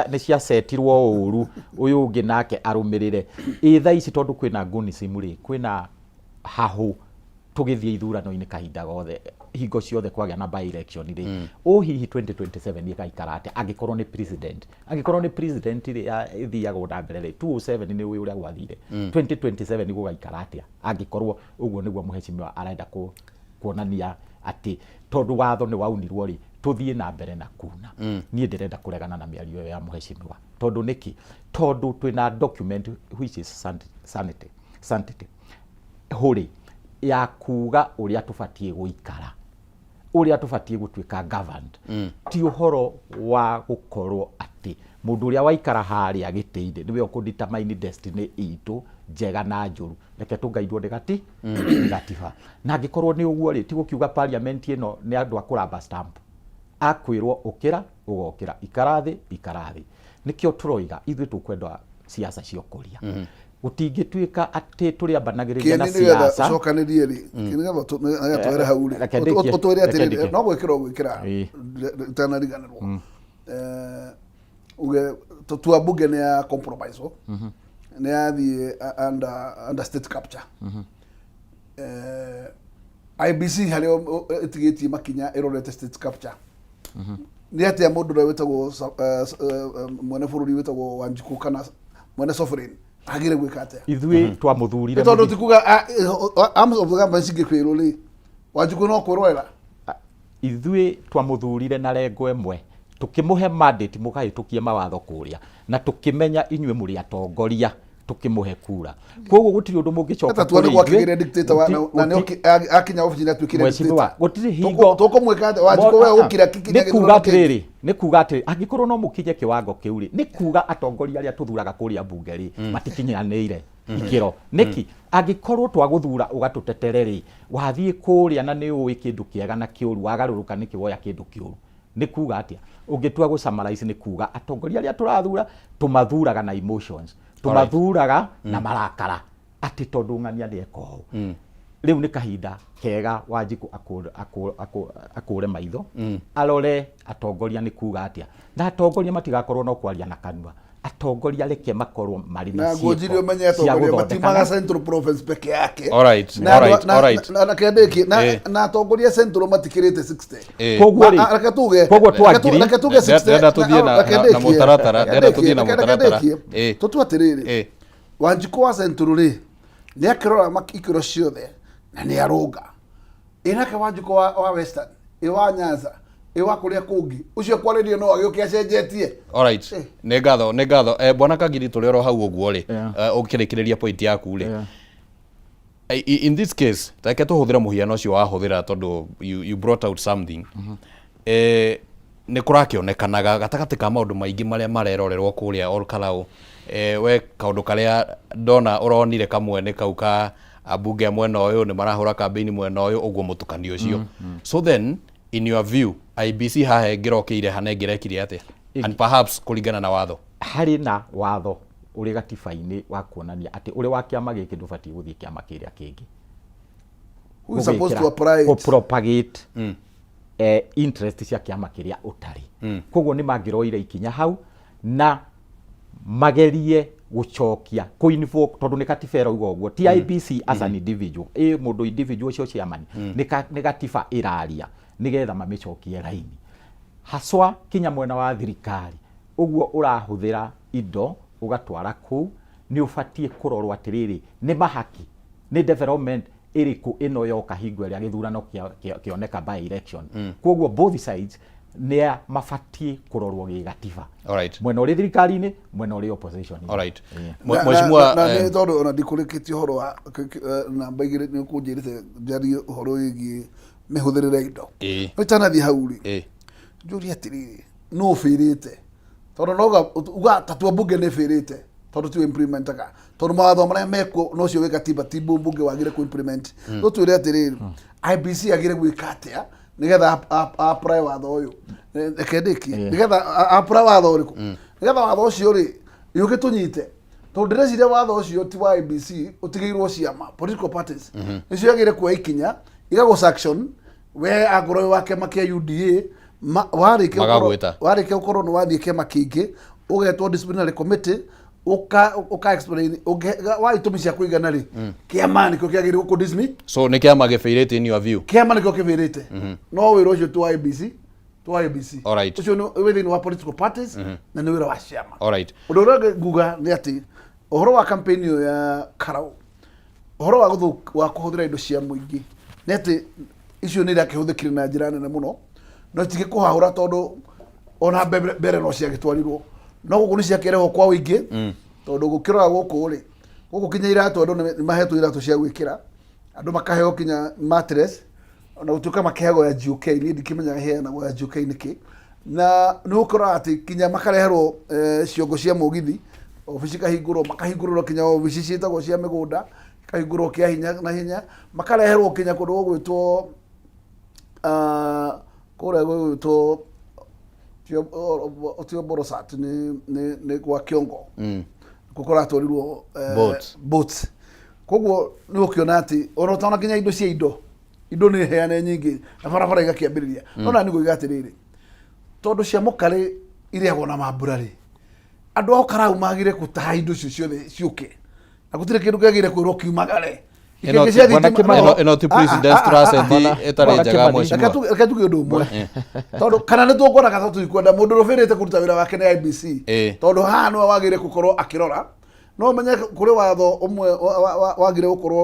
nĩ ciasetirwo ũru, ũyũ ũngĩ nake arũmĩrĩre. Ĩ thaa ici tondũ kwĩna ngũnisimu rĩ, kwĩna hahũ tũgĩthiĩ ithurano-inĩ kahinda gothe, hingo ciothe kwagĩa na by election rĩ, ũ hihi 2027 ĩgaikara atĩa angĩkorwo nĩ president, rĩ ĩthiagwo na mbere rĩ? 2007 nĩ ũĩ ũrĩa gwathire. 2027 gũgaikara atĩa angĩkorwo ũguo nĩguo mũhecimiwa arenda kuonania atĩ tondũ watho nĩ waunirwo rĩ, tũthiĩ na mbere na kuna? Niĩ ndĩrenda kũregana na mĩario ĩyo ya mũhecimiwa. Tondũ nĩkĩ? Tondũ twĩna document which is sanity hũrĩ ya kuga ũrĩa tũbatiĩ gũikara, ũrĩa tũbatiĩ gũtuĩka governed. Ti ũhoro wa gũkorwo atĩ mũndũ ũrĩa waikara harĩa gĩtĩ-inĩ nĩwe ũkũ-determine destiny itũ njega na njũru. Reke tũgaidwo nĩ gatiba. Na angĩkorwo nĩ ũguo rĩ, ti gũkiuga parliament ĩno nĩ andũ a kũramba stamp, akwĩrwo ũkĩra ũgokĩra, ikara thĩ ikara thĩ. Nĩkĩo tũroiga ithuĩ tũkwenda siasa cia ũkũria. Gũtingĩtuĩka atĩ tũrĩambanagĩrĩria na Kĩeni nĩgetha siasa. Ũcokanĩrie rĩ, nĩgetha nĩgetha twere hau rĩ, Reke ndĩkie. ũtwĩre Reke atĩrĩrĩ, ndĩkie. no gwĩkĩra ũgwĩkĩra itanariganĩrwo. Uge tua bunge nĩ ya compromise o nĩ yathiĩ under state capture. IBC harĩa ĩtigĩtie makinya ĩrorete state capture nĩ atĩa mũndũ ũrĩa wĩtagwo mwene bũrũri wĩtagwo Wanjikũ kana mwene sovereign agĩrĩire gwĩka atĩa? Ithuĩ twamũthurire. Nĩ tondũ ti kuga arms of the government cingĩkwĩrwo rĩ, Wanjikũ no kwĩrorera. Ithuĩ twamũthurire na rengo ĩmwe, tũkĩmũhe mandate mũkahĩtũkie mawatho kũrĩa, na tũkĩmenya inyuĩ mũrĩ atongoria, tũkĩmũhe kura. Koguo gũtirĩ ũndũ mũngĩcoka Tatua kũrĩ nĩ gwakĩgĩre ithuĩ. dictator na nĩ akinya obici nĩ atuĩkire Mheshimiwa, dictator. gũtirĩ hingo Tũkũmwĩka atĩa? Wanjikũ we ũkira kikinya nĩ kuga gĩthurano kĩngĩ. atĩrĩrĩ, nĩ kuga atĩrĩ, angĩkorwo no mũkinye kĩwango kĩu rĩ, nĩ kuga atongoria arĩa tũthuraga kũrĩa mbunge rĩ, matikinyanĩire ikĩro. Nĩkĩ? Angĩkorwo twagũthura ũgatũtetere rĩ, wathiĩ kũrĩa na nĩ ũĩ kĩndũ kĩega na kĩũru, wagarũrũka nĩkĩ woya kĩndũ kĩũru? Nĩ kuga atĩa? Ũngĩtua gũ summarize nĩ kuga atongoria arĩa tũrathura tũmathuraga na emotions, tũmathuraga na marakara atĩ tondũ ng'ania nĩ eka ũũ. Rĩu nĩ kahinda kega Wanjikũ akũre maitho, arore atongoria nĩ kuga atĩa, na atongoria matigakorwo no kwaria na kanua. Atongoria reke makorwo marĩ na Na ngũnjiri ciĩko ũmenye cia atongoria gũthondekana. matiumaga Central Province peke yake. Alright, Na andũ- alright, alright. na kendĩki na na atongoria Central matikĩrĩte 60. Koguo rĩ, Reke tuge, koguo reke tuge 60. Ndĩrenda tũthiĩ reke na ndĩkie. mũtaratara, Reke ndĩrenda tũthiĩ na ndĩkie, reke mũtaratara. ndĩkie. Tũtue atĩrĩrĩ, Wanjikũ wa Central rĩ, nĩ akĩrora ikĩro ciothe na nĩ arũnga. Ĩ nake Wanjikũ wa Western, ĩ wa Nyanza, ĩ wa kũrĩa kũngĩ, ũcio kwarĩrio no agĩũke acenjetie. Alright. Nĩ ngatho, nĩ ngatho. Bwana Kagiri, tũrĩ oro hau ũguo rĩ, ũkĩrĩkĩrĩria point yaku rĩ. In this case, reke tũhũthĩre mũhiano ũcio wahũthĩra tondũ you brought out something. Nĩ kũrakĩonekanaga gatagatĩ ka maũndũ maingĩ marĩa marerorerwo kũrĩa Ol Kalou. We kaũndũ karĩa ndona ũronire kamwe nĩ kau ka ambunge a mwena ũyũ nĩ marahũra kambĩini mwena ũyũ, ũguo mũtukanio ũcio. So then, in your view, IBC haha ĩngĩrokĩire hana ĩngĩrekire atĩa? And perhaps kũringana na watho. Harĩ na watho ũrĩ gatiba-inĩ wa kuonania atĩ ũrĩ wa kĩama gĩkĩ ndũbatiĩ gũthiĩ kĩama kĩrĩa kĩngĩ. Who is supposed to apply it? Kũ-propagate interest cia kĩama kĩrĩa ũtarĩ. Koguo nĩ mangĩroire ikinya hau na magerie gũcokia kũ invoke, tondũ nĩ katiba ĩrauga ũguo, ti IBC as an individual, ĩ mũndũ individual ũcio chairman, nĩ gatiba ĩraria nĩgetha mamĩcokie raini haswa kinya mwena wa thirikari. Ũguo ũrahũthĩra indo ũgatwara kũu, nĩ ũbatiĩ kũrorwo atĩrĩrĩ, nĩ mahaki, nĩ development ĩrĩkũ ĩno yoka hingo ĩrĩa gĩthurano kĩoneka by election. Koguo both sides nĩ mabatiĩ kũrorwo gĩgatiba, mwena ũrĩ thirikari-inĩ, mwena ũrĩ opposition. Mheshimiwa, Na nĩ tondũ ona ndikũrĩkĩtie ũhoro wa namba 2, nĩ ũkũnjĩrĩte njarie ũhoro wĩgiĩ mĩhũthĩrĩre ya indo. No itanathiĩ hau rĩ, njũrie atĩrĩrĩ, nũ ũbĩrĩte? Tondũ no uga tatua mbunge nĩ ĩbĩrĩte tondũ tiwe implementaga, tondũ mawatho marĩa mekuo no ũcio wĩ gatiba, ti mbunge wagire kũ implement. No twĩre atĩrĩrĩ, IBC yagire gwĩka atĩa nĩgetha apply watho ũyũ? Reke ndĩkie. Nĩgetha apply watho ũrĩkũ? Nĩgetha watho ũcio rĩ yũke tũnyite, tondũ ndĩreciria watho ũcio ti wa IBC, ũtigĩirwo ciama, political parties. Nĩcio yagĩrĩire kuoya ikinya igagũ sanction we angorwo wĩ wa kĩama kĩa UDA, warĩkia Magagwĩta. warĩkia gũkorwo nĩ wathiĩ kĩama kĩngĩ, ũgetwo disciplinary committee, ũka explain wa itũmi cia kũigana rĩ, kĩama nĩkĩo kĩagĩrĩirwo kũ dismiss. So nĩ kĩama gĩbĩirĩte in your view? Kĩama nĩkĩo kĩbĩrĩte, no wĩra ũcio ti wa IBC, ti wa IBC. Ũcio nĩ wĩ thĩinĩ wa political parties na nĩ wĩra wa ciama. Ũndũ ũrĩa ũngĩ nguga nĩ atĩ ũhoro wa campaign ĩyo ya Karau, ũhoro wa wa kũhũthĩra indo cia mũingĩ, nĩ atĩ icio nĩ irakĩhũthĩkire na njĩra nene mũno, no itingĩkũhahũra tondũ ona mbere no ciagĩtwarirwo, no gũkũ nĩ ciakĩrehwo kwa ũingĩ. Tondũ gũkĩrora gũkũ rĩ, gũkũ kinya iratũ, andũ nĩ mahetwo iratũ cia gwĩkĩra, andũ makaheo kinya mattress, ona gũtuĩka makeheagwo ya GOK, niĩ ndikĩmenyaga ĩheanagwo ya GOK nĩkĩ. Na nĩ ũkoraga atĩ kinya makareherwo ciongo cia mũgithi, obici ikahingũrwo, makahingũrĩrwo kinya obici ciĩtagwo cia mĩgũnda, ikahingũrwo kĩa hinya na hinya, makareherwo kinya kũndũ gũgwĩtwo kũrĩa gũgwĩtwo tio Borosat, nĩ gwa Kĩongo kũ kũratwarirwo Boats. Boats. Koguo nĩ ũkĩona atĩ ona ũtona kinya indo cia indo nĩ heane nyingĩ na barabara igakĩambĩrĩria. No na nĩ ngũiga atĩrĩrĩ, tondũ cia mũkarĩ irĩagwo na mambura rĩ. Andũ ao Karau magire gũtaha indo icio ciothe ciũke, na gũtirĩ kĩndũ kĩagĩrĩire kwĩrwo kiumagare. Ĩno Ikĩngĩ cia Bwana thitima- Kimani, no. ĩno ti Ah, ah, precedence ah, ah, trust ah, ĩti- ĩtarĩ Bwana njega, Kimani, mheshimiwa. Reke tuge ũndũ ũmwe, tondũ kana nĩ tũkwenda kana tũtikwenda, mũndũ ũrĩa ũbĩrĩte kũruta wĩra wake nĩ IBC, tondũ haha nĩwe wagĩrĩire gũkorwo akĩrora. No ũmenye kũrĩ watho ũmwe wagĩrĩire gũkorwo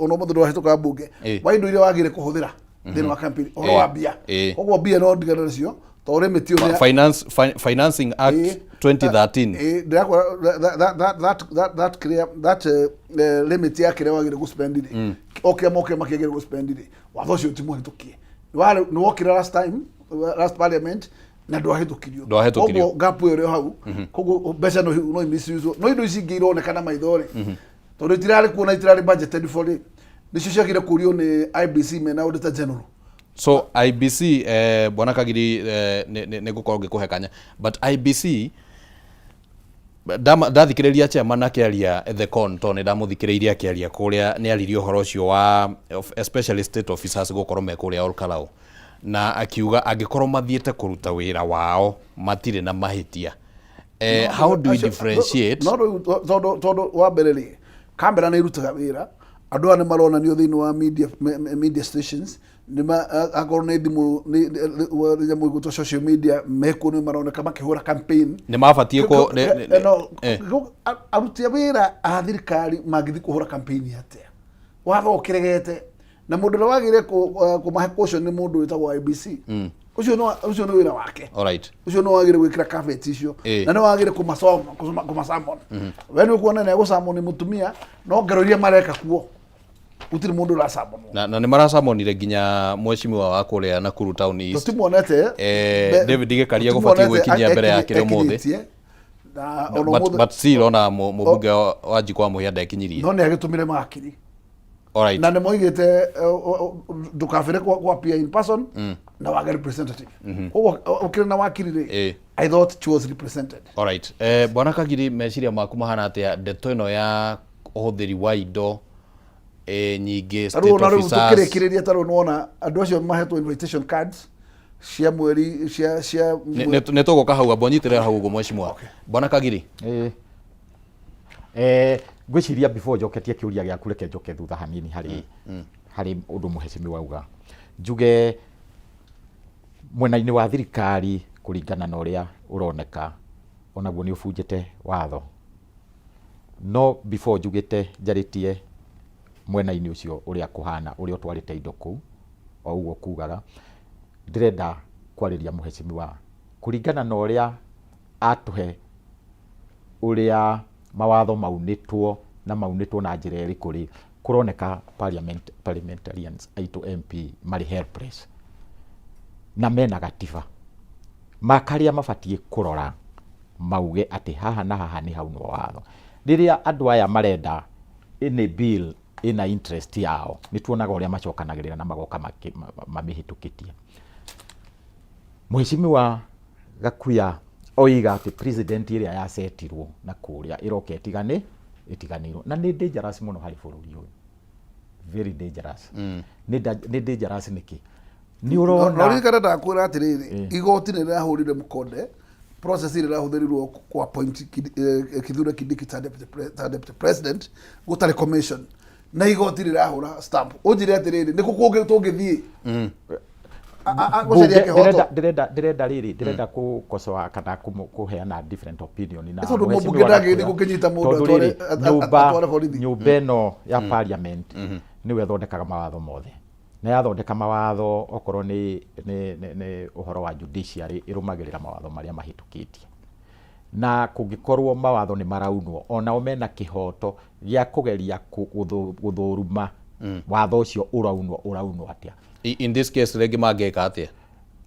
ona ũmũthĩ ndũrahĩtũka mbunge, wa indo iria wagĩrĩire kũhũthĩra thĩinĩ wa campaign, ũhoro wa mbia. Koguo mbia no ndigane nacio, tondũ limit ĩyo Financing Act 2013. Ndĩrakwĩra that clear, that limit ya kĩrĩa wagĩrĩire gũspend rĩ, o kĩama, o kĩama kĩagĩrĩire gũspend rĩ, watho ũcio ti mũhĩtũkie. Nĩ wokire last time, last parliament, na ndwahĩtũkirio. Ndwahĩtũkirio. Koguo gap ĩyo ĩrĩ o hau. Koguo mbeca no imisuse, no indo ici ingĩ ironeka na maitho rĩ, tondũ itirarĩ kuo na itirarĩ budgeted for rĩ, nĩcio ciagĩrĩire kũrio nĩ IBC mena Auditor General. So IBC, bwana Kagiri, nĩ ngũkorwo ngĩkũhe kanya, but IBC ndathikĩrĩria chairman akĩaria the con, tondũ nĩ ndamũthikĩrĩirie akĩaria kũrĩa, nĩ aririe ũhoro ũcio wa especially state officers gũkorwo me kũrĩa Ol Kalou, na akiuga angĩkorwo mathiĩte kũruta wĩra wao matirĩ na mahĩtia. How do we differentiate? No rĩu tondũ wa mbere rĩ, kamera nĩ irutaga wĩra, andũ aya nĩ maronanio thĩinĩ wa media stations, akorwo nĩ thimũ, nĩ nyamũ igwĩtwo social media, mekuo nĩ maroneka makĩhũra campaign. Nĩ mabatiĩ kũ No, aruti a wĩra a thirikari mangĩthiĩ kũhũra campaign atĩa watho ũkĩregete? Na mũndũ ũrĩa wagĩrĩire kũmahe caution nĩ mũndũ wĩtagwo IBC. Ũcio no ũcio nĩ wĩra wake. Ũcio nĩ wagĩrĩire gwĩkĩra caveat icio, na nĩ wagĩrĩire kũmasoma, kũmasummon. We nĩ ũkuona nĩ egũsummon mũtumia, no ngero iria mareka kuo gũtirĩ mũndũ ũrasummonwo. Na nĩ maracamonire nginya mheshimiwa wa kũrĩa Nakuru Town East. Tũtimuonete. David Gĩkaria gũbatiĩ gwĩkinyia mbere yake ũmũthĩ. Ekinyĩtie. Na ona But, but still ona mũmbunge wa Njikwa Mũhĩa ndekinyirie. No nĩ agĩtũmire makiri. Na nĩ moigĩte ndũkabĩre kwa appear in person na wage representative. Koguo ũkĩrĩ na wakiri rĩ, I thought she was represented. Alright. Bwana Kagiri, meciria maku mahana atĩa ndeto ĩno ya ũhũthĩri wa indo nyingĩ, state Tarĩu ona rĩu officers? tũkĩrĩkĩrĩria, tarĩu nĩwona andũ acio mahetwo invitation cards cia mweri cia Nĩ tũgũka hau, amba ũnyitĩrĩre hau ũguo mheshimiwa. Bwana Kagiri. Ngwĩciria before njoketie kĩũria gĩaku, reke njoke thutha hanini harĩ ũndũ mũhecimiwa auga. Njuge mwena-inĩ wa thirikari, kũringana na ũrĩa ũroneka, onaguo nĩ ũbunjĩte watho. No before njugĩte njarĩtie mwena-inĩ ũcio ũrĩa kũhana, ũrĩa ũtwarĩte indo kũu, o ũguo kugaga, ndĩrenda kwarĩria mũhecimiwa kũringana na ũrĩa atũhe ũrĩa mawatho maunĩtwo na maunĩtwo na njĩra ĩrĩkũ rĩ, kũroneka parliamentarians aitũ, MP, marĩ helpless na mena gatiba makarĩa mabatiĩ kũrora mauge atĩ haha na haha nĩ haunwo watho. Rĩrĩa andũ aya marenda any bill ĩna interest yao, nĩ tuonaga ũrĩa macokanagĩrĩra na magoka mamĩhĩtũkĩtie. Mheshimiwa Gakuya oiga atĩ president ĩrĩa yacetirwo na kũrĩa ĩroka ĩtigane ĩtiganĩirwo, na nĩ dangerous mũno harĩ bũrũri ũyũ, very dangerous. Nĩ dangerous nĩkĩ? Nĩ No ũrona ririkana ndakwĩra atĩrĩrĩ, igoti nĩ rĩrahũrire mũkonde process ĩrĩa ĩrahũthĩrirwo ku appoint Kithure Kindiki ta deputy president gũtarĩ commission, na igoti rĩrahũra stamp. Ũnjĩre atĩrĩrĩ, nĩ kũ kũngĩ tũngĩthiĩ gũcaria Bunge- kĩhoto? Ndĩrenda rĩrĩ, ndĩrenda kũkosoa kana kũheana different opinion na Nĩ tondũ mũhecimiwa mũmbunge ndagĩthiĩ Gakuya. gũkĩnyita mũndũ Tondũ rĩrĩ, atware borithi. Nyũmba ĩno ya parliament nĩwe ĩthondekaga mawatho mothe, na yathondeka mawatho, okorwo nĩ ũhoro wa judiciary, ĩrũmagĩrĩra mawatho marĩa mahĩtũkĩtie. Na kũngĩkorwo mawatho nĩ maraunwo, onao mena kĩhoto gĩa kũgeria gũthũruma watho ũcio ũraunwo atĩa. In this case rĩngĩ mangĩka atĩa?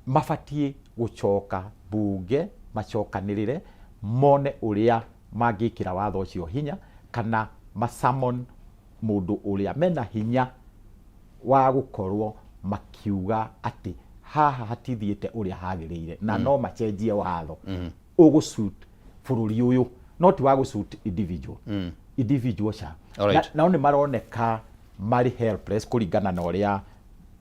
Mabatiĩ gũcoka bunge, macokanĩrĩre, mone ũrĩa mangĩkĩra watho ũcio hinya, kana masummon mũndũ ũrĩa mena hinya wa gũkorwo makiuga atĩ haha hatithiĩte ũrĩa hagĩrĩire, na no macenjie watho ũgũsuit bũrũri ũyũ, no ti wa gũsuit individual, individual ca. Nao nĩ maroneka marĩ helpless kũringana na ũrĩa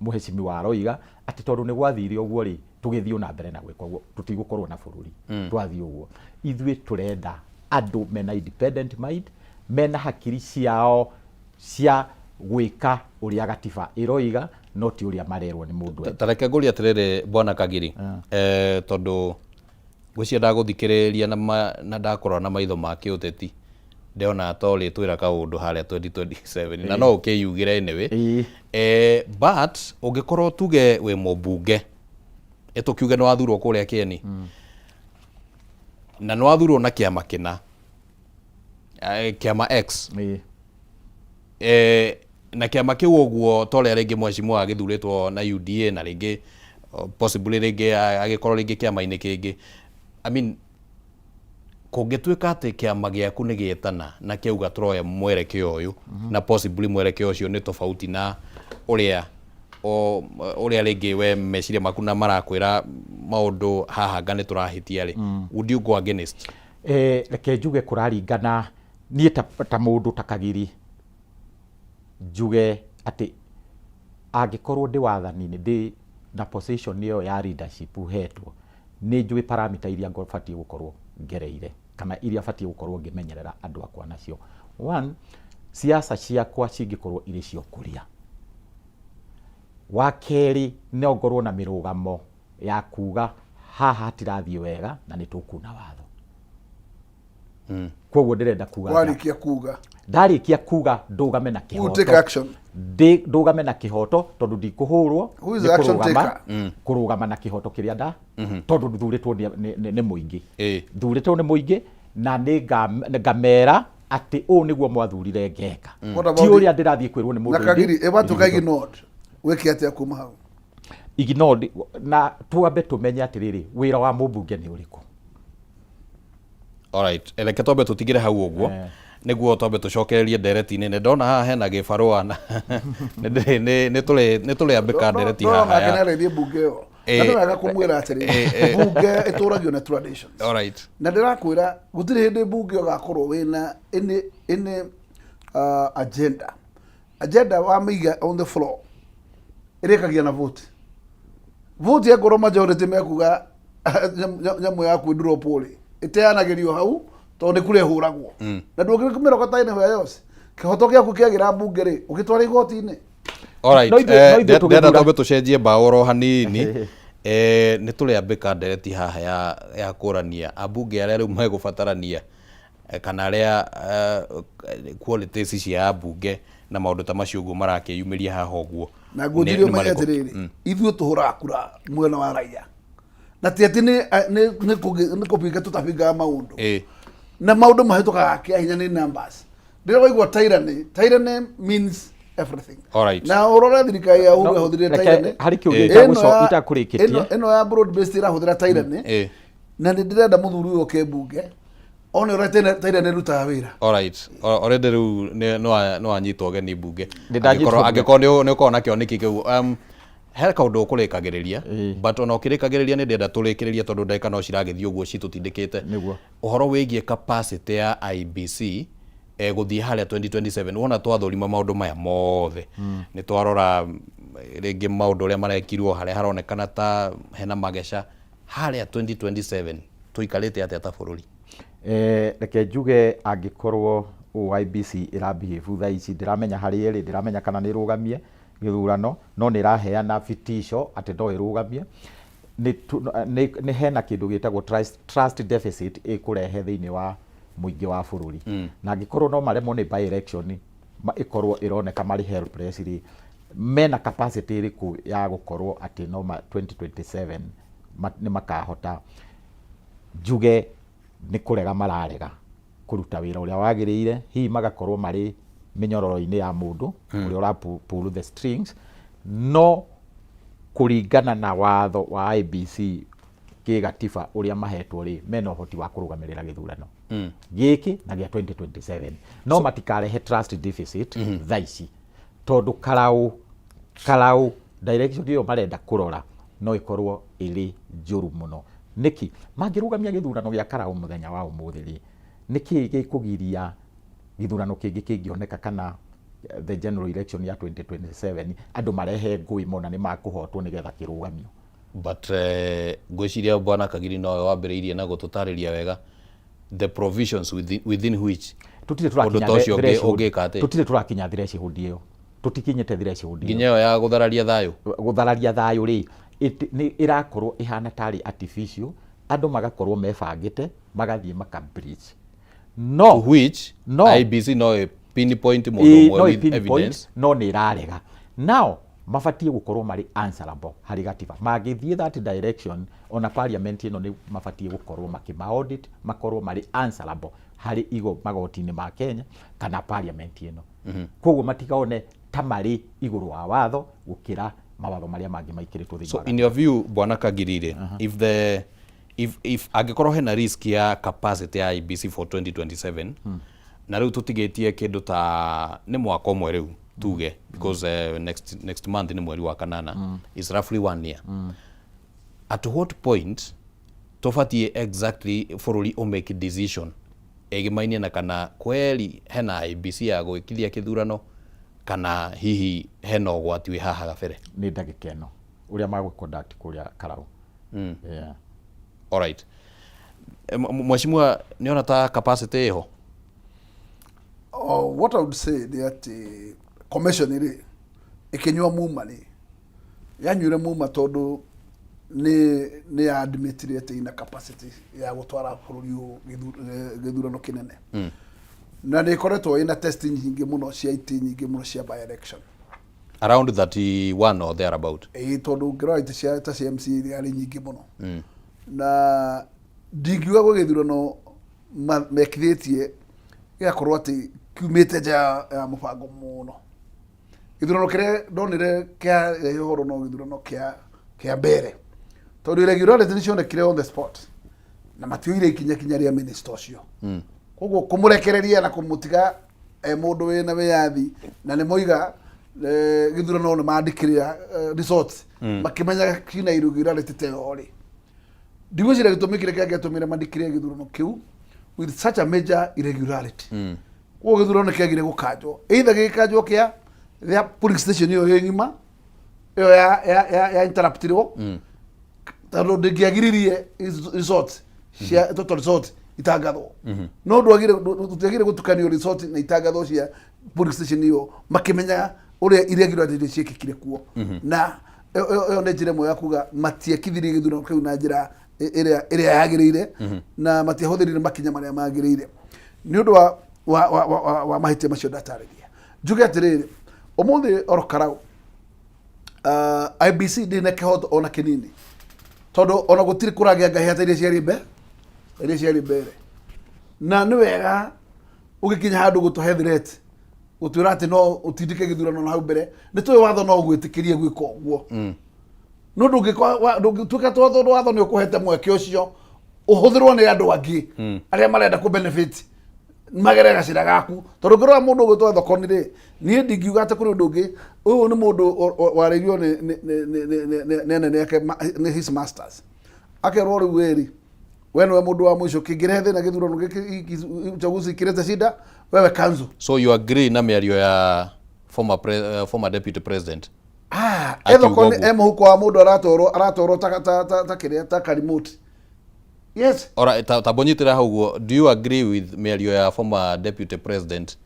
mũhecimiwa aroiga atĩ tondũ nĩ gwathire ũguo rĩ, Tũgĩthiĩ o na mbere na gwĩka ũguo, tũtigũkorwo na bũrũri. Twathiĩ ũguo, ithuĩ tũrenda andũ mena independent mind, mena hakiri ciao cia gwĩka ũrĩa gatiba ĩroiga, no ti ũrĩa marerwo nĩ mũndũ. Ta reke ngũrie atĩrĩrĩ, Bwana Kagiri, tondũ ngwĩciria ndagũthikĩrĩria na ndakũrora na maitho ma kĩũteti, ndĩrona ta ũrĩtwĩra kaũndũ harĩa 2027 na no ũkĩyugĩre anyway. But ũngĩkorwo tuge wĩ mũmbunge, tũkiuge nĩ wathurwo kũrĩa Kĩeni, na nĩ wathurwo na kĩama kĩna, kĩama X, na kĩama kĩu ũguo ta ũrĩa rĩngĩ mheshimiwa agĩthurĩtwo na UDA, na rĩngĩ possibly rĩngĩ agĩkorwo rĩngĩ kĩama-inĩ kĩngĩ, I mean, kũngĩtuĩka atĩ kĩama gĩaku nĩ gĩetana na kĩauga tũroya mwerekeo ũyũ, na possibly mwerekeo ũcio nĩ tofauti na ũrĩa o ũrĩa rĩngĩ we meciria maku na marakwĩra maũndũ haha nga nĩ tũrahĩtia rĩ, would you go against? Reke njuge kũraringana niĩ ta mũndũ ta Kagiri, njuge atĩ angĩkorwo ndĩ wathani-inĩ, ndĩ na position ĩyo ya leadership hetwo, nĩ njũĩ parameter iria batiĩ gũkorwo ngereire kana iria batiĩ gũkorwo ngĩmenyerera andũ akwa nacio. One, siasa ciakwa cingĩkorwo irĩ cia ũkũria. Wa kerĩ, no ngorwo na mĩrũgamo ya kuga haha hatirathiĩ wega na nĩ tũkuna watho. Koguo ndĩrenda kuga atĩa? Warĩkia kuga. Ndarĩkia kuga ndũgame na Who take kĩhoto. action? Ndũgame na kĩhoto tondũ ndikũhũrwo. Who is nĩ the action kũrũgama taker? Kũrũgama na kĩhoto kĩrĩa nda tondũ thurĩtwo nĩ mũingĩ, thurĩtwo nĩ mũingĩ, na nĩ ngamera atĩ ũũ nĩguo mwathurire ngeka, What about ti ũrĩa ndĩrathiĩ kwĩrwo nĩ na mũndũ Kagiri, ũngĩ. ĩwatuĩka ignored, wĩke atĩa kuma hau? Ignored, na twambe tũmenye atĩrĩrĩ, wĩra wa mũmbunge nĩ ũrĩkũ? Alright, reke twambe tũtigĩre hau ũguo nĩguo twambe tũcokererie ndereti-inĩ. Nĩ ndona haha hena gĩbarũa na nĩ tũrĩambĩka ndereti No, haha nake nĩarĩrie mbunge ĩyo, na nĩ wega kũmwĩra atĩrĩrĩ, mbunge ĩtũragio na traditions. Na ndĩrakwĩra gũtirĩ hĩndĩ mbunge ũgakorwo wĩna any agenda wamĩiga on the floor ĩrĩkagia na vote. Vote yakorwo majority mekuga nyamũ yaku ĩndropwo rĩ, ĩteanagĩrio hau tondũ nĩ kura ĩhũragwo, na ndũngĩmĩrogota anywhere else. Kĩhoto gĩaku kĩagĩra mbunge rĩ, ũgĩtwara igoti-inĩ. Alright, No ithuĩ ndĩrenda tũgĩthura- twambe tũcenjie mbaũ oro hanini. Nĩ tũrĩambĩka ndereti haha ya kũrania ambunge arĩa rĩu megũbatarania, kana arĩa qualities cia ambunge na maũndũ ta macio ũguo marakĩyumĩria haha ũguo. Na ngũnjĩre Nĩ ũmenye marĩkũ? atĩrĩrĩ, ithuĩ tũhũraga kura mwena wa raia, na ti atĩ nĩ kũbinga tũtabingaga maũndũ, na maũndũ mahĩtũkaga kĩa hinya nĩ numbers. Rĩrĩa waigua tyranny, tyranny means everything. Na ũrore thirikari ya Uhuru No, ĩhũthĩrire reke- tyranny. harĩ kĩũria Ĩno itakũrĩkĩtie. Ĩno ya broad based ĩrahũthĩra tyranny, na nĩ ndĩrenda mũthuri ũyũ oke mbunge one ũrĩa tyranny ĩrutaga wĩra. Alright. Already rĩu nĩ wanyitwo ũgeni mbunge. Nĩ ndanyitwo mbunge. Angĩkorwo nĩ ũkoragwo na kĩoneki kĩu. He kaũndũ ũkũrĩkagĩrĩria, but ona ũkĩrĩkagĩrĩria nĩ ndĩrenda tũrĩkĩrĩrie tondũ ndagĩka no ciragĩthiĩ ũguo citũtindĩkĩte. Ũhoro wĩgiĩ capacity ya IEBC gũthiĩ harĩa 2027, wona twathũrima maũndũ maya mothe, nĩ twarora rĩngĩ maũndũ ũrĩa marekirwo harĩa haronekana ta hena mageca harĩa 2027, tũikarĩte atĩa ta bũrũri? Reke njuge angĩkorwo ũũ IEBC ĩrabehave thaa ici, ndĩramenya harĩa ĩrĩ, ndĩramenya kana nĩ ĩrũgamie gĩthurano, no nĩ ĩraheana vitisho atĩ no ĩrũgamie. Nĩ hena kĩndũ gĩtagwo trust deficit ĩkũrehe thĩinĩ wa mũingĩ wa bũrũri, na angĩkorwo no maremwo nĩ by election ĩkorwo ĩroneka marĩ helpless rĩ, mena capacity ĩrĩkũ ya gũkorwo atĩ no 2027 nĩ makahota? Njuge nĩ kũrega mararega kũruta wĩra ũrĩa wagĩrĩire, hihi magakorwo marĩ mĩnyororo-inĩ ya mũndũ ũrĩa ũra pull the strings. No kũringana na watho wa IEBC kĩgatiba ũrĩa mahetwo rĩ, mena ũhoti wa kũrũgamĩrĩra gĩthurano gĩkĩ na gĩa 2027, no matikarehe trust deficit thaa ici, tondũ karau direction ĩyo marenda kũrora no ĩkorwo ĩrĩ njũru mũno. Nĩkĩ mangĩrũgamia gĩthurano gĩa karau mũthenya wa ũmũthĩ rĩ, nĩkĩ gĩkũgiria gĩthurano kĩngĩ kĩngĩoneka kana the general election ya 2027 andũ marehe ngũĩ mona nĩ makũhotwo nĩgetha kĩrũgamio? But ngwĩciria Bwana Kagiri nowe wambĩrĩirie na gũtũtarĩria wega the provisions within which Tũtirĩ ũndũ tũrakinya ta ũcio threshold. ũngĩka atĩ Tũtirĩ tũrakinya threshold ĩyo, tũtikinyĩte threshold ĩyo. Nginya ĩyo ya gũthararia thayũ. Gũthararia thayũ rĩ, nĩ ĩrakorwo ĩhana tarĩ artificial, andũ magakorwo mebangĩte magathiĩ maka breach. No To which no IEBC no ĩ pinpoint mũndũ Ĩĩ, ũmwe no ĩ with pinpoint, evidence. No nĩ ĩrarega. Now mabatiĩ gũkorwo marĩ answerable harĩ gatiba mangĩthiĩ that direction. Ona parliament ĩno nĩ mabatiĩ gũkorwo makĩma audit, makorwo marĩ answerable harĩ igo magoti-inĩ ma Kenya kana parliament ĩno. Koguo matikone ta marĩ igũrũ wa watho gũkĩra mawatho marĩa mangĩ maikĩrĩtwo thĩinĩ So wa in your view, Bwana Kagiri rĩ, if the if if angĩkorwo hena risk ya capacity ya IEBC for 2027, na rĩu tũtigĩtie kĩndũ ta nĩ mwaka ũmwe rĩu tuge, because next month nĩ mweri wa kanana, is roughly one year, at what point tũbatiĩ exactly bũrũri ũmake decision ĩgĩmainie na kana kweli hena IEBC ya gwĩkithia kĩthurano kana hihi hena ũgwati wĩ haha gabere? Nĩ ndagĩka ĩno ũrĩa magũ conduct kũrĩa Karau. Yeah. Alright. Mheshimiwa, nĩona ta capacity ĩho? Oh, what I would say nĩ atĩ commission rĩ ĩkĩnyua muma rĩ, yanyuire muma tondũ nĩ ya admitire atĩ ina capacity ya gũtwara bũrũri ũyũ gĩthurano kĩnene. Na nĩ ĩkoretwo ĩna test nyingĩ mũno cia itĩ nyingĩ mũno cia by election. Around 31 or thereabout. Ĩĩ, tondũ ũngĩrora itĩ cia ta cia MCA arĩ nyingĩ mũno. Na ndingiuga gwĩ gĩthurano mekithĩtie gĩgakorwo atĩ kiumĩte nja ya mũbango mũno. Gĩthurano kĩrĩa ndonire kĩarehe ũhoro no gĩthurano kĩa mbere, tondũ irregularity nĩ cionekire on the spot na matioire ikinya kinya rĩa minister ũcio. Koguo kũmũrekereria na kũmũtiga e mũndũ wĩna wĩyathi, na nĩ moiga gĩthurano nĩ mandĩkĩrĩra results makĩmenyaga kina irregularity ta ĩyo rĩ, ndigwĩciria gĩtũmi kĩrĩa kĩangĩatũmire mandĩkĩre gĩthurano kĩu with such a major irregularity. Koguo gĩthurano nĩ kĩagire gũkanjwo, either gĩgĩkanjwo kĩa polling station ĩyo ĩ ng'ima ĩyo ya interruptirwo, tondũ ndĩngĩagiririe result cia total result itangathwo. No ndwagire, tũtiagire gũtukanio result na itangathwo cia polling station ĩyo makĩmenyaga ũrĩa irregularity ciĩkĩkire kuo. Na ĩyo nĩ njĩra ĩmwe ya kuga matiekithirie gĩthurano kĩu na njĩra ĩrĩa yagĩrĩire, na matiahũthĩrire makinya marĩa magĩrĩire nĩ ũndũ wa mahĩtia macio ndatarĩria. Njuge atĩrĩrĩ, ũmũthĩ oro Karau, IEBC ndĩrĩ na kĩhoto ona kĩnini, tondũ ona gũtirĩ kũragĩa ngahĩha ta iria ciarĩ mbe iria ciarĩ mbere. Na nĩ wega ũgĩkinya handũ gũtũhe threat, gũtwĩra atĩ no ũtindĩke gĩthurano na hau mbere. Nĩ tũĩ watho no ũgwĩtĩkĩrie gwĩka ũguo, no ndũngĩtuĩka tondũ watho nĩ ũkũhete mweke ũcio ũhũthĩrwo nĩ andũ angĩ arĩa marenda kũ benefit magere gacĩra gaku. Tondũ ũngĩrora mũndũ ũgwĩtwo Thokoni rĩ, niĩ ndingiuga atĩ kũrĩ ũndũ ũngĩ. Ũyũ nĩ mũndũ warĩirio nĩ anene ake, nĩ his masters, akerwo rĩu wĩri we nĩwe mũndũ wa mũico kĩngĩrehe thĩna gĩthurano gĩkĩ, uchaguzi ikĩrete shida, wewe kanzu. So you agree na mĩario ya former deputy president? Ah, Akiuga Ethoko ũguo. e mũhuko wa mũndũ aratwarwo ta kĩrĩa ta karimoti, yes. Ora ta bonyitĩra hau ũguo, do you agree with mĩario ya former deputy president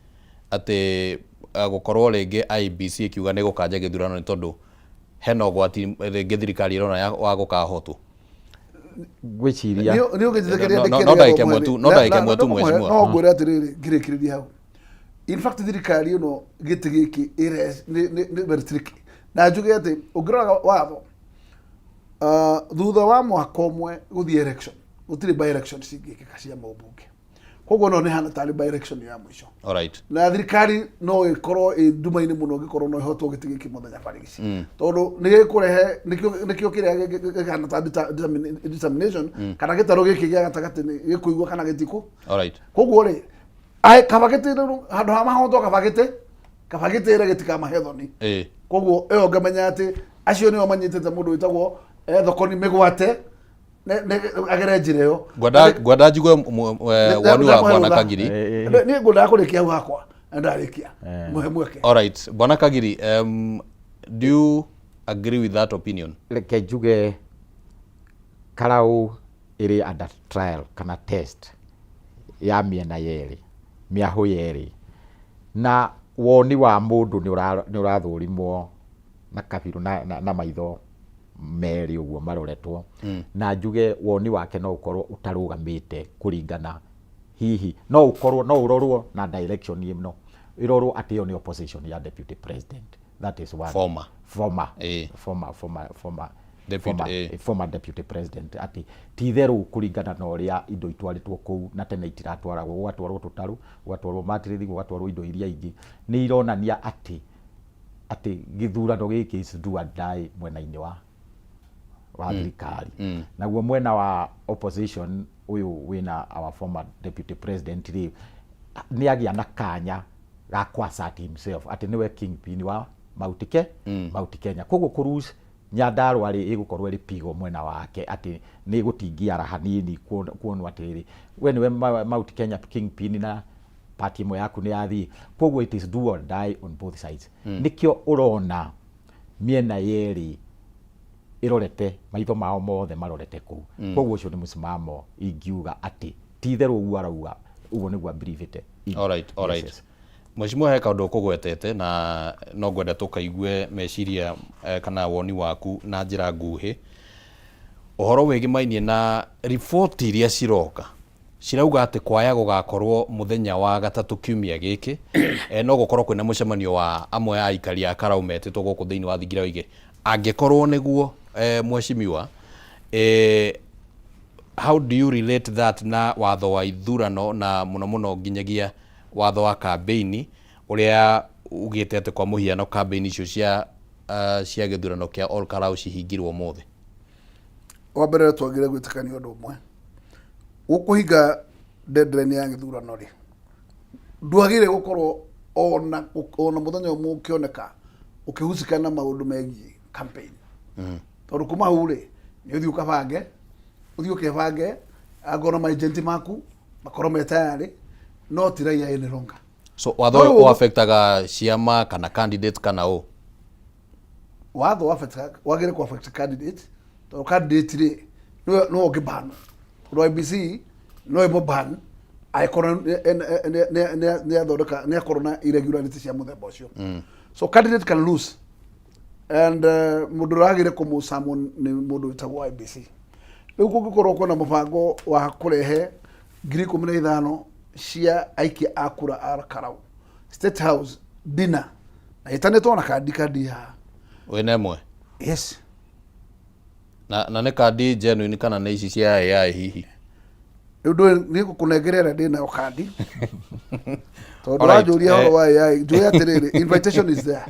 atĩ gũkorwo rĩngĩ IEBC ĩkiuga nĩ gũkanja gĩthurano nĩ tondũ hena ũgwati rĩngĩ thirikari ĩrona wa gũkahotwo? Ngwĩciria Nĩ ũngĩnjĩtĩkĩria ndĩkĩrĩrie No ndagĩka ĩmwe ũmũthĩ. tu, no ndagĩka ĩmwe tu, mheshimiwa. No ngwĩre atĩrĩrĩ, ngĩrĩkĩrĩria hau, in fact thirikari ĩno gĩtĩ gĩkĩ nĩ very tricky. Na njuge atĩ ũngĩrora watho, thutha wa mwaka ũmwe gũthiĩ election, gũtirĩ by election cingĩkĩka cia maũmbunge. Koguo no nĩ hana tarĩ by election ya mũico. Na thirikari no ĩkorwo ĩ nduma-inĩ mũno ĩngĩkorwo no ĩhotwo gĩtĩ gĩkĩ mũthenya barigici, tondũ nĩ gĩkũrehe nĩkĩo kĩrĩa gĩkahana ta determination kana gĩtarũ gĩkĩ gĩa gatagatĩ nĩ gĩkũigua kana gĩtikũ. Koguo rĩ, kaba gĩtĩ handũ ha mahotwo, kaba gĩtĩre gĩtikamahe thoni. Koguo ĩyo ngamenya atĩ acio nĩo manyitĩte mũndũ wĩtagwo Thokoni mĩgwate agere njĩra ĩyo. Ngwenda njigue woni wa Bwana Kagiri. Niĩ ngwendaga kũrĩkia hau hakwa na ndarĩkia mũhe mweke. Alright, Bwana Kagiri, do you agree with that opinion? Reke njuge Karau ĩrĩ under trial kana test ya mĩena yerĩ, mĩahũ yerĩ, na woni wa mũndũ nĩ ũrathũrimwo na kabirũ na maitho merĩ ũguo maroretwo, na njuge woni wake no ũkorwo ũtarũgamĩte kũringana hihi no ũkorwo no ũrorwo na direction ĩno ĩrorwo atĩ ĩyo nĩ opposition ya deputy president. That is one. Former. Former. Former, former, former. Deputy, former, former deputy president atĩ ti itherũ kũringana na ũrĩa indo itwarĩtwo kũu na tene itiratwaragwo, gũgatwarwo tũtarũ, gũgatwarwo matirithi, gũgatwarwo indo iria ingĩ, nĩ ironania atĩ gĩthurano gĩkĩ is do or die mwena-inĩ wa thirikari. Naguo mwena wa opposition ũyũ wĩna our former deputy president rĩ, nĩ agĩa na kanya ga kũ assert himself atĩ nĩwe kingpin wa Mount Kenya. Koguo kũ lose Nyandarua rĩ, ĩgũkorwo ĩrĩ pigo mwena wake, atĩ nĩ ĩgũtingiara hanini kuonwo atĩrĩrĩ, we nĩwe Mount Kenya kingpin na party ĩmwe yaku nĩ yathiĩ. Koguo it is do or die on both sides. Nĩkĩo ũrona mĩena yerĩ ĩrorete, maitho mao mothe marorete kũu. Koguo ũcio nĩ mũsimamo ingiuga atĩ ti itherũ ũguo arauga, ũguo nĩguo abelievĩte. Alright, alright. Yes. Mheshimiwa, he kaũndũ ũkũgwetete na no ngwenda tũkaigue meciria kana woni waku na njĩra nguhĩ, ũhoro wĩgĩmainie na riboti iria ciroka cirauga atĩ kwaya gũgakorwo mũthenya wa gatatũ kiumia gĩkĩ, no gũkorwo kwĩna mũcemanio wa amwe a aikari a Karau metĩtwo gũkũ thĩinĩ wa thingira wa Igĩ. Angĩkorwo nĩguo, mheshimiwa, how do you relate that na watho wa ithurano na mũno mũno nginyagia watho wa kambĩini ũrĩa ugĩte atĩ kwa mũhiano kambĩini icio cia gĩthurano kĩa Ol Kalou cihingirwo ũmũthĩ? Wa mbere twagĩrĩire gwĩtĩkania ũndũ ũmwe, gũkũhinga deadline ya gĩthurano rĩ, ndwagĩrĩire gũkorwo ona mũthenya ũmwe ũkĩoneka ũkĩhusika na maũndũ megiĩ campaign. Tondũ kuma hau rĩ, nĩ ũthiĩ ũkabange, ũthiĩ ũkebange, angorwo ma agent maku makorwo me tayarĩ, no ti raia any longer. So watho No, ũyũ rĩu- ũaffectaga ciama kana candidate kana ũ? Watho wagĩrĩire kũ affect candidate, tondũ candidate rĩ, nĩwe ũngĩ ban. Tondũ IEBC no ĩmũ ban angĩkorwo nĩ athondeka, nĩ akorwo na irregularity cia mũthemba ũcio. So candidate can lose, and mũndũ ũrĩa wagĩrĩire kũmũ nĩ mũndũ wĩtagwo IEBC. Rĩu kũngĩkorwo kwĩna mũbango wa kũrehe 15,000 cia aikia a kura a Karau State House dinner na ĩtanĩtwo na kandi haha. Wĩna ĩmwe? Yes. Na nĩ kandi genuine kana nĩ ici cia AI hihi? Rĩu ndũĩ nĩ ngũkũnengera ĩrĩa ndĩnayo kandi, tondũ Alright, wanjũria ũhoro wa AI, njũĩ atĩrĩrĩ, invitation is there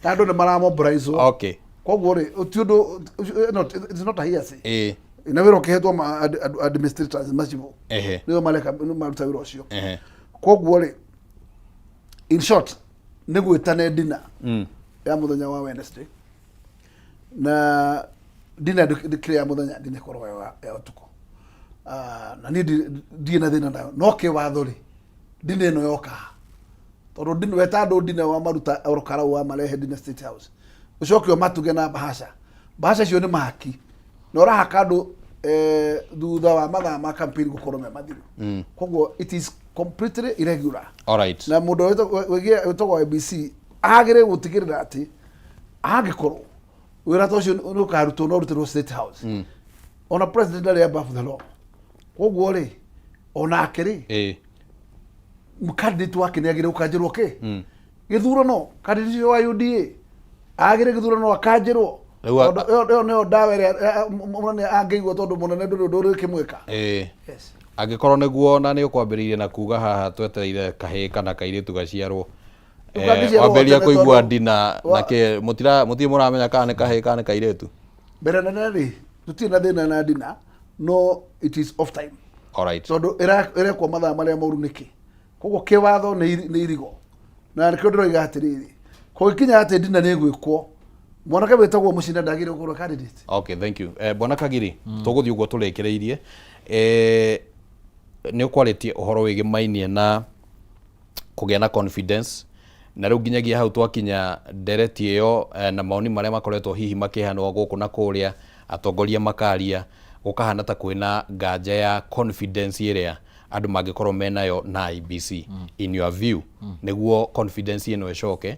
na andũ nĩ maramobilizwo. Koguo rĩ, ti ũndũ, no, it's not a hearsay. Na wĩra ũkĩhetwo administrators macibũ nĩo mareka, nĩo maruta wĩra ũcio. Koguo rĩ, in short, nĩ gwĩtane dinner ya mũthenya wa Wednesday, na dinner ndĩkĩrĩ ya mũthenya, dinner ĩkoragwo ya ũtukũ. Ah, na niĩ ndirĩ na thĩna nayo, no kĩwatho rĩ, dinner ĩno yoka tondũ weta andũ dinner wamaruta Ol Kalou wamarehe dinner State House, ũcoke ũmatuge na bahasha, bahasha icio nĩ mahaki na ũrahaka andũ thutha wa mathaa ma campaign gũkorwo me mathiru. Koguo it is completely irregular. Na mũndũ wĩtagwo IEBC agĩrĩire gũtigĩrĩra atĩ angĩkorwo wĩra ta ũcio nĩ ũkarutwo no ũrutĩrwo State House. Ona president ndarĩ above the law, koguo rĩ, onake rĩ, candidate wake nĩ agĩrĩire gũkanjĩrwo kĩ gĩthurano, candidate ũcio wa UDA agĩrĩire gĩthurano akanjĩrwo. Rĩu Tondũ ĩyo nĩyo ndawa ĩrĩa mũnene angĩigua, tondũ mũnene ndũrĩ ũndũ ũrĩkĩmwĩka. Yes. Angĩkorwo nĩguo, na nĩ ũkwambĩrĩirie na kuga haha twetereire kahĩĩ kana kairĩtu gaciarwo. Rĩu kangĩciarwo Wambĩrĩria tene kũigua tondũ ndina na kĩ mũtirĩ mũramenya kana nĩ kahĩĩ kana nĩ kairĩtu. Mbere nene rĩ, tũtirĩ na thĩna na ndina, no it is off time. Tondũ ĩrekwo mathaa marĩa moru nĩkĩ? Koguo kĩwatho nĩ irigo, na nĩkĩo ndĩroiga atĩrĩrĩ, kũgĩkinya atĩ ndina nĩ ĩgwĩkwo, mwanake wĩtagwo Mũcinda ndagĩrĩirwo gũkorwo candidate. Okay, thank you. Bwana Kagiri, tũgũthiĩ ũguo tũrĩkĩrĩirie. Nĩ ũkwarĩtie ũhoro wĩgĩmainie na kũgĩa na confidence, na rĩu nginyagia hau twakinya ndereti ĩyo, na maoni marĩa makoretwo hihi makĩheanwo gũkũ na kũrĩa, atongoria makaria. Gũkahana ta kwĩna nganja ya confidence ĩrĩa andũ mangĩkorwo menayo na IEBC. In your view, nĩguo confidence ĩno ĩcoke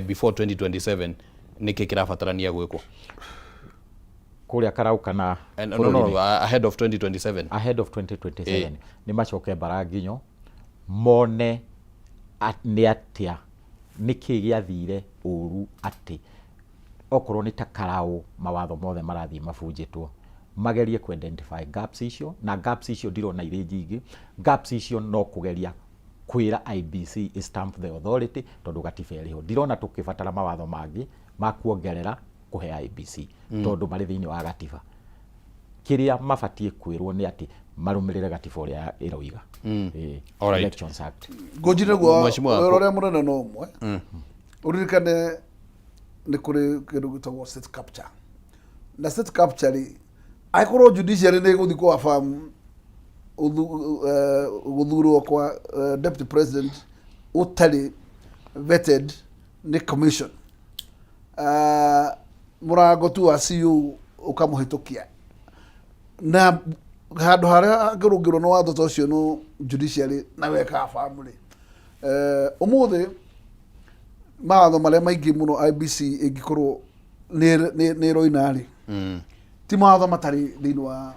before 2027, nĩkĩ kĩrabatarania gwĩkwo? Kũrĩa Karau kana No, no, bũrũri-inĩ? Ahead of 2027. Ahead of 2027, nĩ macoke mbaranginyo mone nĩ atĩa, nĩkĩ gĩathire ũru, atĩ okorwo nĩ ta Karau mawatho mothe marathiĩ mabunjĩtwo, magerie ku identify gaps icio, na gaps icio ndirona irĩ nyingĩ. Gaps icio no kũgeria kwĩra IEBC stamp the authority, tondũ gatiba ĩrĩho. Ndirona tũkĩbatara mawatho mangĩ ma kuongerera kũhe IEBC, tondũ marĩ thĩinĩ wa gatiba. Kĩrĩa mabatiĩ kwĩrwo nĩ atĩ marũmĩrĩre gatiba ũrĩa ĩroiga. Alright. Elections Act. Ngũnjire guo. Mheshimiwa, wĩra ũrĩa mũnene no ũmwe. Ũririkane nĩ kũrĩ kĩndũ gĩtagwo state capture, na state capture rĩ, angĩkorwo judiciary nĩ ĩgũthiĩ kwa farm gũthurwo kwa deputy president ũtarĩ vetted nĩ commission, mũrango tu wa CU ũkamũhĩtũkia na handũ harĩa angĩrũngĩrwo nĩ watho ta ũcio no judiciary na weka family. Ũmũthĩ mawatho marĩa maingĩ mũno IEBC ĩngĩkorwo nĩ ĩroina rĩ, ti mawatho matarĩ thĩinĩ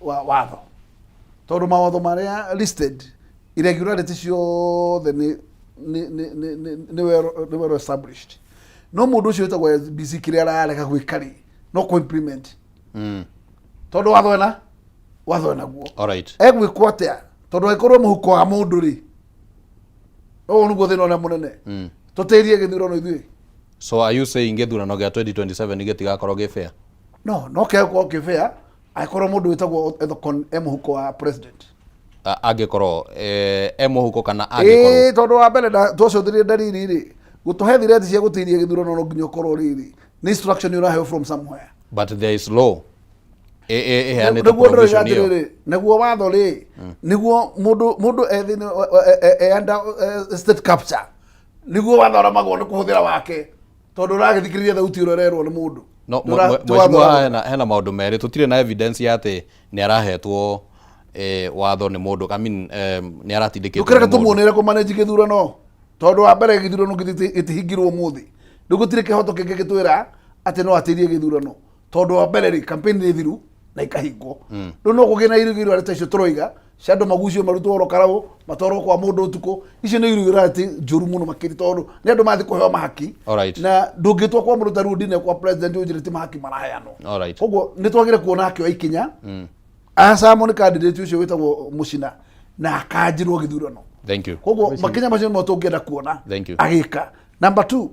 wa watho, tondũ mawatho marĩa listed, irregularity ciothe nĩ well established. No mũndũ ũcio wĩtagwo IEBC, kĩrĩa ararega gwĩka rĩ, no kũ implement, tondũ watho ena watho enaguo. Egwĩkwo atĩa? Tondũ angĩkorwo mũhuko wa mũndũ rĩ, ũguo nĩguo thĩna ũrĩa mũnene. Tũtĩrie gĩthurano ithuĩ. So are you saying gĩthurano gĩa 2027 gĩtigakorwo gĩ fair? No kĩgũkorwo kĩ fair angĩkorwo mũndũ wĩtagwo Ethekon e mũhuko wa president. Angĩkorwo e mũhuko kana angĩkorwo? Ĩĩ, tondũ wa mbere twacũthĩrĩria ndariri rĩ, gũtũhe thireti cia gũtĩria gĩthurano no nginya ũkorwo rĩrĩ nĩ instruction ũraheo from somewhere. But there is law ĩheanĩte Nĩguo ndĩroiga provision ĩyo. atĩrĩrĩ, nĩguo watho rĩ, nĩguo mũndũ e thĩinĩ e under state capture, nĩguo watho ũramagwo nĩ kũhũthĩra wake, tondũ ũragĩthikĩrĩria thauti ĩrĩa ũrerwo nĩ mũndũ. No Ti watho mheshimiwa, hena maũndũ merĩ. Tũtirĩ na evidence ya atĩ nĩ arahetwo watho nĩ mũndũ, I mean, nĩ aratindĩkĩtwo Ndũkĩreke nĩ mũndũ. Tũmuonere kũmanage gĩthurano, tondũ wa mbere gĩthurano gĩtihingirwo ũmũthĩ. Rĩu gũtirĩ kĩhoto kĩngĩ gĩtwĩra atĩ no atĩrie gĩthurano, tondũ wa mbere rĩ, campaign nĩ thiru na ikahingwo. Rĩu no kũgĩe na irregularity icio tũroiga cia andũ magucio, marutwo oro Karau, matwarwo kwa mũndũ ũtukũ. Icio nĩ irregularity njũru mũno makĩria, tondũ nĩ andũ mathiĩ kũheo mahaki. Na ndũngĩtwa kwa mũndũ ta rĩu ndine kwa president ũnjĩre ti mahaki maraheanwo. Koguo nĩ twagĩre kuona akĩoya ikinya, acamwo nĩ candidate ũcio wĩtagwo Mũcina na akanjirwo gĩthurano. Thank you. Koguo makinya macio nĩmo tũngĩenda kuona Thank you. agĩka. Number two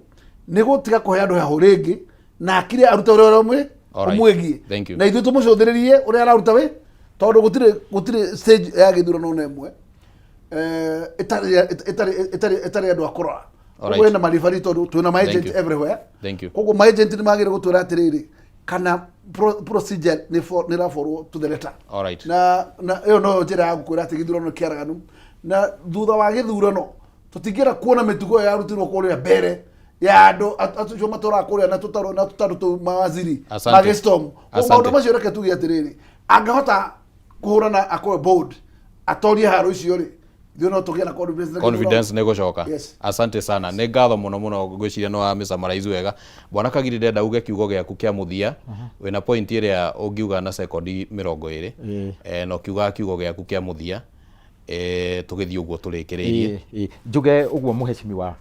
nĩ gũtiga kũhe andũ heho rĩngĩ, na akire arute ũrĩa ũmwe ũmwĩgiĩ. Thank you. Na ithuĩ tũmũcũthĩrĩrie ũrĩa araruta wĩ, tondũ gũtirĩ stage ya gĩthurano na ĩmwe ĩtarĩ andũ a kũrora. Koguo ĩna maribari, tondũ twĩna ma Thank agent you. everywhere. Thank you. Koguo ma agent nĩ magĩrĩire gũtwĩra atĩrĩrĩ, kana procedure nĩ ĩraborwo to the letter. Na ĩyo noyo njĩra ya gũkwĩra atĩ gĩthurano nĩ kĩaraganu, na thutha wa gĩthurano tũtingĩenda kuona mĩtugo ĩyo yarutirwo kũrĩa mbere ya andũ acio matũraga kũrĩa na tũtarũ na tũtarũ tũu mawaziri Asante. magĩstorm. Asante. Maũndũ macio, reke tuge atĩrĩrĩ, angĩhota kũhũrana, akorwo bold, atorie haro icio rĩ, ithuĩ no tũgĩe na confidence na gĩthurano. Confidence nĩ gũcoka. Yes. Asante sana, nĩ ngatho mũno mũno. Ngwĩciria nĩ wamĩsummarize wega. Bwana Kagiri, ndenda uge kiugo gĩaku kĩa mũthia. Wĩna point ĩrĩa ũngiuga na sekondi 20, na ũkiugaga kiugo gĩaku kĩa mũthia, tũgĩthiĩ ũguo tũrĩkĩrĩirie. Ĩĩ, njuge ũguo mũhecimiwa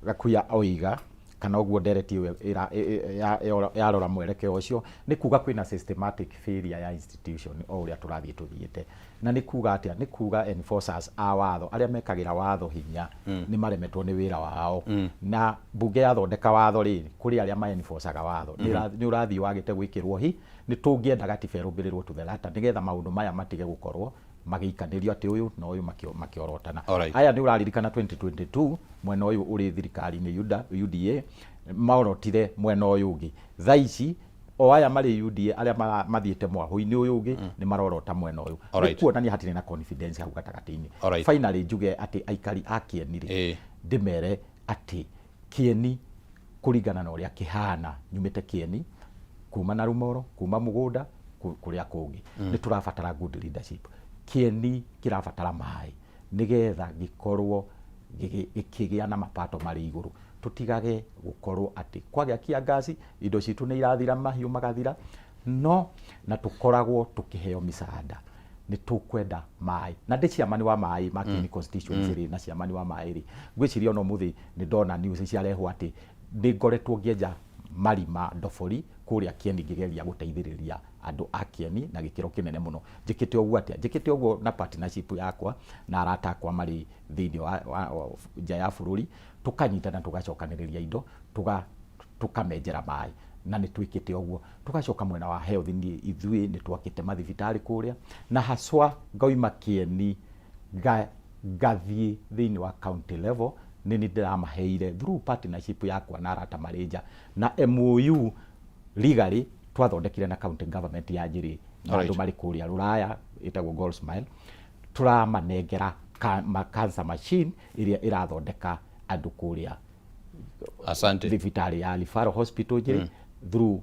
Gakuya oiga, kana ũguo ndereti ĩyo yarora mwerekeo ũcio, nĩ kuga kwĩna systematic failure ya institution o ũrĩa tũrathiĩ tũthiĩte. Na nĩ kuga atĩa? Nĩ kuga enforcers a watho, arĩa mekagĩra watho hinya, nĩ maremetwo nĩ wĩra wao. Na mbunge yathondeka watho rĩ, kũrĩ arĩa ma-enforcaga watho. Nĩ ũrathiĩ wagĩte gwĩkĩrwo hi. Nĩ tũngĩenda gatiba ĩrũmĩrĩrwo to the letter, nĩgetha maũndũ maya matige gũkorwo magĩikanĩrio atĩ ũyũ na ũyũ makĩorotana. Aya nĩ ũraririkana 2022 mwena ũyũ ũrĩ thirikari-inĩ UDA, UDA maorotire mwena ũyũ ũngĩ. Thaa ici o aya marĩ UDA, arĩa mathiĩte mwahũ-inĩ ũyũ ũngĩ, nĩ marorota mwena ũyũ. Nĩ kuonania hatirĩ na confidence hau gatagatĩ-inĩ. Finally njuge atĩ aikari a Kĩeni rĩ, ndĩmere atĩ Kĩeni kũringana na ũrĩa kĩhana, nyumĩte Kĩeni kuma na Rumoro, kuma mũgũnda. Kũrĩa kũngĩ nĩ tũrabatara good leadership. Kĩeni kĩrabatara maĩ nĩgetha gĩkorwo gĩkĩgĩa na mapato marĩ igũrũ. Tũtigage gũkorwo atĩ kwagĩa kĩangaci indo citũ nĩ irathira, mahiũ magathira, no na tũkoragwo tũkĩheo misaada. Nĩ tũkwenda maĩ na ndĩ chairman wa maĩ ma Kieni constituency rĩ, na chairman wa maĩ rĩ, ngwĩciria ona ũmũthĩ nĩ ndona news ciarehwo atĩ nĩ ngoretwo ngĩenja marima ndobori kũrĩa Kieni ngĩgeria gũteithĩrĩria andũ a Kieni na gĩkĩro kĩnene mũno. Njĩkĩte ũguo atĩa? Njĩkĩte ũguo na partnership yakwa na arata akwa marĩ thĩinĩ wa nja ya bũrũri, tũkanyitana tũgacokanĩrĩria indo tũkamenjera maĩ, na nĩ twĩkĩte ũguo. Tũgacoka mwena wa health, nĩ ithuĩ nĩ twakĩte mathibitarĩ kũrĩa, na haswa ngauma Kieni ngathiĩ thĩinĩ wa county level, nĩ niĩ ndĩramaheire through partnership yakwa na arata marĩ nja na MOU legally twathondekire na county government ya Njĩrĩ na andũ marĩ kũrĩa rũraya ĩtagwo Gold Smile, tũramanengera cancer machine ĩrĩa ĩrathondeka andũ kũrĩa Asante. Thibitarĩ ya Referral Hospital Njĩrĩ through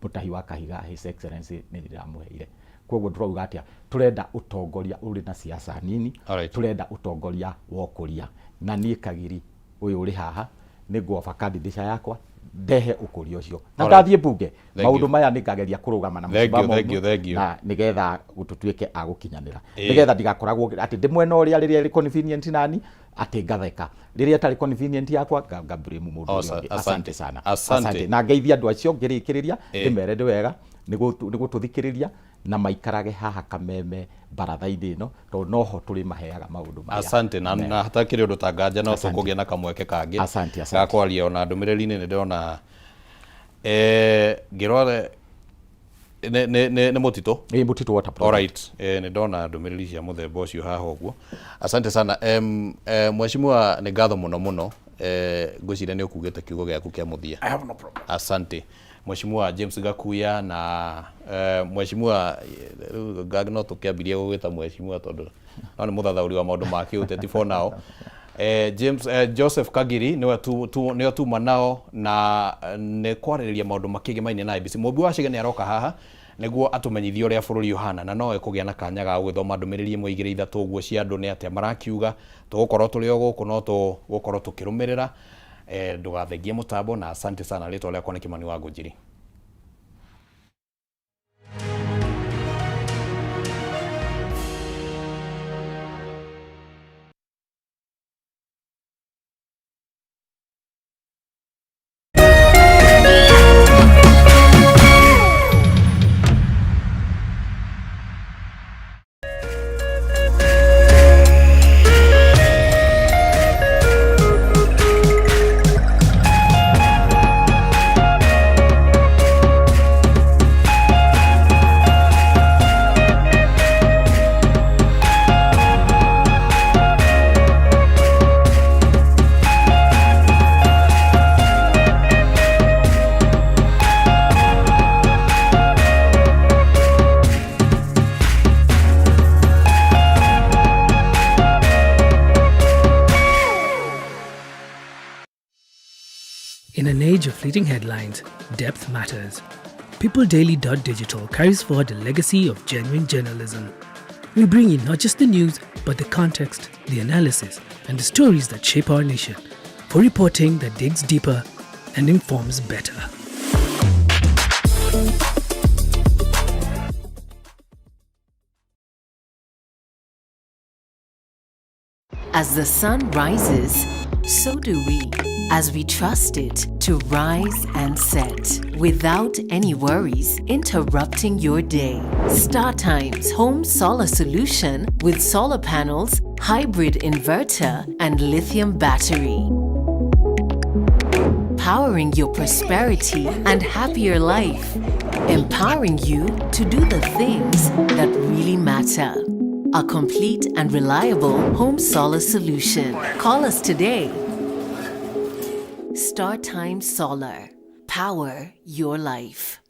Mũtahi wa Kahiga, His Excellency, nĩ ndĩramũheire. Koguo tũrauga atĩa? Tũrenda ũtongoria ũrĩ na siasa nini. Tũrenda ũtongoria wa ũkũria, na niĩ Kagiri ũyũ ũrĩ haha nĩ ngwoba candidature yakwa ndehe ũkũria ũcio na ndathiĩ mbunge maũndũ maya nĩ ngageria kũrũgama na Thank you, thank you, thank you. Na nĩgetha tũtuĩke a gũkinyanĩra, nĩgetha ndigakoragwo atĩ ndĩ mwena ũrĩa rĩrĩa ĩrĩ convenient nani atĩ ngatheka, rĩrĩa ĩtarĩ convenient yakwa nga blame mũndũ ũrĩa ũngĩ. Asante sana. Asante. Na ngeithia andũ acio ngĩrĩkĩrĩria, ndĩmere nĩ wega nĩ gũtũthikĩrĩria na maikarage haha Kameme baratha-inĩ ĩno, tondũ noho tũrĩmaheaga maũndũ marĩa Asante na mega. Na hatakĩrĩ ũndũ ta nganja no tũkũgĩa na kamweke kangĩ Asante, asante. Ga kwaria ona ndũmĩrĩri-inĩ nĩ ndĩrona ngĩrora nĩ mũtitũ. Ĩ, Mũtitũ Water Project. Alright, nĩ ndona ndũmĩrĩri cia mũthemba ũcio haha ũguo. Asante sana. Mheshimiwa, nĩ ngatho mũno mũno. Ngwĩciria nĩ ũkugĩte kiugo gĩaku kĩa mũthia. I have no problem. Asante. Mheshimiwa James Gakuya na Mheshimiwa rĩu no tũkĩambirie gũgĩta Mheshimiwa tondũ no nĩ mũthathaũri wa maũndũ ma kĩũteti for now. James Joseph Kagiri nĩwe tu, tu, nĩo tuma nao na nĩ kwarĩrĩria maũndũ makĩgemaine na IEBC. Mũmbi wa Chege nĩ aroka haha nĩguo atũmenyithie ũrĩa bũrũri ũhana, na no ekũgĩa na kanya ga gũgĩthoma ndũmĩrĩri ĩmwe igĩrĩ ithatũ ũguo cia andũ nĩ atĩa marakiuga. Tũgũkorwo tũrĩ o gũkũ no tũgũkorwo tũkĩrũmĩrĩra. Ndũgathengie mũtambo na asante sana. Rĩtwa rĩakwa nĩ Kimani wa Ngũnjiri. In an age of fleeting headlines, depth matters. PeopleDaily.digital carries forward a legacy of genuine journalism. We bring you not just the news, but the context, the analysis, and the stories that shape our nation, for reporting that digs deeper and informs better. As the sun rises, so do we, as we trust it to rise and set without any worries interrupting your day. StarTimes Home Solar Solution with solar panels, hybrid inverter, and lithium battery. Powering your prosperity and happier life. Empowering you to do the things that really matter. A complete and reliable home solar solution. Call us today. StarTimes Solar. Power your life.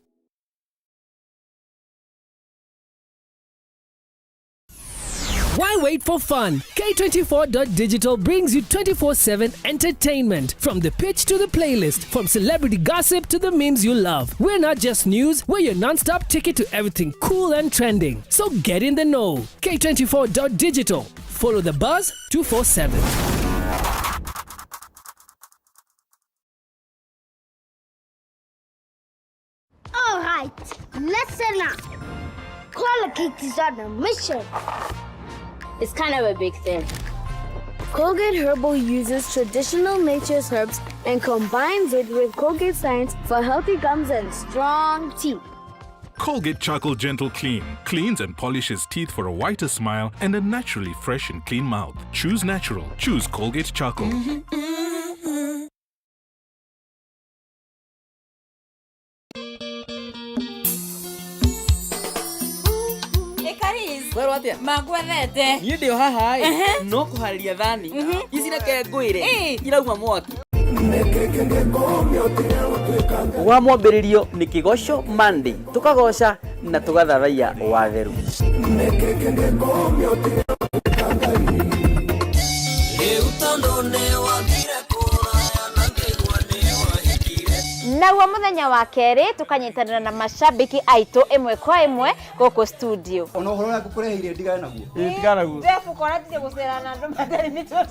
Why wait for fun? K24.digital brings you 24/7 entertainment. From the pitch to the playlist, from celebrity gossip to the memes you love. We're not just news, we're your non stop ticket to everything cool and trending. So get in the know. K24.digital. Follow the buzz 247. All right, listen up. Colgate is on a mission. It's kind of a big thing. Colgate Herbal uses traditional nature's herbs and combines it with Colgate science for healthy gums and strong teeth. Colgate Charcoal Gentle Clean cleans and polishes teeth for a whiter smile and a naturally fresh and clean mouth. Choose natural. Choose Colgate Charcoal. Werwo atia? Mangwethete. Niĩ ndĩ o haha ĩ Ehe. no kũharĩria thani ici reke ngwĩre Ĩ. irauma mwaki wa mwambĩrĩrio nĩ kĩgoco Monday tũkagoca na tũgathathaiya watheru. Naguo muthenya wa kerĩ tũkanyitanĩra na mashabiki aitũ ĩmwe kwa ĩmwe gũkũ studio. Ona ũhoro ũrĩa ngũkũreheire ndigane naguo. Tigana naguo. Jeff ũkona tige gũcera na andũ matarĩ mĩtwe.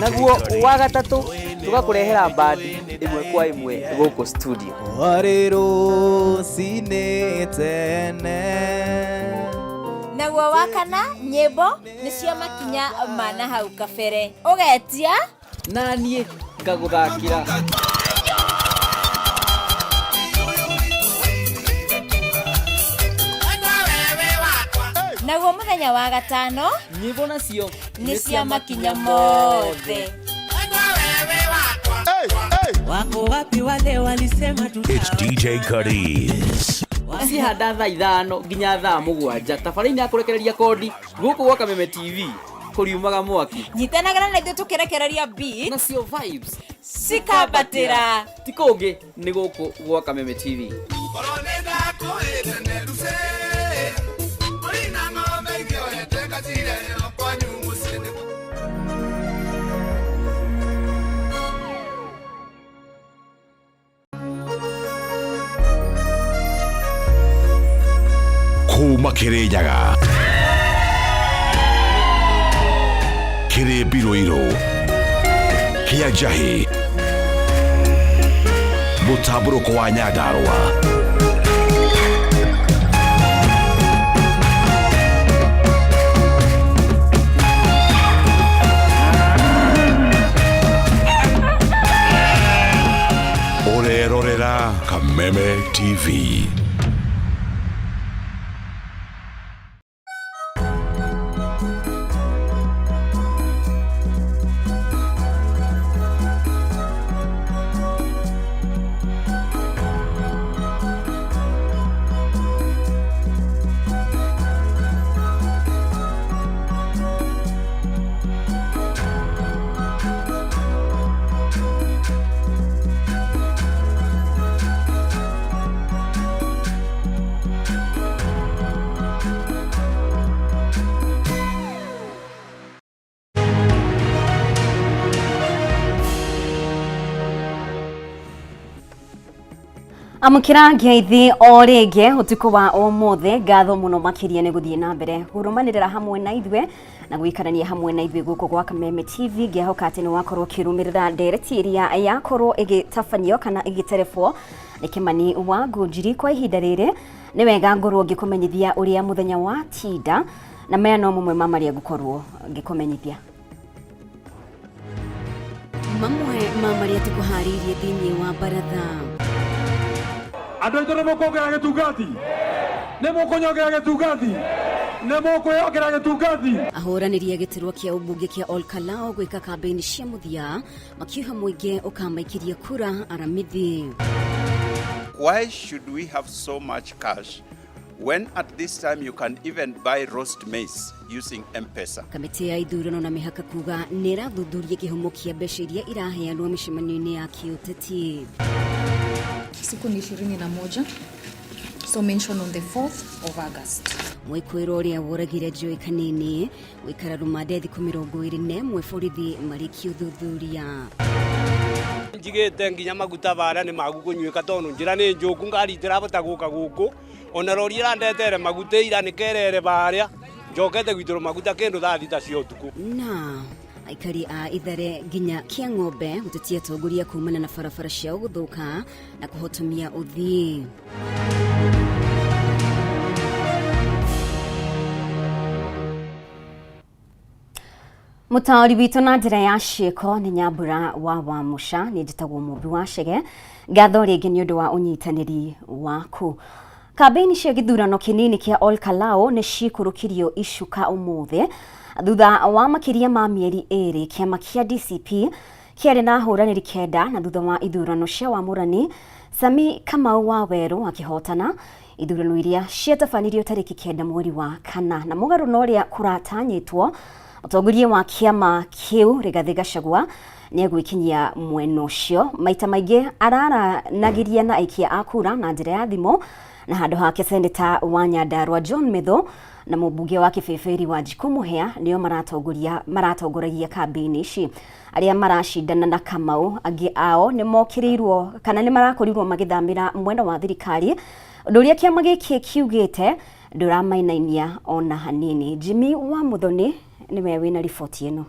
Naguo wa gatatũ tũgakũrehera mbandi ĩmwe kwa ĩmwe gũkũ studio. Warĩ rũcinĩ tene. Naguo wa kana nyĩmbo nĩcio makinya ma na hau kabere ũgetia na niĩ ngagũthakĩra. Naguo mũthenya wa gatano nyĩmbo nacio nĩ cia makinya mothe. Wako wapi wale walisema It's DJ Cuddies. Cihanda thaa 5 nginya thaa 7 tabarĩinĩ ya kũrekereria kondi gũkũ gwa Kameme TV kũriumaga mwaki. Nyitanagĩra na ithuĩ tũkĩrekereria beat nacio vibes cikambatĩra. Ti kũngĩ nĩ gũkũ gwa Kameme TV. Kuma Kirinyaga kĩrĩ mbirũirũ kĩa njahĩ mũtambũrũko wa Nyandarũa. Ũrerorera Kameme TV. Amũkĩra ngeithi o rĩngĩ ũtukũ wa ũmũthĩ. Ngatho mũno makĩria nĩ gũthiĩ na mbere kũrũmanĩrĩra hamwe na ithuĩ na gũikarania hamwe na ithuĩ gũkũ gwa Kameme TV. Ngĩhoka atĩ nĩ wakorwo ũkĩrũmĩrĩra ndereti ĩrĩa yakorwo ĩgĩtabanio kana ĩgĩterebwo nĩ Kĩmani wa Ngũnjiri. Kwa ihinda rĩrĩ nĩ wega ngorwo ngĩkũmenyithia ũrĩa mũthenya wa tinda, na maya no mamwe ma marĩa ngũkorwo ngĩkũmenyithia. Mamwe ma marĩa tũkũharĩirie thĩinĩ wa baratha. Andå aitå nä må kuongerera gä tungati nä må kå nyongerera gä tungati nä må kwä gä tungati. Ahũranĩri a gĩturwa kĩa ũmbunge kĩa Ol Kalou gwĩka kambĩini cia mũthia makiuga mũingĩ ũkamaikĩria kura aramithi. Why should we have so much cash when at this time you can even buy roast maize using M-Pesa? Kamĩtĩ ya ithurano na mĩhaka kuga nĩ ĩrathuthuria kĩhumo kĩa mbeca iria iraheanwo mĩcemanio-inĩ ya kĩũteti. Siku ni 21. So mentioned on the 4th of August. Mwĩkũĩrwo ũrĩa woragire Joy Kanini gũikara rũmande thikũ 21 borithi marĩkia ũthuthuria. Njigĩte nginya maguta barĩa nĩ magu kũnyuĩka tondũ njĩra nĩ njũku ngari itirabota gũka gũkũ ona rori ĩrandetere maguta ira nĩ kerere barĩa njokete gwitũrwo maguta kĩndũ thaa thita cia ũtukũ. Na aikari a Ithare nginya Kĩang'ombe gũtetia atongoria kumana na barabara ciao gũthũka na kũhotomia ũthii. Mũtaũri witũ na njĩra ya ciĩko nĩ Nyambura wa Wamũca, nĩ njĩtagwo Mũmbi wa Chege. Ngatho rĩngĩ nĩ ũndũ wa ũnyitanĩri waku. Kambĩini cia gĩthurano kĩnini kĩa Ol Kalou nĩ cikũrũkirio icuka ũmũthĩ thutha wa makĩria ma mĩeri ĩrĩ kĩama kĩa DCP kĩarĩ na ahũranĩri kenda na thutha wa ithurano cia wamũrani Sami Kamau wa Werũ akĩhotana ithurano iria ciatabanirio tarĩki 9 mweri wa kana na mũgarũ na ũrĩa kũratanyĩtwo mũtongoria wa kĩama kĩu Rigathĩ Gachagua nĩ egwĩkinyia mwena ũcio maita maingĩ araranagĩria na aikia a kura na njĩra ya thimũ na handũ hake seneta wa Nyandarua John Methu na mũmbunge wa Kĩbĩbĩri Wanjikũ Mũhĩa nĩo maratongoragia kambĩini ici. Arĩa maracindana na Kamau angĩ ao nĩ mokĩrĩirwo kana nĩ marakorirwo magĩthamĩra mwena wa thirikari, ũndũ ũrĩa kĩama gĩkĩ kiugĩte ndũramainainia ona hanini. Jimmy wa Muthoni nĩwe wĩna riboti ĩno.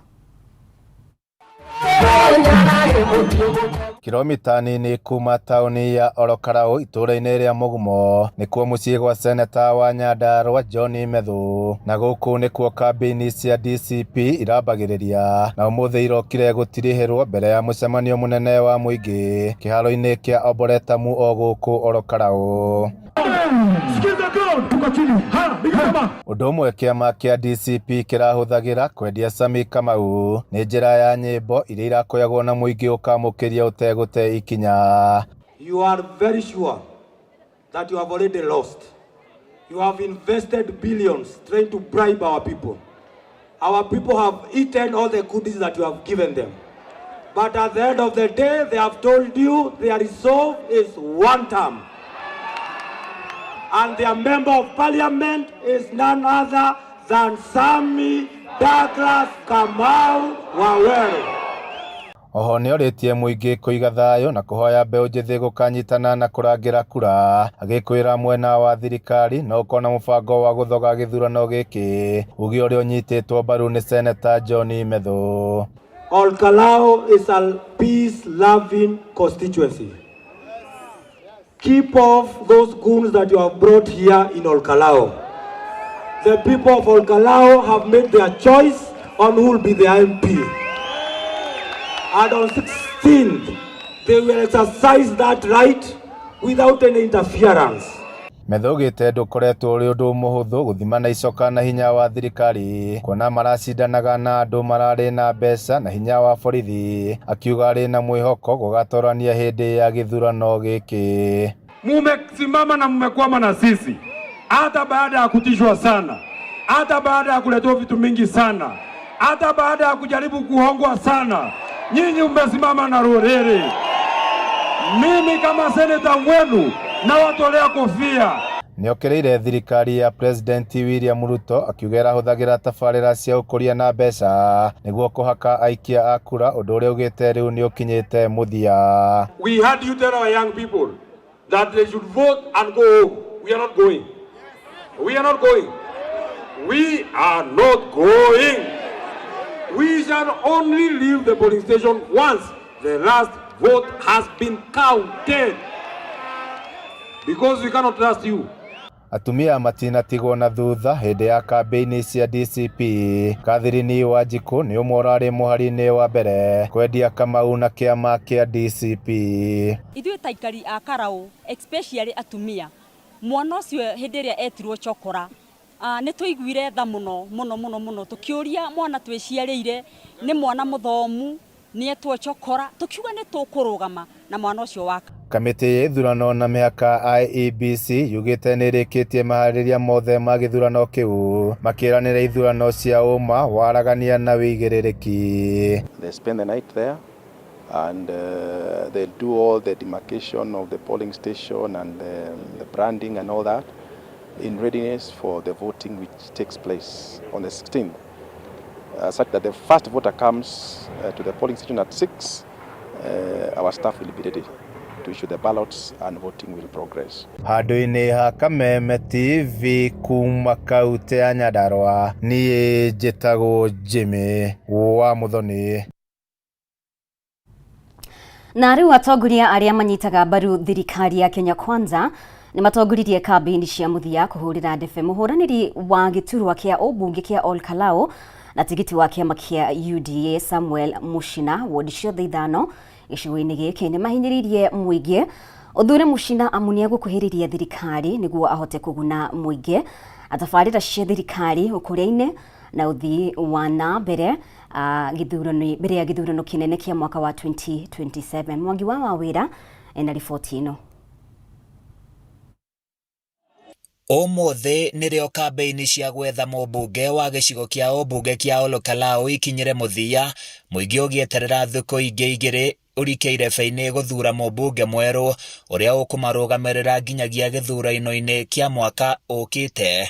Kilomita nini kuma taũni ya Olokarau itũũra-inĩ rĩa Mũgumo nĩkuo mũciĩ gwa seneta wa Nyandarua John Methu, na gũkũ nĩkuo kambĩini cia DCP irambagĩrĩria na ũmũthĩ irokire gũtirihĩrwo mbere ya mũcemanio mũnene wa mũingĩ kĩharo-inĩ kĩa Oboretamu o gũkũ Olokarau. Ũndũ ũmwe kĩama kĩa DCP kĩrahũthagĩra kwendia Sami Kamau nĩ njĩra ya nyĩmbo iria irakoyagwo na mũingĩ ũkamũkĩria ũtegũte ikinya. You are very sure that you have already lost. You have invested billions trying to bribe our people. Our people have eaten all the goodies that you have given them. But at the end of the day, they have told you their resolve is one term. And their member of parliament is none other than Sammy Douglas Kamau Waweru. Oho nĩorĩtie mũingĩ kũiga thayũ na kũhoya mbeũ njĩthĩ gũkanyitana na kũrangĩra kura, agĩkwĩra mwena wa thirikari no ũkorwo na mũbango wa gũthoga gĩthurano gĩkĩ, uge ũrĩa ũnyitĩtwo mbaru nĩ Seneta John Methu. Ol Kalou is a peace-loving constituency. Keep off those goons that you have brought here in Ol Kalou. The people of Ol Kalou have made their choice on who will be their MP. And on 16th, they will exercise that right without any interference. Methu augĩte ndũkoretwo ũrĩ ũndũ mũhũthũ gũthimana icoka na hinya wa thirikari kuona maracindanaga na andũ mararĩ na mbeca na hinya wa borithi, akiuga arĩ na mwĩhoko gũgatorania hĩndĩ ya gĩthurano gĩkĩ. Mumesimama na mmekwama na sisi hata baada ya kutishwa sana, hata baada ya kuletewa vitu mingi sana, hata baada ya kujaribu kuhongwa sana, nyinyi mmesimama na ruriri. Mimi kama seneta wenu nawatolea kofia. Nĩokĩrĩire thirikari ya President William Ruto akiuga ĩrahũthagĩra tabarĩra cia ũkũria na mbeca nĩguo kũhaka aikia a kura, ũndũ ũrĩa augĩte rĩu nĩũkinyĩte mũthia. We had you tell our young people that they should vote and go home. We are not going. We are not going. We are not going. We shall only leave the polling station once the last vote has been counted. Because we cannot trust you. Atumia matinatigwo na thutha hĩndĩ ya kambĩini cia DCP. Catherine Wanjikũ nĩ ũmwe ũrarĩ mũhari-inĩ wa mbere kwendia Kamau na kĩama kĩa DCP. Ithuĩ ta aikari a Karau, especially atumia, mwana ũcio hĩndĩ ĩrĩa etirwo chokora, nĩ twaiguire tha mũno mũno mũno mũno, tũkĩũria mwana twĩciarĩire nĩ mwana mũthomu, nĩ etwo chokora, tũkiuga nĩ tũkũrũgama na mwana ũcio wa Kamĩtĩ ya ithurano na mĩhaka IEBC yugĩte nĩ ĩrĩkĩtie maharĩria mothe ma gĩthurano kĩu, makĩranĩra ithurano cia ũma, waragania na wĩigĩrĩrĩki. They spend the night there. And they'll do all the demarcation of the polling station and the branding and all that in readiness for the voting, which takes place on the 16th. Such that the first voter comes to the polling station at 6, our staff will be ready to issue the ballots and voting will progress. Handũ-inĩ ha Kameme TV kuma kaunti ya Nyandarua, niĩ njĩtagwo Jimmy wa Muthoni. Na rĩu atongoria arĩa manyitaga mbaru thirikari ya Kenya Kwanza nĩ matongoririe kambĩini cia mũthia kũhũrĩra ndebe mũhũranĩri wa gĩturwa kĩa ũmbunge kĩa Ol Kalou na tigiti wa kĩama kĩa UDA Samuel Muchina wodi ciothe ithano gĩcigo-inĩ gĩkĩ. Nĩ mahinyĩrĩirie mũingĩ ũthure Muchina amu nĩ egũkuhĩrĩria thirikari nĩguo ahote kũguna mũingĩ atabarĩra cia thirikari ũkũria-inĩ na ũthii wa na mbere gĩthurano mbere ya gĩthurano kĩnene kĩa mwaka wa 2027. Mwangi wa Wawĩra ena riboti ĩno. Ũmũthĩ nĩrĩo kambĩini cia gwetha mũmbunge wa gĩcigo kĩa ũmbunge kĩa Ol Kalou ikinyire mũthia, mũingĩ ũgĩeterera thikũ ingĩ igĩrĩ ũrike irebe-inĩ gũthuura mũmbunge mwerũ ũrĩa ũkũmarũgamĩrĩra nginyagia gĩthurano-inĩ kĩa mwaka ũkĩte.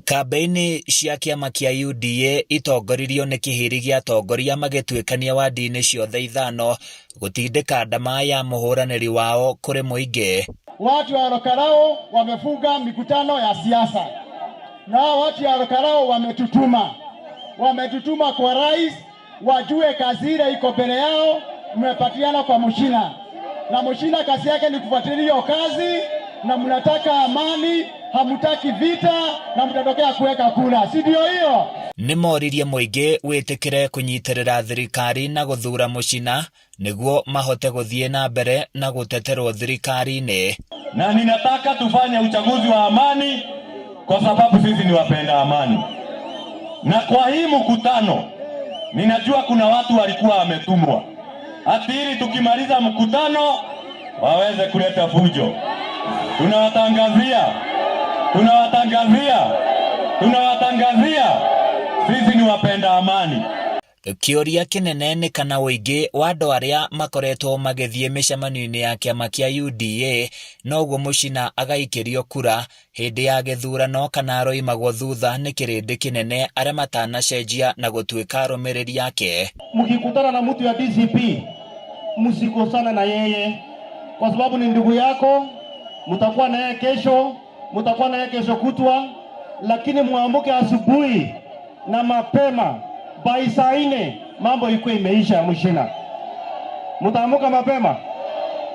Kambĩini cia kĩama kĩa UDA itongoririo nĩ kĩhĩri gĩa atongoria magĩtuĩkania wadi-inĩ ciothe ithano gũtindĩka ndama ya mũhũranĩri wao kũrĩ mũingĩ. Watu wa Ol Kalou wamefunga mikutano ya siasa, na watu wa Ol Kalou wametutuma kwa rais wajue kazi ile iko mbele yao, mmepatiana kwa Muchina, na Muchina kazi yake ni kufuatilia hiyo kazi, na mnataka amani, hamutaki vita, na mtatokea kuweka kura, si ndio hiyo? Nĩ moririe mũingĩ wĩtĩkĩre kũnyitĩrĩra thirikari na gũthuura Muchina nĩguo mahote gũthiĩ na mbere na gũteterwo thirikari-inĩ. Na ninataka tufanye uchaguzi wa amani kwa sababu sisi ni wapenda amani. Na kwa hii mkutano ninajua kuna watu walikuwa wametumwa ati ili tukimaliza mkutano waweze kuleta fujo. Tunawatangazia, tunawatangazia, tunawatangazia sisi ni wapenda amani. Kĩũria kĩnene nĩ kana ũingĩ wa andũ arĩa makoretwo magĩthiĩ mĩcemanio-inĩ ya kĩama kĩa UDA noguo Muchina agaikĩrio kura hĩndĩ ya gĩthurano kana aroimagwo thutha nĩ kĩrĩndĩ kĩnene arĩa matanacenjia na gũtuĩka arũmĩrĩri ake. Mkikutana na mtu ya DCP msikosana na yeye, kwa sababu ni ndugu yako, mtakuwa na yeye kesho, mtakuwa na yeye kesho kutwa, lakini muamke asubuhi na mapema by saa 4 mambo ikuwe imeisha. Muchina, mutaamuka mapema,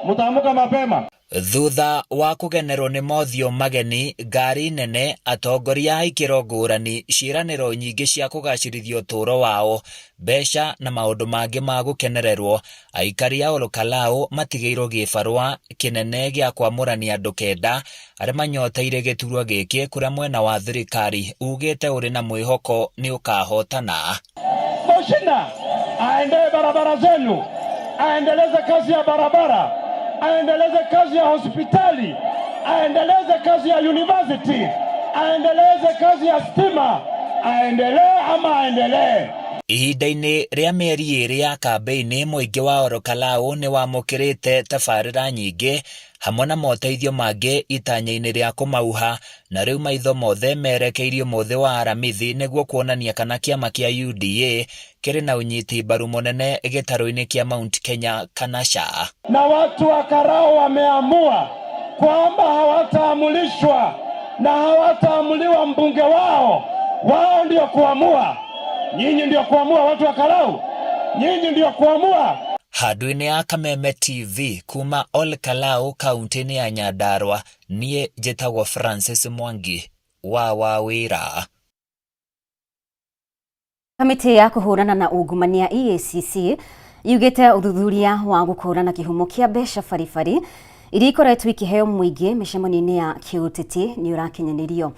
mutaamuka mapema. Thutha wa kũgenerwo nĩ mothiũ mageni, ngari nene, atongoria a ikĩro ngũrani, ciĩranĩro nyingĩ cia kũgacĩrithia ũtũũro wao, mbeca na maũndũ mangĩ ma gũkenererwo, aikari a Ol Kalou matigĩirwo gĩbarũa kĩnene gĩa kwamũrania andũ kenda arĩa manyoteire gĩturwa gĩkĩ kũrĩa mwena wa thirikari ugĩte ũrĩ na mwĩhoko nĩ ũkahotana. Muchina aendee barabara zenu, aendeleze kazi ya barabara, aendeleze kazi ya hospitali, aendeleze kazi ya university, aendeleze kazi ya stima, aendelee ama aendelee. Ihinda-inĩ rĩa mĩeri ĩĩrĩ ya kambĩini mũingĩ wa Ol Kalou nĩ wamũkĩrĩte tabarĩra nyingĩ hamwe na moteithio mangĩ itanya-inĩ rĩa kũmauha, na rĩu maitho mothe merekeirio mũthĩ wa Aramithi nĩguo kuonania kana kĩama kĩa UDA kĩrĩ na ũnyiti mbaru mũnene gĩtarũ-inĩ kĩa Mount Kenya kana ca. Na watu wa Karao wameamua kwamba hawataamulishwa na hawataamuliwa mbunge wao. Wao ndio kuamua, nyinyi ndio kuamua, watu wa Karau, nyinyi ndio kuamua. Handũ-inĩ ya Kameme TV kuma Ol Kalou kaunti-inĩ ya Nyandarua, niĩ njĩtagwo Francis Mwangi wa Wawĩra. Kamĩtĩ ya kũhũrana na ungumania EACC yugĩte ũthuthuria wa gũkũrana kĩhumo kĩa mbeca baribari iria ikoretwo ikĩheo mũingĩ mĩcemanio-inĩ ya kĩũteti nĩ ũrakinyanĩrio.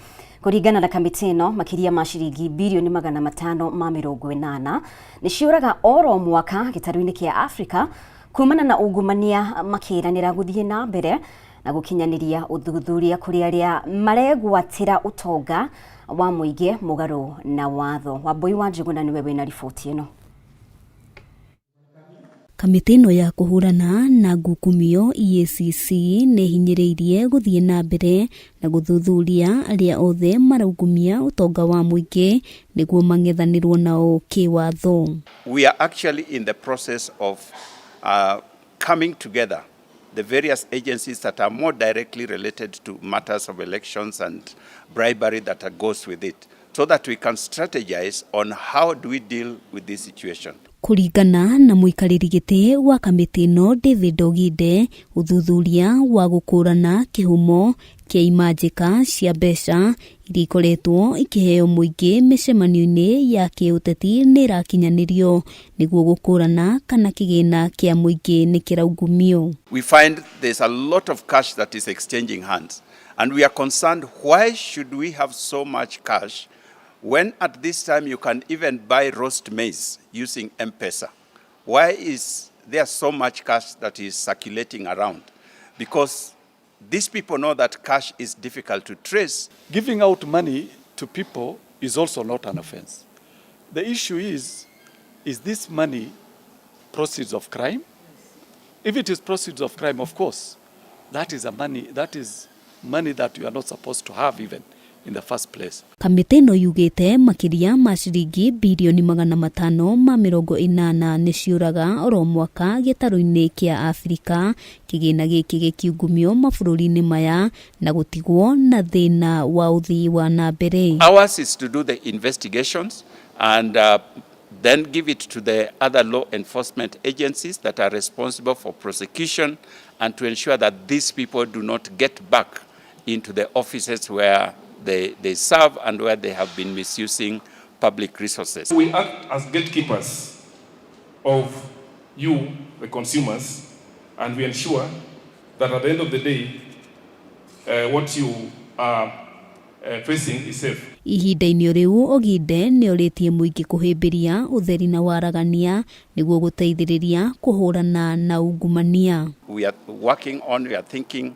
Kũringana na kamĩtĩ ĩno, makĩria ma ciringi birioni 580 nĩ ciũraga oro mwaka gĩtarũ-inĩ kĩa Afrika kumana na ungumania, makĩranĩra gũthiĩ na mbere na gũkinyanĩria ũthuthuria kũrĩ arĩa maregwatĩra ũtonga wa mũingĩ mũgarũ na watho. Wambui wa Njũgũna nĩwe wĩna riboti ĩno. Kamĩtĩ ĩno ya kũhũrana na ngukumio EACC nĩ ĩhinyĩrĩirie gũthiĩ na mbere na gũthuthuria arĩa othe maraungumia ũtonga wa mũingĩ nĩguo mang'ethanĩrwo nao kĩwatho. We are actually in the process of coming together, the various agencies that are more directly related to matters of elections and bribery that goes with it, so that we can strategize on how do we deal with this situation. Kũringana na mũikarĩri gĩtĩ wa kamĩtĩ ĩno David Oginde, ũthuthuria wa gũkũrana kĩhumo kĩa imanjĩka cia mbeca iria ikoretwo ikĩheo mũingĩ mĩcemanio-inĩ ya kĩũteti nĩ ĩrakinyanĩrio nĩguo gũkũrana kana kĩgĩna kĩa mũingĩ nĩ kĩraungumio. We find there's a lot of cash that is exchanging hands, and we are concerned, why should we have so much cash when at this time you can even buy roast maize using M-Pesa? Why is there so much cash that is circulating around? Because these people know that cash is difficult to trace. Giving out money to people is also not an offense. The issue is this money proceeds of crime? If it is proceeds of crime, of course, that is a money, that is money that you are not supposed to have even in the first place. Kamĩtĩ ĩno yugĩte makĩria ma ciringi birioni 580 nĩ ciũraga oro mwaka gĩtarũ-inĩ kĩa Afrika, kĩgĩna gĩkĩ gĩkiungumio mabũrũri-inĩ maya na gũtigwo na thĩna wa ũthii wa na mbere. Ours is to do the investigations and then give it to the other law enforcement agencies that are responsible for prosecution and to ensure that these people do not get back into the offices where they serve and where they have been misusing public resources. We act as gatekeepers of you, the consumers, and we ensure that at the end of the day, what you are facing is safe. Ihinda-inĩ rĩu Oginde nĩ orĩtie mũingĩ kũhĩmbĩria ũtheri na waragania nĩguo gũteithĩrĩria kũhũrana na ungumania. We are working on, we are thinking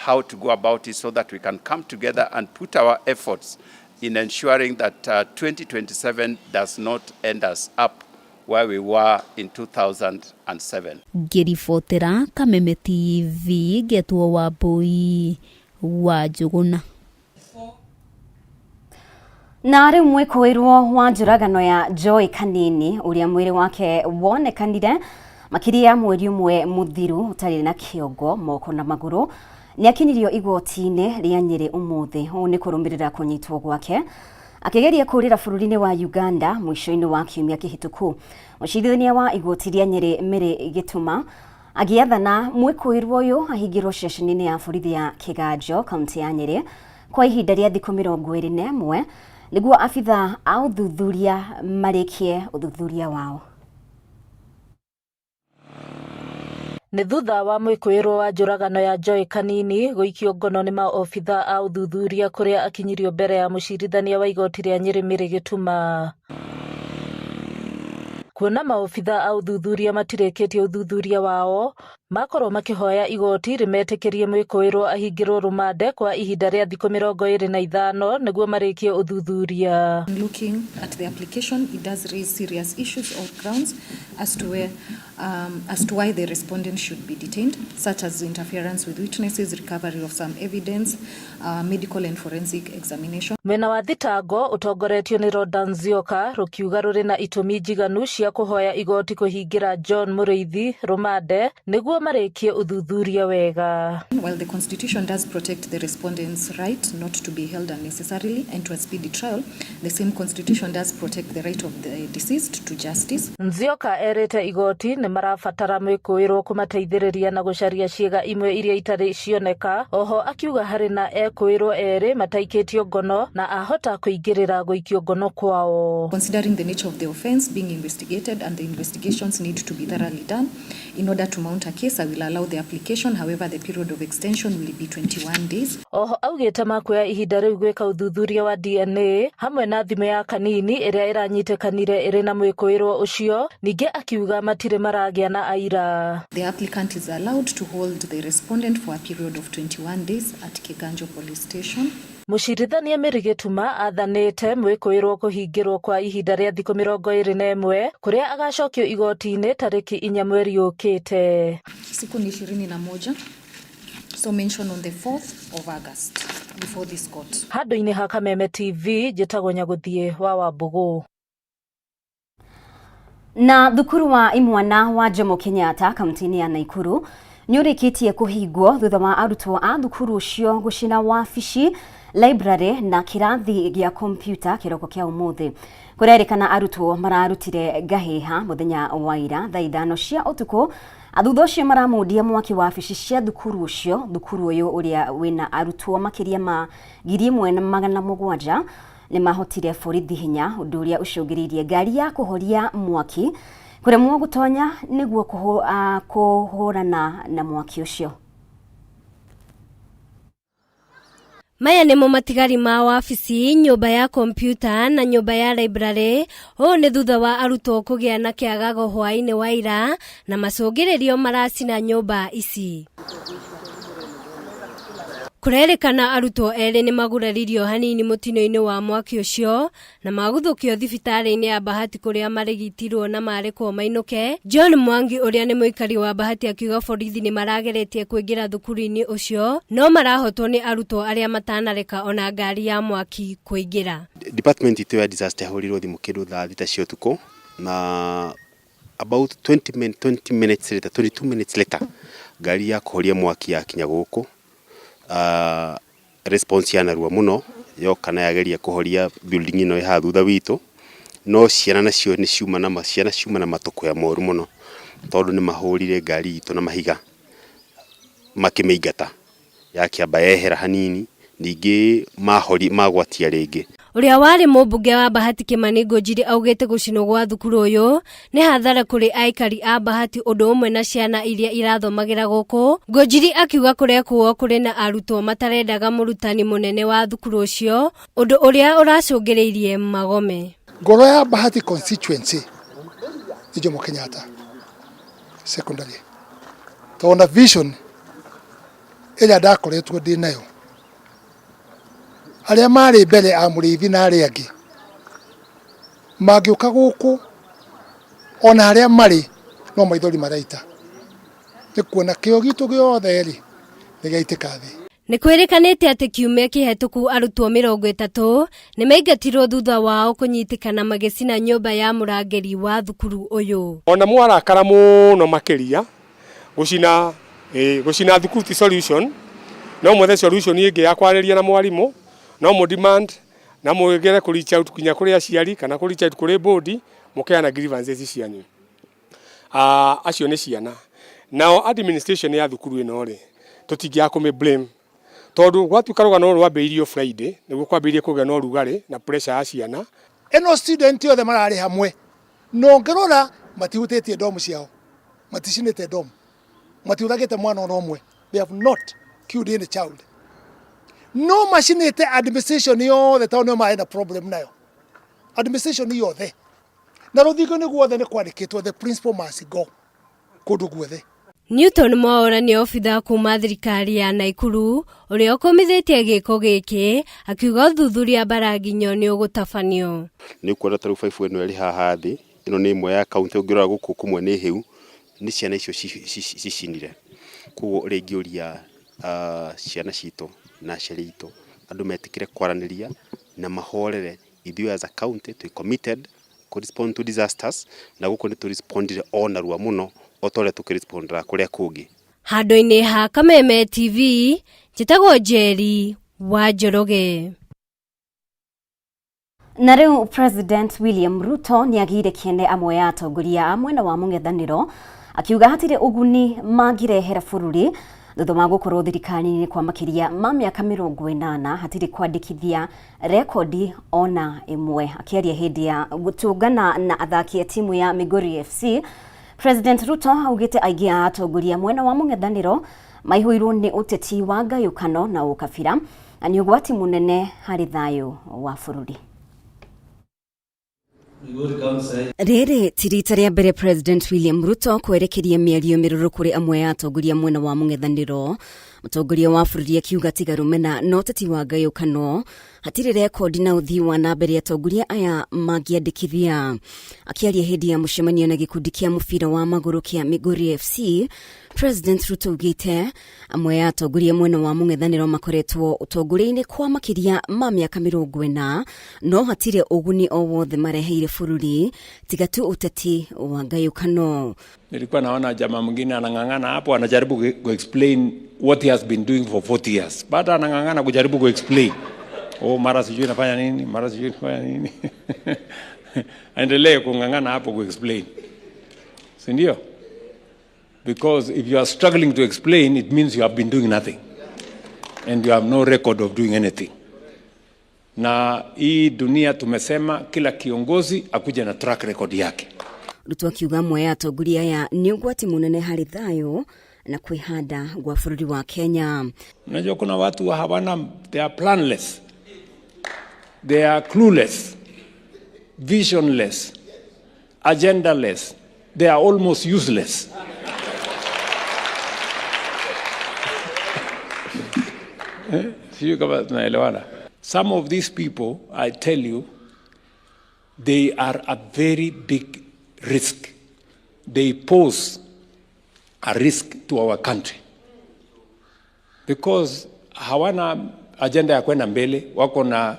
how to go about it so that we can come together and put our efforts in ensuring that 2027 does not end us up where we were in 2007. Ngĩribotera Kameme TV ngetwo Wambui wa Njũgũna. Na rĩu mwĩkũĩrwo wa njũragano ya Joy Kanini ũrĩa mwĩrĩ wake wonekanire makĩria mweri ũmwe mũthiru ũtarĩ na kĩongo moko na magũrũ nĩ akinyirio igoti-inĩ rĩa Nyĩrĩ ũmũthĩ. Ũũ nĩ kũrũmĩrĩra kũnyitwo gwake akĩgeria kũũrĩra bũrũri-inĩ wa Uganda mũico-inĩ wa kiumia kĩhĩtũku. Mũcirithania wa igoti rĩa Nyĩrĩ Mary Gĩtuma agĩathana mwĩkũĩrwo ũyũ ahingĩrwo ceceni-inĩ ya borithi ya Kĩganjo kaunti ya Nyĩrĩ kwa ihinda rĩa thikũ 21 nĩguo abitha a ũthuthuria marĩkie ũthuthuria wao. Nĩ thutha wa mwĩkũĩrwo wa njũragano ya Joy Kanini gũikio ngono nĩ maobitha a ũthuthuria kũrĩa akinyirio mbere ya mũcirithania wa igoti rĩa Nyĩrĩ Mary Gĩtuma. Kuona maobitha a ũthuthuria matirĩkĩtie ũthuthuria wao, makorwo makĩhoya igoti rĩmetĩkĩrie mwĩkũĩrwo ahingĩrwo rũmande kwa ihinda rĩa thikũ 25 nĩguo marĩkie ũthuthuria. Looking at the application, it does raise serious issues or grounds as to where, as to why the respondent should be detained, such as interference with witnesses, recovery of some evidence, medical and forensic examination. Mwena wa thitango ũtongoretio nĩ Rodan Nzioka rũkiuga rũrĩ na itũmi njiganu cia kũhoya igoti kũhingĩra John Mũrĩithi rũmande nĩguo marĩkie ũthuthuria wega. While the Constitution does protect the respondent's right not to be held unnecessarily and to a speedy trial, the same Constitution does protect the right of the deceased to justice. Nzioka erĩte igoti nĩ marabatara mwĩkũĩrwo kũmateithĩrĩria na gũcaria ciĩga imwe iria itarĩ cioneka. Oho akiuga harĩ na ekũĩrwo erĩ mataikĩtio ngono na ahota kũingĩrĩra gũikio ngono kwao. Considering the nature of the offense being investigated and the investigations need to be thoroughly done in order to mount a case, I will allow the application. However, the period of extension will be 21 days. Oho augĩte makuoya ihinda rĩu gwĩka ũthuthuria wa DNA hamwe na thimũ ya Kanini ĩrĩa ĩranyitĩkanire ĩrĩ na mwĩkũĩrwo ũcio. Ningĩ akiuga matirĩ mara maragĩa na aira. The applicant is allowed to hold the respondent for a period of 21 days at Kiganjo Police Station. Mũcirithania Mary Gĩtuma athanĩte mwĩkũĩrwo kũhingĩrwo kwa ihinda rĩa thikũ 21 kũrĩa agacokio igoti-inĩ tarĩki 4 mweri ũkĩte. Siku ni 21, so mention on the 4th of August before this court. Handũ-inĩ ha Kameme TV, njĩtagwo Nyagũthiĩ wa Wambũgũ. Na thukuru wa imwana wa Jomo Kenyatta kaunti-inĩ ya Naikuru nĩ ũrĩkĩtie kũhingwo thutha wa arutwo a thukuru ũcio gũcina wabici, library na kĩrathi gĩa kompiuta kĩroko kĩa ũmũthĩ. Kũrerĩkana arutwo mararutire ngahĩha mũthenya wa ira thaa 5 cia ũtukũ, thutha ũcio maramundia mwaki wabici cia thukuru ũcio. Thukuru ũyũ ũrĩa wĩna arutwo makĩria ma 1700 nĩ mahotire borithi hinya, ũndũ ũrĩa ũcũngĩrĩirie ngari ya kũhoria mwaki kũremwo gũtonya nĩguo kũhũrana na mwaki ũcio. Maya nĩmo matigari ma wabici, nyũmba ya kompiuta na nyũmba ya library. Ũũ nĩ thutha wa arutwo kũgĩa na kĩagago hwaĩ-inĩ wa ira na macũngĩrĩrio maracina nyũmba ici. Kũrerĩkana arutwo erĩ nĩ maguraririo hanini mũtino-inĩ wa mwaki ũcio na maguthũkio thibitarĩ-inĩ ya Bahati kũrĩa marĩgitirwo na marekwo mainũke. John Mwangi ũrĩa nĩ mũikari wa Bahati akiuga borithi nĩ marageretie kũingĩra thukuru-inĩ ũcio no marahotwo nĩ arutwo arĩa matanareka ona ngari ya mwaki kũingĩra. Department itũ ya disaster yahũrirwo thimũ kĩndũ thaa 6 cia ũtukũ na about 20 minutes later, 22 minutes later ngari ya kũhoria mwaki yakinya gũkũ. Response ya narua mũno yoka na yageria kũhoria building ĩno ĩ haha thutha witũ, no ciana nacio nĩ ciuma na ciana ciuma na matũkũya moru mũno tondũ nĩ mahũrire ngari itũ na mahiga makĩmĩingata, yakĩamba yehera hanini ningĩ mahori magwatia rĩngĩ. Ũrĩa warĩ mũmbunge wa Bahati Kĩmani Ngũnjiri augĩte gũcinwo gwa thukuru ũyũ nĩ hathara kũrĩ aikari a Bahati ũndũ ũmwe na ciana iria irathomagĩra gũkũ. Ngũnjiri akiuga kũrekwo kũrĩ na arutwo matarendaga mũrutani mũnene wa thukuru ũcio, ũndũ ũrĩa ũracũngĩrĩirie magome. Ngoro ya Bahati constituency nĩ Jomo Kenyatta Secondary, tondũ na vision ĩrĩa ndakoretwo ndĩ nayo arĩa marĩ mbere a Mũrĩithi na arĩa angĩ mangĩũka gũkũ ona harĩa marĩ no maithori maraita nĩ kuona kĩo gitũ gĩothe rĩ nĩ gĩaitĩka thĩ. Nĩ kwĩrĩkanĩte atĩ kiumia kĩhetũku arutwo 30 nĩ maingatirwo thutha wao kũnyitĩkana magĩcina nyũmba ya mũrangĩri wa thukuru ũyũ. Ona mwarakara mũno makĩria gũcina thukuru ti solution, no mwethe solution ĩngĩ ya kwarĩria na mwarimũ, no mũ demand na mwĩgere kũ reach out kinya kũrĩ aciari kana kũ reach out kũrĩ board mũkeana grievances cianyu. Acio nĩ ciana. Nao administration ya thukuru ĩno rĩ, tũtingĩaga kũmĩ blame tondũ gwatuĩka rũgano rũrũ rwambĩrĩirio Friday nĩguo kwambĩrĩirie kũgĩa na ũrugarĩ na pressure ya ciana. Ĩno student othe mararĩ hamwe na ũngĩrora matihutĩtie dorm ciao, maticinĩte dorm, matiũragĩte mwana ona ũmwe, they have not killed any child, no macinĩte administration yothe tondũ nĩo marĩ na problem nayo administration yothe, na rũthingo-inĩ guothe nĩ kwandĩkĩtwo the principal must go kũndũ guothe. Newton Mwaura nĩ obitha kuma thirikari ya Naikuru ũrĩa ũkũmithĩtie gĩko gĩkĩ akiuga ũthuthuria mbara nginyo nĩ ũgũtabanio. Nĩ ũkuona ta rĩu baibũ ĩno ĩrĩ haha thĩ, ĩno nĩ ĩmwe ya kaunti, ũngĩrora gũkũ kũmwe nĩ hĩu, nĩ ciana icio cicinire. Koguo ũrĩa ingĩũria ciana citũ na aciari aitũ, andũ metĩkĩre kwaranĩria na mahorere. Ithuĩ as a county twĩ committed kũ respond to disasters, na gũkũ nĩ tũ respondire o narua mũno o ta ũrĩa tũkĩrespondera kũrĩa kũngĩ. Handũ-inĩ ha Kameme TV, njĩtagwo Njeri wa Njoroge. Na rĩu President William Ruto nĩ agĩire kĩene amwe ya atongoria a mwena wa mũng'ethanĩro akiuga hatirĩ ũguni mangĩrehera bũrũri thutha wa gũkorwo thirikari-inĩ kwa makĩria ma mĩaka 80 hatirĩ kwandĩkithia rekondi ona ĩmwe. Akĩaria hĩndĩ ya gũtũngana na athaki a timu ya Migori FC, President Ruto augĩte aingĩ a atongoria mwena wa mũng'ethanĩro maihũirwo nĩ ũteti wa ngayũkano na ũkabira na nĩ ũgwati mũnene harĩ thayũ wa bũrũri. Rĩrĩ ti rita rĩa mbere President William Ruto kwerekeria mĩario mĩrũrũ kũrĩ amwe a atongoria mwena wa mũng'ethanĩro. Mũtongoria wa bũrũri akiuga tiga rũmena na ũteti wa ngayũkano, hatirĩ rekondi na ũthii wa na mbere atongoria aya mangĩandĩkithia. Akĩaria hĩndĩ ya mũcemanio na gĩkundi kĩa mũbira wa magũrũ kĩa Migori FC, President Ruto augĩte amwe a atongoria mwena wa mũng'ethanĩro makoretwo ũtongoria-inĩ kwa makĩria ma mĩaka 40 no hatirĩ ũguni o wothe mareheire bũrũri tiga tu ũteti wa ngayũkano. Nilikuwa naona jamaa mwingine anang'ang'ana hapo, anajaribu ku explain what he has been doing for 40 years, bado anang'ang'ana kujaribu ku explain. Oh, mara sijui nafanya nini, mara sijui nafanya nini. Aendelee kung'ang'ana hapo ku explain, si ndio? Because if you are struggling to explain, it means you have been doing nothing and you have no record of doing anything. Na hii dunia tumesema kila kiongozi akuje na track record yake. Ruto akiuga amwe ya atongoria aya nĩ ũgwati mũnene harĩ thayũ na kwĩhanda gwa bũrũri wa Kenya. Unajua kuna watu hawana, they are planless, they are clueless, visionless, agendaless, they are almost useless. Sijui kama tunaelewana. Some of these people, I tell you, they are a very big risk. They pose a risk to our country because hawana agenda ya kwenda mbele, wako na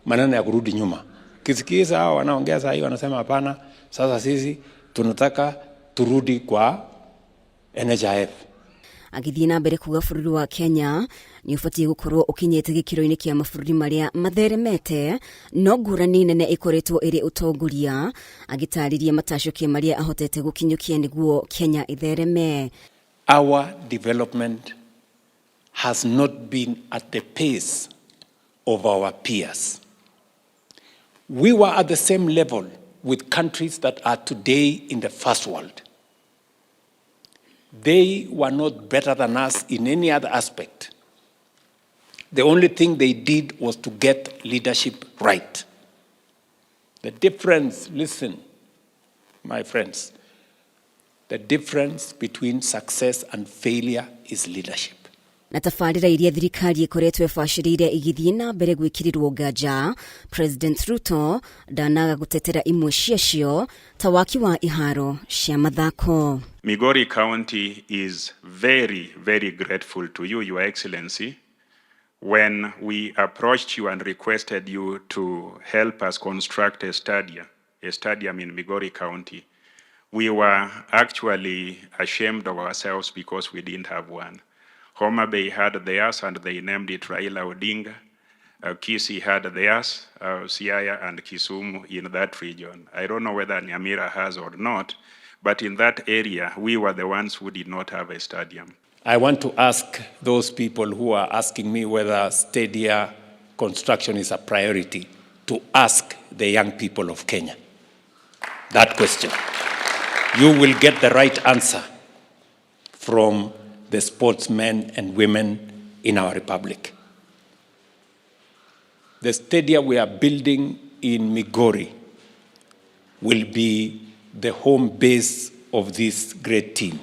maneno ya kurudi nyuma. Kisikiza hao wanaongea saa hii wanasema hapana, sasa sisi tunataka turudi kwa NHIF. Agĩthiĩ na mbere kuga bũrũri wa Kenya nĩ ũbatiĩ gũkorwo ũkinyĩte gĩkĩro-inĩ kĩa mabũrũri marĩa matheremete no ngũrani nene ĩkoretwo ĩrĩ ũtongoria, agĩtarĩria matacũkĩ marĩa ahotete gũkinyũkia nĩguo Kenya ĩthereme. Our development has not been at the pace of our peers. We were at the same level with countries that are today in the first world. They were not better than us in any other aspect. The only thing they did was to get leadership right. The difference, listen, my friends, the difference between success and failure is leadership. Na tabarĩra iria thirikari ĩkoretwo ĩbacĩrĩire igĩthiĩ na mbere gwĩkĩrĩrwo nganja, President Ruto ndanaga gũtetera imwe ciacio ta waki wa iharo cia mathako. Migori County is very, very grateful to you, Your Excellency, when we approached you and requested you to help us construct a stadium in Migori County. We were actually ashamed of ourselves because we didn't have one. Homa Bay had theirs and they named it Raila Odinga. Kisii had theirs, Siaya and Kisumu in that region. I don't know whether Nyamira has or not, but in that area, we were the ones who did not have a stadium. I want to ask those people who are asking me whether stadia construction is a priority to ask the young people of Kenya that question. You will get the right answer from the sportsmen and women in our republic. The stadia we are building in Migori will be the home base of this great team.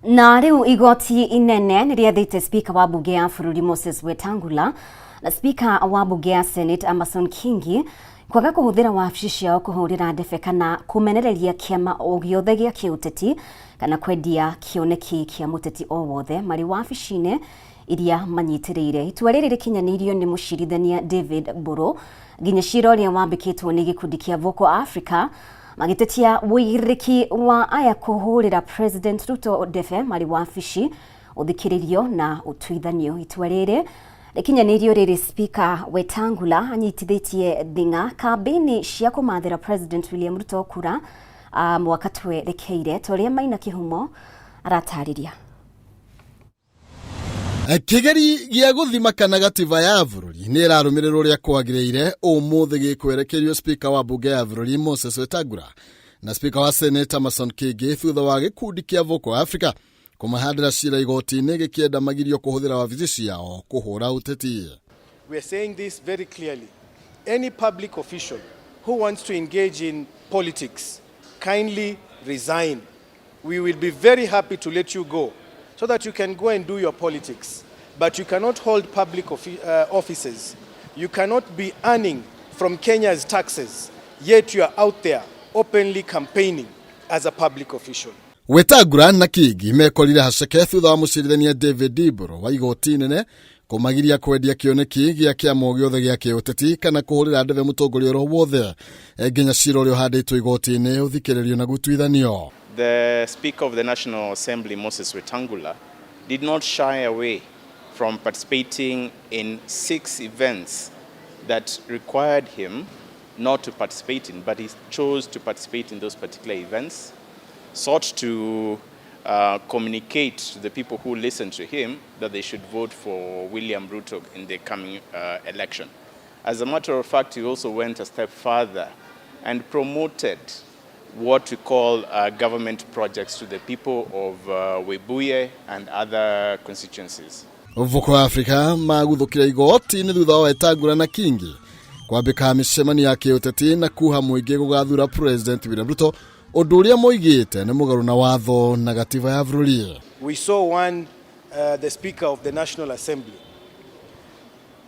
Na rĩu igoti inene nĩ rĩathĩte Speaker wa mbunge ya bũrũri Moses Wetangula na Speaker wa mbunge ya Senate Amason Kingi kwaga kũhũthĩra wabici ciao kũhũrĩra ndebe kana kũmenereria kĩama o gĩothe gĩa kĩũteti kana kwendia kĩoneki kĩa mũteti o wothe marĩ wabici-inĩ iria manyitĩrĩire. Itua rĩrĩ rĩkinyanĩirio nĩ mũcirithania David Mburu nginya cira ũrĩa wambĩkĩtwo nĩ gĩkundi kĩa Vocal Africa magĩtetia ũigĩrĩrĩki wa aya kũhũrĩra President Ruto ndebe marĩ wabici ũthikĩrĩrio na ũtuithanio. Itua rĩrĩ rĩkinyanĩirio rĩrĩ Speaker Wetangula anyitithĩtie thing'a kambĩini cia kũmathĩra President William Ruto kura mwaka twerekeire ta ũrĩa Maina Kĩhumo aratarĩria. Kĩgeri gĩa gũthima kana gatiba ya bũrũri nĩ ĩrarũmĩrĩrwo ũrĩa kwagĩrĩire ũmũthĩ gĩkwerekerio Speaker wa mbunge ya bũrũri Moses Wetangula na Speaker wa Senate Amason Kingi thutha wa gĩkundi kĩa Vocal Africa kũmahandĩra cira igoti-inĩ gĩkĩenda magirio kũhũthĩra wabici ciao kũhũra ũteti. We are saying this very clearly. Any public official who wants to engage in politics, kindly resign. We will be very happy to let you go so that you can go and do your politics. But you cannot hold public offices. You cannot be earning from Kenya's taxes, yet you are out there openly campaigning as a public official. Wetangula na Kingi mekorire haceke thutha wa mũcirithania David Iburu wa igoti inene kũmagiria kwendia kĩoneki gĩa kĩama o gĩothe gĩa kĩũteti kana kũhũrĩra ndebe mũtongoria oro wothe nginya cira ũrĩa ũhandĩtwo igoti-inĩ ũthikĩrĩrio na gũtuithanio. The Speaker of the National Assembly, Moses Wetangula, did not shy away from participating in 6 events that required him not to participate in, but he chose to participate in those particular events, sought to communicate to the people who listened to him that they should vote for William Ruto in the coming election. As a matter of fact, he also went a step further and promoted what we call government projects to the people of Webuye and other constituencies. Vuko Africa maguthukire igoti-inĩ thutha wa Wetangula na Kingi kwambĩka mĩcemanio ya kĩũteti na kuha mũingĩ gũgathura President William Ruto ũndũ ũrĩa moigĩte nĩ mũgarũ na watho na gatiba ya bũrũri. We saw one, the Speaker of the National Assembly,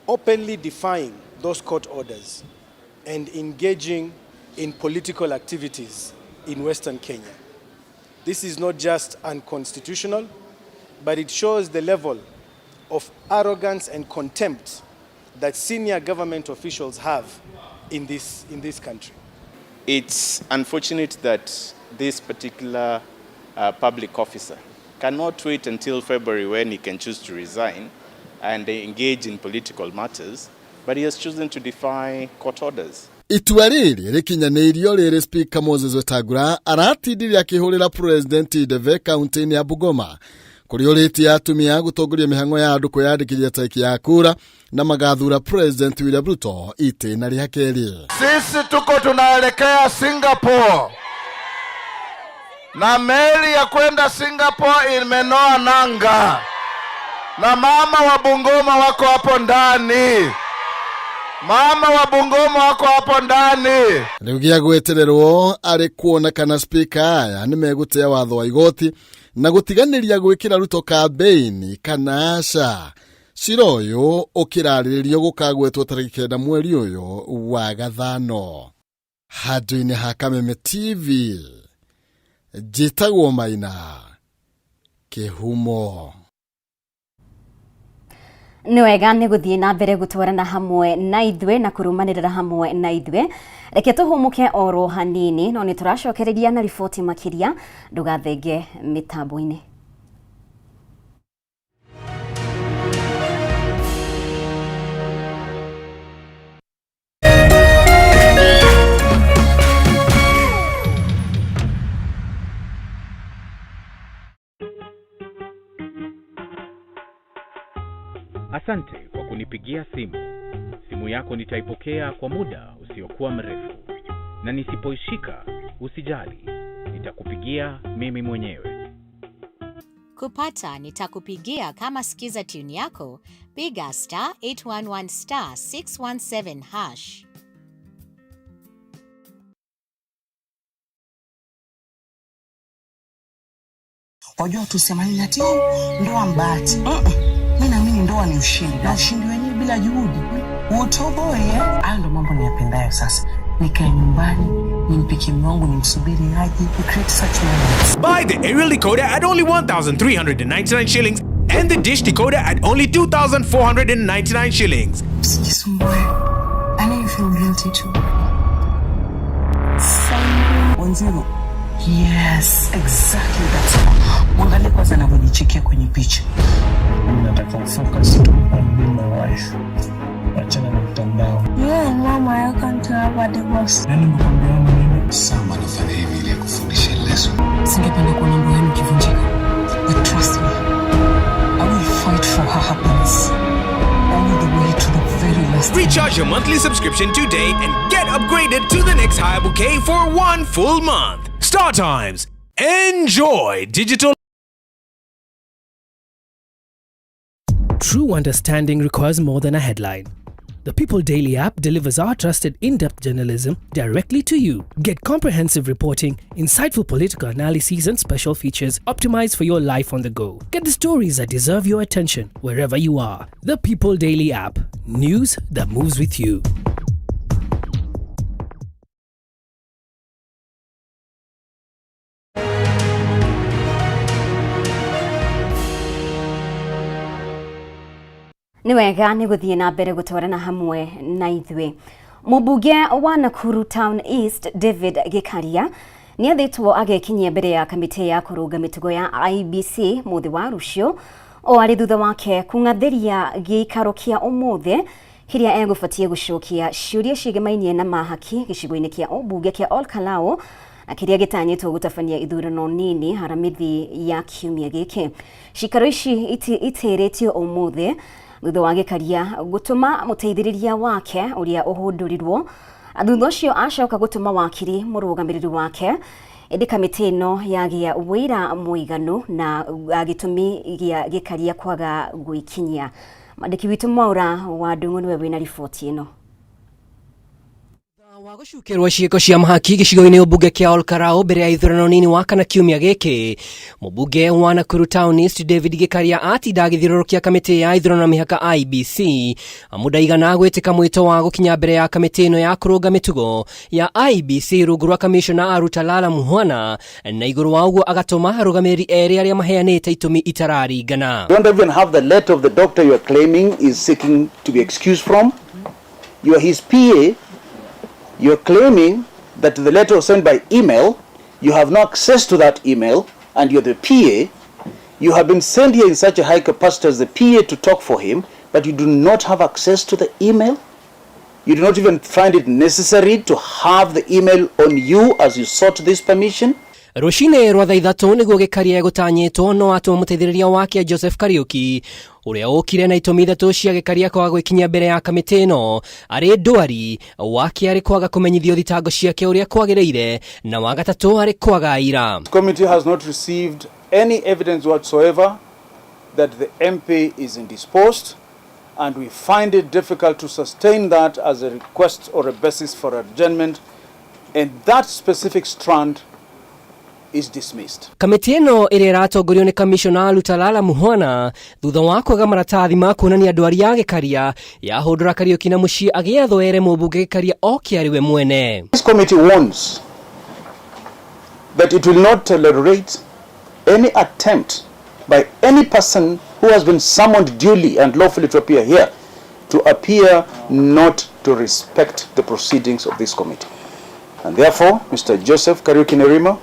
openly defying those court orders and engaging in political activities in Western Kenya. This is not just unconstitutional, but it shows the level of arrogance and contempt that senior government officials have in this country. It's unfortunate that this particular public officer cannot wait until February when he can choose to resign and engage in political matters, but he has chosen to defy court orders. Itua rĩrĩ rĩkinyanĩirio rĩrĩ Speaker Moses Wetangula aratindire akĩhũrĩra President Ndebe kaunti-inĩ ya Bungoma kũrĩa ũrĩtie atumia gũtongoria mĩhang'o ya andũ kwĩyandĩkithia tarĩki ya kura na magathura President William Ruto itĩna rĩa kerĩ. Sisi tuko tunaelekea Singapore na meli ya kwenda Singapore imenoa nanga na mama wa Bungoma wako hapo ndani. Mama wa Bungoma wako hapo ndani. Rĩu gĩa gwetererwo arĩ kuona kana speaker aya nĩ megũtĩa watho wa igoti na gũtiganĩria gwĩkĩra Ruto kambĩini kana aca. Cira ũyũ ũkĩrarĩrĩrio gũkagwetwo tarĩki 9 mweri ũyũ wa gathano. Handũ-inĩ ha Kameme TV, njĩtagwo Maina Kĩhumo. Nĩ wega nĩ gũthiĩ na mbere gũtwarana hamwe na ithuĩ na kũrũmanĩrĩra hamwe na ithuĩ. Reke tũhũmũke oro hanini, no nĩ tũracokereria na riboti makĩria, ndũgathenge mĩtambo-inĩ. Asante kwa kunipigia simu. Simu yako nitaipokea kwa muda usiokuwa mrefu. Na nisipoishika, usijali. Nitakupigia mimi mwenyewe. Kupata nitakupigia kama sikiza tune yako, piga star 811 star 617 hash. Wajua tusema nini ati ndoa mbati. Mimi naamini ndoa ni ushindi. Na ushindi wenyewe bila juhudi utoboe. Hayo ndo mambo niyapendayo sasa. Nikae nyumbani, nimpikie mume wangu, nimsubiri aje. We create such moments. Buy the aerial decoder at only 1,399 shillings and the dish decoder at only 2,499 shillings. Usijisumbue. I know you feel guilty too. 10. Yes, exactly that's it. Mwangalie kwanza anavyojichekia kwenye picha. Mimi nataka focus tu on being my wife. Achana na mtandao. Yeah, mama, I can't have a divorce. Nani mkwambia maneno? Sam anafanya hivi ili akufundishe lesson. Singependa kuona ndoa yenu ikivunjika. But trust me, I will fight for her happiness. All the way to the very last. Recharge your monthly subscription today and get upgraded to the next higher bouquet for 1 full month. Star Times. Enjoy digital. True understanding requires more than a headline. The People Daily app delivers our trusted in depth journalism directly to you. Get comprehensive reporting, insightful political analyses, and special features optimized for your life on the go. Get the stories that deserve your attention wherever you are. The People Daily app. News that moves with you. Nĩ wega nĩ gũthiĩ na mbere gũtwarana hamwe na ithuĩ. Mũmbunge wa Nakuru Town East David Gikaria nĩ athĩtwo agekinyia mbere ya kamĩtĩ ya kũrũnga mĩtugo ya IEBC mũthĩ wa rũciũ o arĩ thutha wake kũng'athĩria gĩikaro kĩa ũmũthĩ kĩrĩa egũbatie gũcokia ciũria ciĩgemainie na mahaki gĩcigo-inĩ kĩa ũmbunge kĩa Ol Kalou na kĩrĩa gĩtanyĩtwo gũtabania ithurano nini haramithi ya kiumia gĩkĩ. Cikaro ici itĩrĩtio ũmũthĩ thutha wa Gĩkaria gũtũma mũteithĩrĩria wake ũrĩa ũhũndũrirwo, thutha ũcio acoka gũtũma wakiri mũrũgamĩrĩri wake, ĩndĩ kamĩtĩ ĩno yagĩa wĩira mũiganu na gĩtũmi gĩa Gĩkaria kwaga gwĩkinyia. Mwandĩki witũ Mwaura wa Ndung'u nĩwe wĩna riboti ĩno. Wa gũcukĩrwo ciĩko cia mahaki gĩcigo-inĩ ũmbunge kĩa Ol Kalou mbere ya ithurano nini wa kana kiumia gĩkĩ, mũmbunge wa Nakuru Town East David Gikaria atinda agĩthiũrũrũkia kamĩtĩ ya ithurano na mĩhaka IEBC amu ndaigana gwĩtĩka mwĩto wa gũkinya mbere ya kamĩtĩ ĩno ya kũrũnga mĩtugo ya IEBC rungu rwa kamishona Alutalala Mukhwana, na igũrũ wa ũguo agatũma arũgamĩrĩri erĩ arĩa maheanĩte itũmi itararingana. You don't even have the letter of the doctor you are claiming is seeking to be excused from. You are his PA. You're claiming that the letter was sent by email. You have no access to that email, and you're the PA. You have been sent here in such a high capacity as the PA to talk for him, but you do not have access to the email. You do not even find it necessary to have the email on you as you sought this permission. Rũcinĩ rwa thaa 3 nĩguo Gĩkaria egũtanyĩtwo no atũma mũteithĩrĩria wake Joseph Kariuki ũrĩa ũkire na itũmi ithatũ cia Gĩkaria kwaga gwĩkinyia mbere ya kamĩtĩ ĩno arĩ ndwari, wa kerĩ kwaga kũmenyithio thitango ciake ũrĩa kwagĩrĩire, na wa gatatũ arĩ kwaga aira. The committee has not received any evidence whatsoever that the MP is indisposed, and we find it difficult to sustain that as a request or a basis for adjournment, and that specific strand is dismissed. Kamĩtĩ ĩno ĩrĩa ĩratongorio nĩ kamishona Alutalala Mukhwana thutha wa kwaga maratathi ma kuonania ndwari ya Gĩkaria yahũndũra Kariuki na mũciĩ agĩathwo ere mũmbunge Gĩkaria oke arĩ we mwene. This committee warns that it will not tolerate any attempt by any person who has been summoned duly and lawfully to appear here to appear not to respect the proceedings of this committee. And therefore, Mr. Joseph Kariuki Nerima,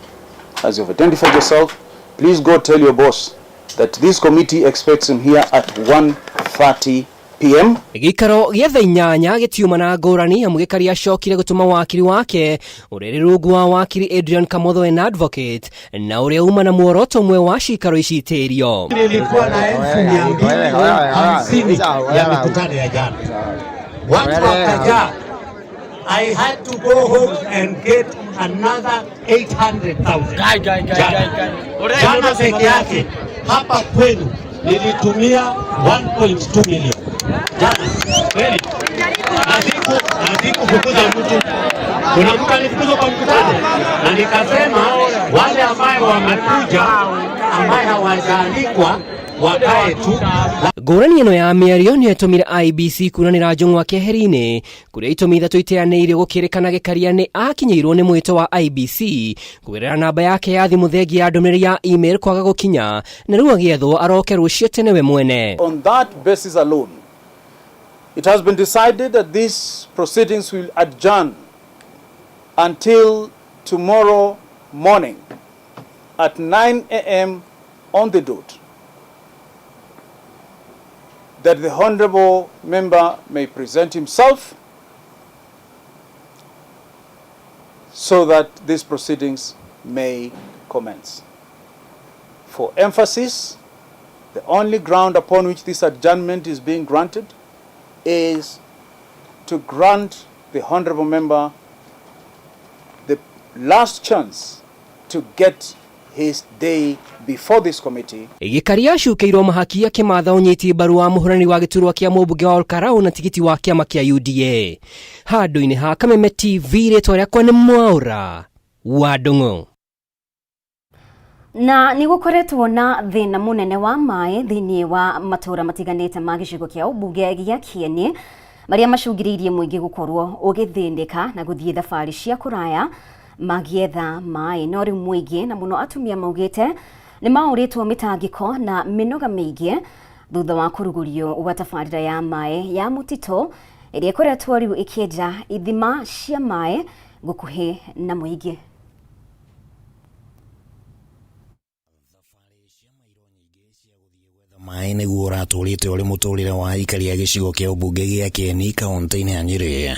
as you have identified yourself, please go tell your boss that this committee expects him here at 1:30 p.m. Gĩikaro gĩa thaa 8 gĩtiuma na ngũrani amu Gĩkaria acokire gũtũma wakiri wake ũrĩa ĩrĩ rungu wa wakiri Adrian Kamotho an advocate na ũrĩa uma na muoroto ũmwe wa cikaro ici itĩrio. Nilikuwa na 250,000 ya mikutano ya jana, watu wakajaa. I had to go home and get another 800,000. Jana peke yake hapa kwenu nilitumia 1.2 million jana, kweli. Na sikufukuza mtu. Kuna mtu alifukuzwa kwa mkutano, na nikasema wale ambayo wamekuja ambaye hawajaalikwa wakae tu. Ngũrani ĩno ya mĩario nĩyo ĩtũmire IEBC kunanĩra njũng'wa keheri-inĩ kũrĩa itũmi ithatũ iteanĩirio gũkĩrĩkana Gĩkaria nĩ akinyĩirwo nĩ mwĩto wa IEBC kũgerera namba yake ya thimũ thengia ya ndũmĩrĩri ya email kwaga gũkinya na rĩu agĩethwo aroke rũciũ tene we mwene. On that basis alone, it has been decided that these proceedings will adjourn until tomorrow morning at 9 a.m. on the dot, that the Honorable Member may present himself so that these proceedings may commence. For emphasis, the only ground upon which this adjournment is being granted is to grant the Honorable Member the last chance to get his day before this committee. Gikaria acukeirwo mahaki akĩmatha ũnyiti mbaru wa mũhũrani wa gĩturwa kĩa mũmbunge wa Olkarau na tigiti wa kĩama kĩa UDA. Handũ-inĩ ha Kameme TV, rĩtwa rĩakwa nĩ Mwaũra wa Ndung'u. Na nĩ gũkoretwo na thĩna mũnene wa maĩ thĩinĩ wa matũũra matiganĩte ma gĩcigo kĩa ũmbunge gĩa Kieni, marĩa macũngĩrĩirie mũingĩ gũkorwo ũgĩthĩnĩka na gũthiĩ thabarĩ cia kũraya magĩetha maĩ. No rĩu mũingĩ na mũno atumia maugĩte nĩ maũrĩtwo mĩtangĩko na mĩnoga mĩingĩ thutha wa kũrugũrio gwa tabarĩra ya maĩ ya mũtitũ ĩrĩa ĩkoretwo rĩu ĩkĩenja ithima cia maĩ gũkuhĩ na mũingĩ. Maĩ nĩguo ũratũrĩte ũrĩ mũtũrĩre wa aikari a gĩcigo kĩa ũmbunge gĩa Kieni kaũntĩ-inĩ ya Nyĩrĩ.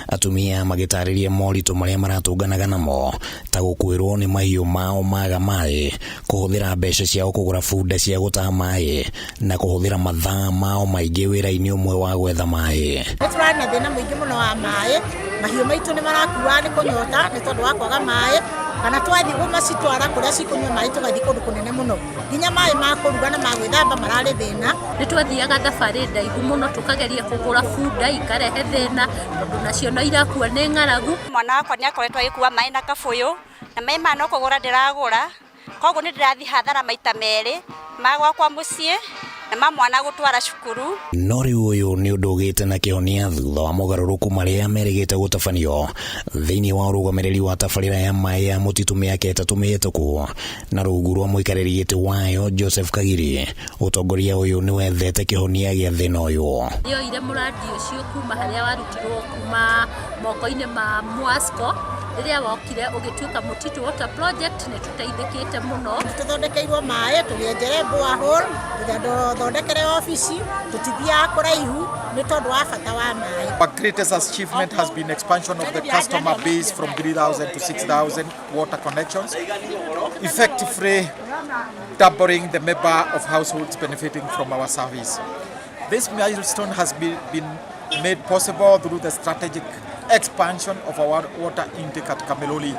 Atumia magĩtarĩria moritũ marĩa maratũnganaga namo ta gũkuĩrwo nĩ mahiũ mao maga maĩ, kũhũthĩra mbeca ciao kũgũra bunda cia gũtaha maĩ na kũhũthĩra mathaa mao maingĩ wĩra-inĩ ũmwe wa gwetha maĩ. Nĩ tũrarĩ na thĩna mũingĩ mũno wa maĩ, mahiũ maitũ nĩ marakua nĩ kũnyota nĩ tondũ wa kwaga maĩ, kana twathiĩ gũmacitwara kũrĩa cikũnyua maĩ tũgathiĩ kũndũ kũnene mũno, nginya maĩ ma kũruga na ma gwĩthamba mararĩ thĩna. Nĩ twathiaga thabarĩ ndaihu mũno tũkageria kũgũra bunda ikarehe thĩna tondũ nacio no irakua nĩ ng'aragu. Mwana wakwa nĩ akoretwo agĩkua maĩ na kabũyũ na maĩ maya no kũgũra ndĩragũra, koguo nĩ ndĩrathiĩ hathara maita merĩ, ma gwakwa mũciĩ na ma mwana gũtwara cukuru. No rĩu ũyũ nĩ ũndũ ũgĩte na kĩhonia thutha wa mogarũrũku marĩa merĩgĩte gũtabanio thĩinĩ wa ũrũgamĩrĩri wa tabarĩra ya maĩ ya mũtitũ mĩaka 3 mĩhĩtũku na rungu rwa mũikarĩri gĩtĩ wayo Joseph Kagiri. Ũtongoria ũyũ nĩ wethete kĩhonia gĩa thĩna ũyũ. Nĩoire mũrandi ũcio kuma harĩa warutirwo kuma moko-inĩ ma Mwasco rĩrĩa wokire ũgĩtuĩka Mũtitũ Water Project, nĩ tũteithĩkĩte mũno. Tũthondekeirwo maĩ, tũgĩenjere borehole, tũthondekere obici, tũtithiaga kũraihu nĩ tondũ wa bata wa maĩ. Our greatest achievement has been expansion of the customer base from 3,000 to 6,000 water connections, effectively doubling the number of households benefiting from our service. This milestone has been made possible through the strategic expansion of our water intake at Kameloli.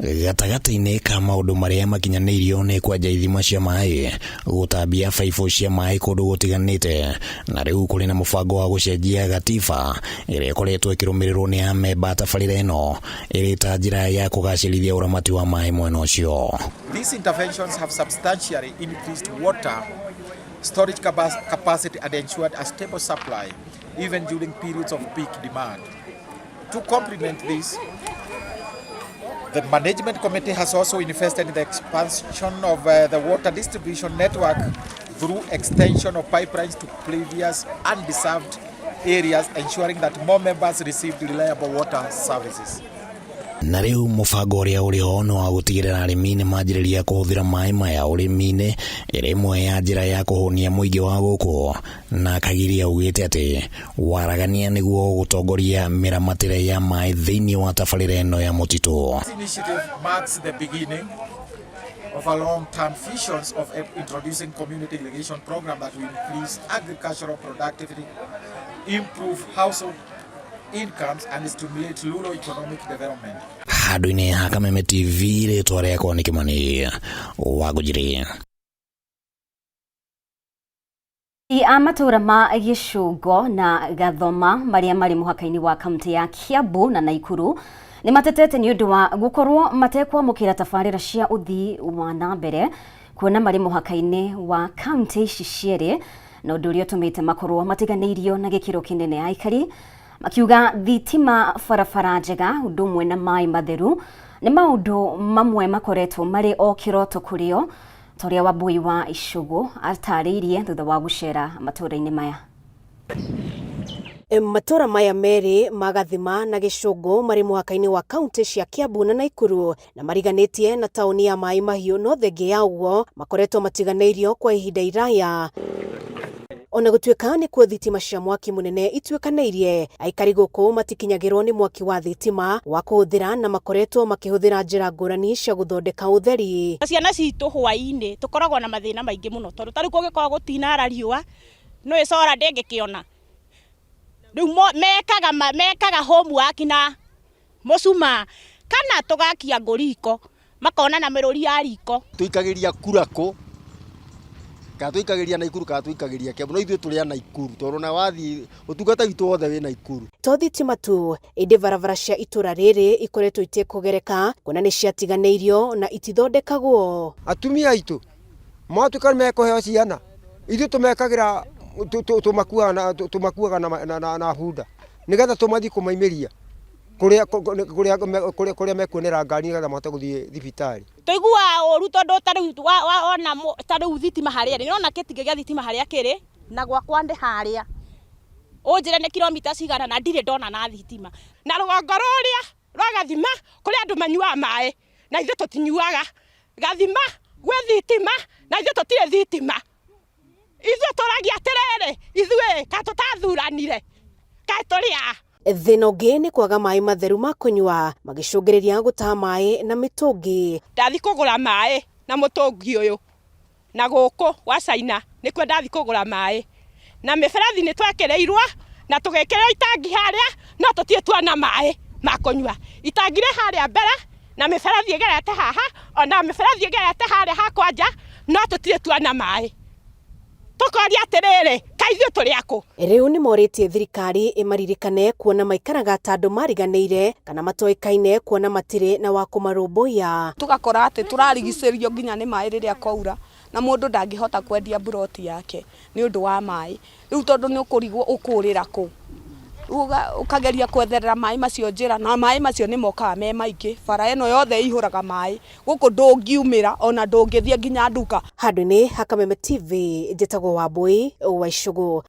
Gatagatĩ-inĩ ka maũndũ marĩa makinyanĩirio nĩ kwenja ithima cia maĩ, gũtambia baibũ cia maĩ kũndũ gũtiganĩte, na rĩu kũrĩ na mũbango wa gũcenjia gatiba ĩrĩa ĩkoretwo ĩkĩrũmĩrĩrwo nĩ amemba a tabarĩra ĩno ĩrĩ ta njĩra ya kũgacĩrithia ũramati wa maĩ mwena ũcio. These interventions have substantially increased water storage capacity and ensured a stable supply even during periods of peak demand. To complement this, the management committee has also invested in the expansion of the water distribution network through extension of pipelines to previous undeserved areas, ensuring that more members receive reliable water services. Na rĩu mũbango ũrĩa ũrĩ ho nĩ wa gũtigĩrĩra arĩmi nĩ manjĩrĩria kũhũthĩra maĩ maya ũrĩmi-inĩ ĩrĩ ĩmwe ya njĩra ya kũhũnia mũingĩ wa gũkũ, na Kagiri augĩte atĩ waragania nĩguo gũtongoria mĩramatĩre ya maĩ thĩinĩ wa tabarĩra ĩno ya mũtitũ. This initiative marks the beginning of a long-term vision of introducing community irrigation program that will increase agricultural productivity, improve household incomes and stimulate rural economic development. Handũ-inĩ ha Kameme TV, rĩtwa rĩakwa nĩ Kĩmani wa Ngũnjiri. A matũũra ma Gĩcũngo na Gathoma marĩa marĩ mũhaka-inĩ wa kaunti ya Kiambu na Naikuru nĩ matetete nĩ ũndũ wa gũkorwo matekwamũkĩra tabarĩra cia ũthii wa na mbere kuona marĩ mũhaka-inĩ wa kaunti ici cierĩ, na ũndũ ũrĩa ũtũmĩte makorwo matiganĩirio na gĩkĩro kĩnene. Aikari makiuga thitima, barabara njega, ũndũ ũmwe na maĩ matheru nĩ maũndũ mamwe makoretwo marĩ o kĩroto kũrĩ o, ta ũrĩa Wambui wa Icũgũ atarĩirie thutha wa gũcera matũũra-inĩ maya. Matũũra maya merĩ ma Gathima na Gĩcũngũ marĩ mũhaka-inĩ wa kaunti cia Kiambu na Naikuru na mariganĩtie na taũni ya Maĩ Mahiũ, no thengia ya ũguo makoretwo matiganĩirio kwa ihinda iraya. Ona gũtuĩka nĩkuo thitima cia mwaki mũnene ituĩkanĩirie, aikari gũkũ matikinyagĩrwo nĩ mwaki wa thitima wa kũhũthĩra na makoretwo makĩhũthĩra njĩra ngũrani cia gũthondeka ũtheri. Ciana citũ hwaĩ-inĩ tũkoragwo na mathĩna maingĩ mũno tondũ ta rĩu kũngĩkorwo gũtinara riũa no ĩcora ndĩngĩkĩona. Rĩu mekaga homework na mũcumaa kana tũgakia ngũ riko. Makona na mĩrũri ya riko. Tũikagĩria kura kũ? Kana tũikagĩria Naikuru kana tũikagĩria Kiambu? No ithuĩ tũrĩ a Naikuru tondũ ona wathiĩ ũtungata witũ wothe wĩ Naikuru. To thitima tu, ĩndĩ barabara cia itũra rĩrĩ ikoretwo itekũgereka kuona nĩ ciatiganĩirio na itithondekagwo. Atumia aitũ matuĩka nĩ mekũheo ciana, ithuĩ tũmekagĩra tũmakuaga na bunda nĩgetha tũmathiĩ kũmaimĩria kũrĩa kũrĩa kũrĩa kũrĩa mekuonera ngari nĩgetha mahote gũthiĩ thibitarĩ. Tũiguaga ũru tondũ ta rĩu wona ta rĩu thitima harĩa ĩrĩ, nĩũrona kĩtingĩ gĩa thitima harĩa kĩrĩ na gwakwa ndĩ harĩa, ũnjĩre nĩ kilomita cigana na ndirĩ ndona na thitima. Na rũgongo rũrĩa rwa Gathima kũrĩ andũ manyuaga maĩ na ithuĩ tũtinyuaga. Gathima gwĩ thitima na ithuĩ tũtirĩ thitima. Ithuĩ tũragia atĩrĩrĩ, ithuĩ kaĩ tũtathuranire, kaĩ tũrĩ a? Thĩna ũngĩ nĩ kwaga maĩ matheru ma kũnyua magĩcũngĩrĩria gũtaha maĩ na mĩtũngi. Ndathiĩ kũgũra maĩ na mũtũngi ũyũ na gũkũ gwa China nĩkuo ndathiĩ kũgũra maĩ, na mĩberethi nĩ twekĩrĩirwo na tũgĩkĩrĩrwo itangi harĩa no tũtirĩ tuona maĩ ma kũnyua. Itangi rĩ harĩa mbere na mĩberethi ĩgerete haha ona mĩberethi ĩgerete harĩa hakwa nja no tũtirĩ tuona maĩ. Tũkoria atĩrĩrĩ, kaĩ ithuĩ tũrĩ akũ? Rĩu nĩ morĩtie thirikari ĩmaririkane kuona maikaraga ta andũ mariganĩire kana matoĩkaine kuona matirĩ na wa kũmarũmbũiya. Tũgakora atĩ tũrarigicĩrio nginya nĩ maĩ rĩrĩa kwaura na mũndũ ndangĩhota kwendia mburoti yake nĩ ũndũ wa maĩ. Rĩu tondũ nĩ ũkũrigwo ũkũrĩra kũ, rĩu ũkageria kwetherera maĩ macio njĩra na maĩ macio nĩ mokaga me maingĩ, bara ĩno yothe ĩihũraga maĩ, gũkũ ndũngiumĩra ona ndũngĩthiĩ nginya nduka. Handũ-inĩ ha Kameme TV, njĩtagwo Wambũi wa Icũgũ.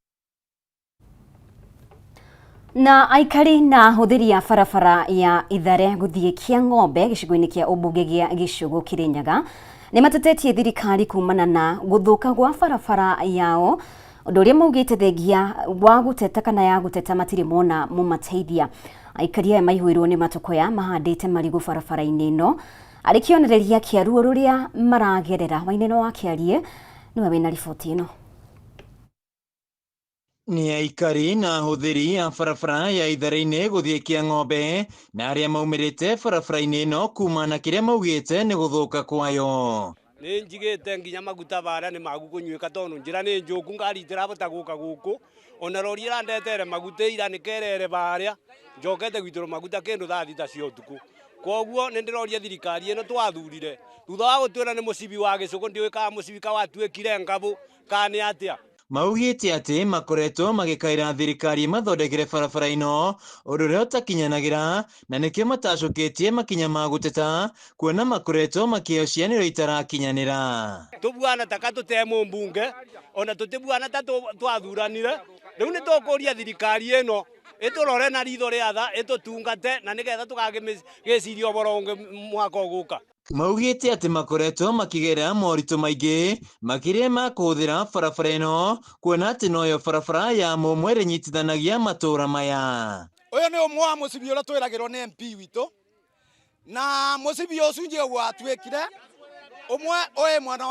Na aikari na ahũthĩri a barabara ya Ithare gũthiĩ Kĩang'ombe gĩcigo-inĩ kĩa ũmbunge gĩa Gĩcũgũ Kĩrĩnyaga nĩ matetetie thirikari kumana na gũthũka gwa barabara yao ũndũ ũrĩa maugĩte thengia wa gũteta kana ya gũteta matirĩ mona mũmateithia. Aikari aya maihũirwo nĩ matũkũya mahandĩte marigũ barabara-inĩ ĩno arĩ kĩonereria kĩa ruo rũrĩa maragerera. Waineno wa Kĩarie nĩwe wĩna riboti ĩno. Nĩ aikari na ahũthĩri a barabara ya Itharĩ-inĩ gũthiĩ Kĩang'ombe na arĩa maumĩrĩte barabara-inĩ ĩno kuma na kĩrĩa maugĩte nĩ gũthũka kwayo. Nĩ njigĩte nginya maguta barĩa nĩ magu kũnyuĩka tondũ njĩra nĩ njũku ngari itirabota gũka gũkũ ona rori ĩrandetere maguta ira nĩ kerere barĩa njokete gwitĩrwo maguta kĩndũ thaa thita cia ũtukũ. Koguo nĩ ndĩroria thirikari ĩno twathurire thutha wa gũtwĩra nĩ mũcibi wa gĩcũgũ ndiũĩ kana mũcibi kawatuĩkire ngabũ kana nĩ atĩa. Maugĩte atĩ makoretwo magĩkaĩra thirikari ĩmathondekere barabara ĩno ũndũ ũrĩa ũtakinyanagĩra na nĩkĩo matacũkĩtie makinya ma gũteta kuona makoretwo makĩheo cianĩro itarakinyanĩra. Tũbuana taka tũte mũmbunge ona tũtibuana ta twathuranire rĩu nĩ tũkũria thirikari ĩno ĩtũrore na ritho rĩa tha ĩtũtungate na nĩgetha tũgagĩciria ũhoro ũngĩ mwaka ũgũka. Maugĩte atĩ makoretwo makĩgerera moritũ maingĩ makĩria ma kũhũthĩra barabara ĩno kuona atĩ noyo barabara ya mũmwe ĩrĩnyitithanagia matũũra maya. Ũyũ nĩ ũmwe wa mũcibi ũrĩa twĩragĩrwo nĩ MP witũ na mũcibi ũcio njiguo watuĩkire ũmwe ũyĩ mwena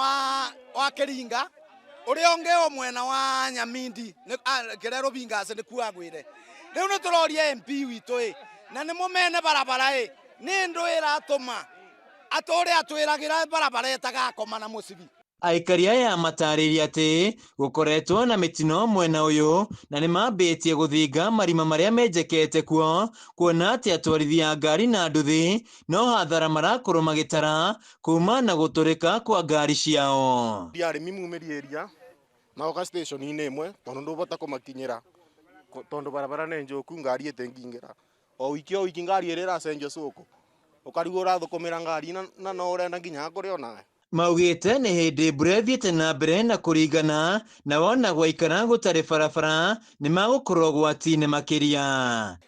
wa Kĩringa ũrĩa ũngĩ ũ mwena wa Nyamindi kĩrĩa Rũbingacĩ nĩkuo agwĩre. Rĩu nĩ tũroria MP witũ ĩ na nĩ mũmene barabara ĩ nĩ ndũ ĩratũma atũre atwĩragĩra barabara ĩtagakoma na mũcibi. Aikari aya matarĩirie atĩ gũkoretwo na mĩtino mwena ũyũ na nĩ mambĩtie gũthinga marima marĩa menjekete kuo kuona atĩ atwarithia a ngari na nduthi no hathara marakorwo magĩtara kuma na gũtũrĩka kwa ngari ciao. Arĩmi mumĩrie area magoka station-inĩ ĩmwe tondũ ndũbota kũmakinyĩra tondũ barabara nĩ njũku ngari ĩtĩngĩingĩra o wiki o wiki ngari ĩrĩa ĩracenjio cũkũ ũkarigwo ũrathũkũmĩra ngari na no ũrenda nginya kũrĩ onawe. Maugĩte nĩ hĩndĩ mbura ĩthiĩte na mbere na kũringana na wona gwaikara gũtarĩ barabara nĩ magũkorwo ũgwati-inĩ makĩria.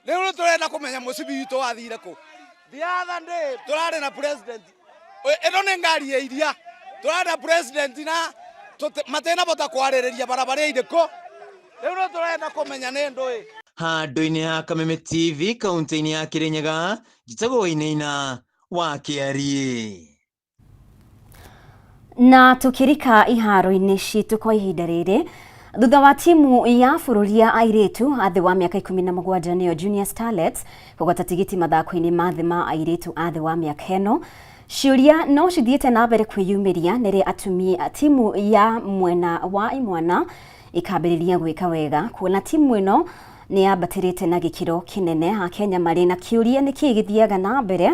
Rĩu nĩ tũrenda kũmenya mũcibi witũ wathire kũ. The other day tũrarĩ na president ĩno nĩ ngari ya iria tũrarĩ na president na matinabota kwarĩrĩria barabara ĩrĩkũ. Rĩu nĩ tũrenda kũmenya nĩ ndũĩ. Handũ-inĩ ha Kameme TV kaunti-inĩ ya Kĩrĩnyaga, njĩtagwo Wainaina wa Kĩariĩ. Na tukirika iharo-inĩ citũ kwa ihinda rĩrĩ thutha wa timu ya bũrũri ya airĩtu a thĩ wa mĩaka 17 nĩyo Junior Starlets kũgwata tigiti mathako-inĩ ma thĩ ma airĩtu a thĩ wa mĩaka ĩno. Ciũria no cithiĩte na mbere kwĩyumĩria nĩ rĩ atumia timu ya mwena wa imwana ĩkambĩrĩria gwĩka wega kuona timu ĩno nĩ yambatĩrĩte na gĩkĩro kĩnene. Akenya marĩ na kĩũria nĩkĩĩ gĩthiaga na mbere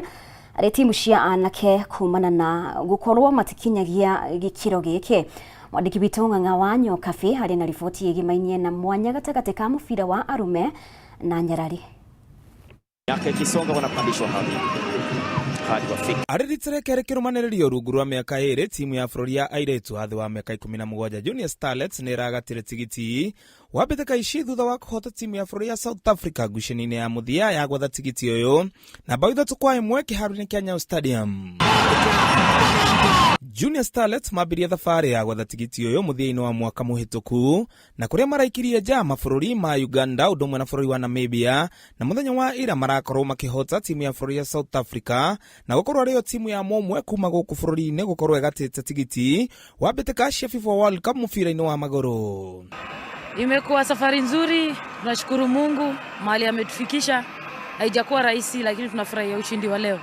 harĩ timu cia anake kumana na gũkorwo matikinyagia gĩkĩro gĩkĩ. Mwandĩki witũ Ng'ang'a wa Nyokabi harĩ na riboti ĩgimainie na mwanya gatagatĩ ka mũbira wa arũme na nyarari. Miaka ikisonga wanapandishwa hadhi hadi wafike. Arĩ rita rĩa kerĩ kĩrũmanĩrĩrio rungu rwa mĩaka ĩrĩ, timu ya bũrũri ya airĩtu a thĩ wa mĩaka 17 Junior Starlets nĩ ĩragatire tigiti wa mbĩtĩka ici thutha wa kũhota timu ya bũrũri ya South Africa ngucanio-inĩ ya mũthia ya gwetha tigiti ũyũ na bao 3-1 kĩharo-inĩ kĩa Nyayo Stadium. Junior Starlets mambirie thabarĩ ya gwetha tigiti ũyũ mũthia-inĩ wa mwaka mũhĩtũku na kũrĩa maraikirie nja mabũrũri ma Uganda ũndũ ũmwe na bũrũri wa Namibia, na mũthenya wa ira marakorwo makĩhota timu ya bũrũri ya South Africa na gũkorwo arĩyo timu ya mũmwe kuma gũkũ bũrũri-inĩ gũkorwo ĩgatĩte tigiti wa mbĩtĩka cia FIFA World Cup mũbira-inĩ wa magũrũ. Imekuwa safari nzuri, tunashukuru Mungu mahali ametufikisha. Haijakuwa rahisi, lakini tunafurahia ushindi wa leo.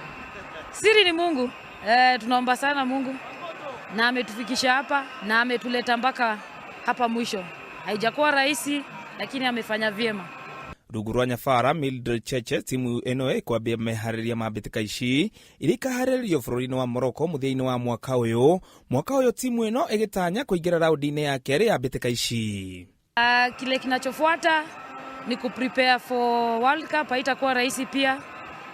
Siri ni Mungu. Tunaomba sana Mungu na ametufikisha hapa na ametuleta mpaka hapa mwisho. Haijakuwa rahisi, lakini amefanya vyema. Rungu rwa nyabara Mildred Cheche, timu ĩno ĩkwambia meharĩria ma mbĩtĩka ici iria ikaharĩrĩrio bũrũri-inĩ wa Morocco mũthia-inĩ wa mwaka ũyũ. Mwaka ũyũ timu ĩno ĩgĩtanya kũingĩra raũndi-inĩ ya kerĩ ya mbĩtĩka ici. Kile kinachofuata ni kuprepare for World Cup. Haitakuwa rahisi pia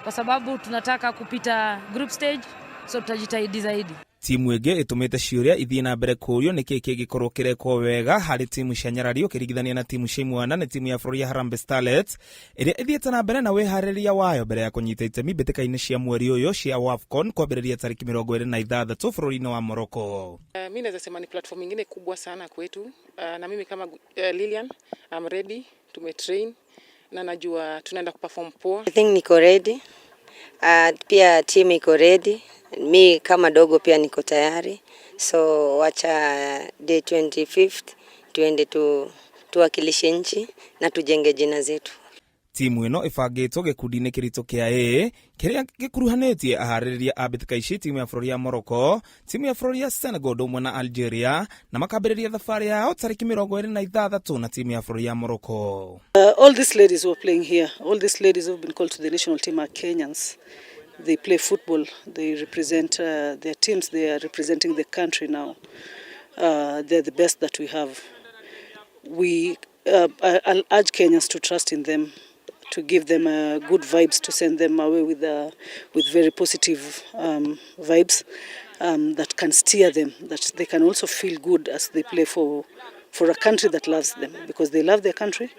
kwa sababu tunataka kupita group stage, so tutajitahidi zaidi. Timu ĩngĩ ĩtũmĩte ciũria ithiĩ na mbere kũũrio nĩkĩĩ kĩngĩkorwo kĩrekwo wega harĩ timu cia nyarari ũkĩringithania na timu cia imwana nĩ timu ya bũrũri ya Harambee Starlets ĩrĩa ĩthiĩte na mbere na wĩharĩrĩria wayo mbere ya kũnyita itemi mbĩtĩka-inĩ cia mweri ũyũ cia WAFCON kwambĩrĩria tarĩki 26 bũrũri-inĩ wa Morocco. Mi naweza sema ni platform ingine kubwa sana kwetu. Na mimi kama Lilian, I'm ready, tumetrain na najua tunaenda kuperform poa. I think niko ready. Pia team iko ready. Mi kama dogo pia niko tayari. So wacha day 25th tuende tuwakilishe nchi na tujenge jina zetu. Timu ĩno ĩbangĩtwo gĩkundi-inĩ kĩritũ kĩa A kĩrĩa gĩkuruhanĩtie aharĩrĩria a mbĩtĩka ici timu ya bũrũri ya Morocco, timu ya bũrũri ya Senegal ũndũ ũmwe na Algeria, na makambĩrĩria thabarĩ yao tarĩki 26 na timu ya bũrũri ya Morocco. All these ladies who are playing here, all these ladies who have been called to the national team are Kenyans. They play football, they represent their teams, they are representing the country now. They're the best that we have. I'll urge Kenyans to trust in them, to give them good vibes, to send them away with very positive vibes that can steer them, that they can also feel good as they play for a country that loves them, because they love their country,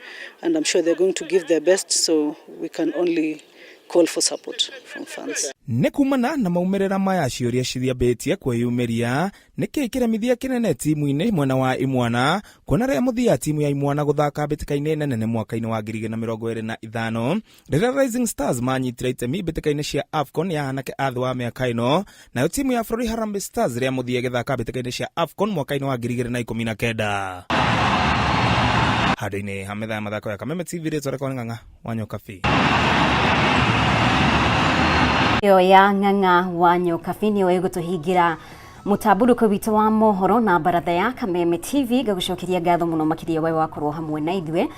and I'm sure they're going to give their best, so we can only call for support from fans. Nĩ kumana na maumĩrĩra maya ciũria cithiambĩtie kwĩyumĩria nĩkĩĩ kĩremithia kĩnene timu-inĩ mwena wa imwana kuona rĩa mũthia timu ya imwana gũthaka mbĩtĩka-inĩ nene nĩ mwaka-inĩ wa 2025 rĩrĩa Rising Stars manyitire itemi mbĩtĩka-inĩ cia AFCON ya anake a thĩ wa mĩaka ĩno, nayo timu ya bũrũri Harambee Stars rĩa mũthia ĩgĩthaka mbĩtĩka-inĩ cia AFCON mwaka-inĩ wa 2019. Handũ-inĩ ha metha ya mathako ya Kameme TV, rĩtwa rĩakwa nĩ Ng'ang'a wa Nyokabi. Ĩyo ya Ng'ang'a wa Nyokabi nĩyo ĩgũtũhingĩra mũtambũrũko witũ wa mohoro na baratha ya Kameme TV. Ngagũcokeria ngatho mũno makĩria we wakorwo hamwe na ithuĩ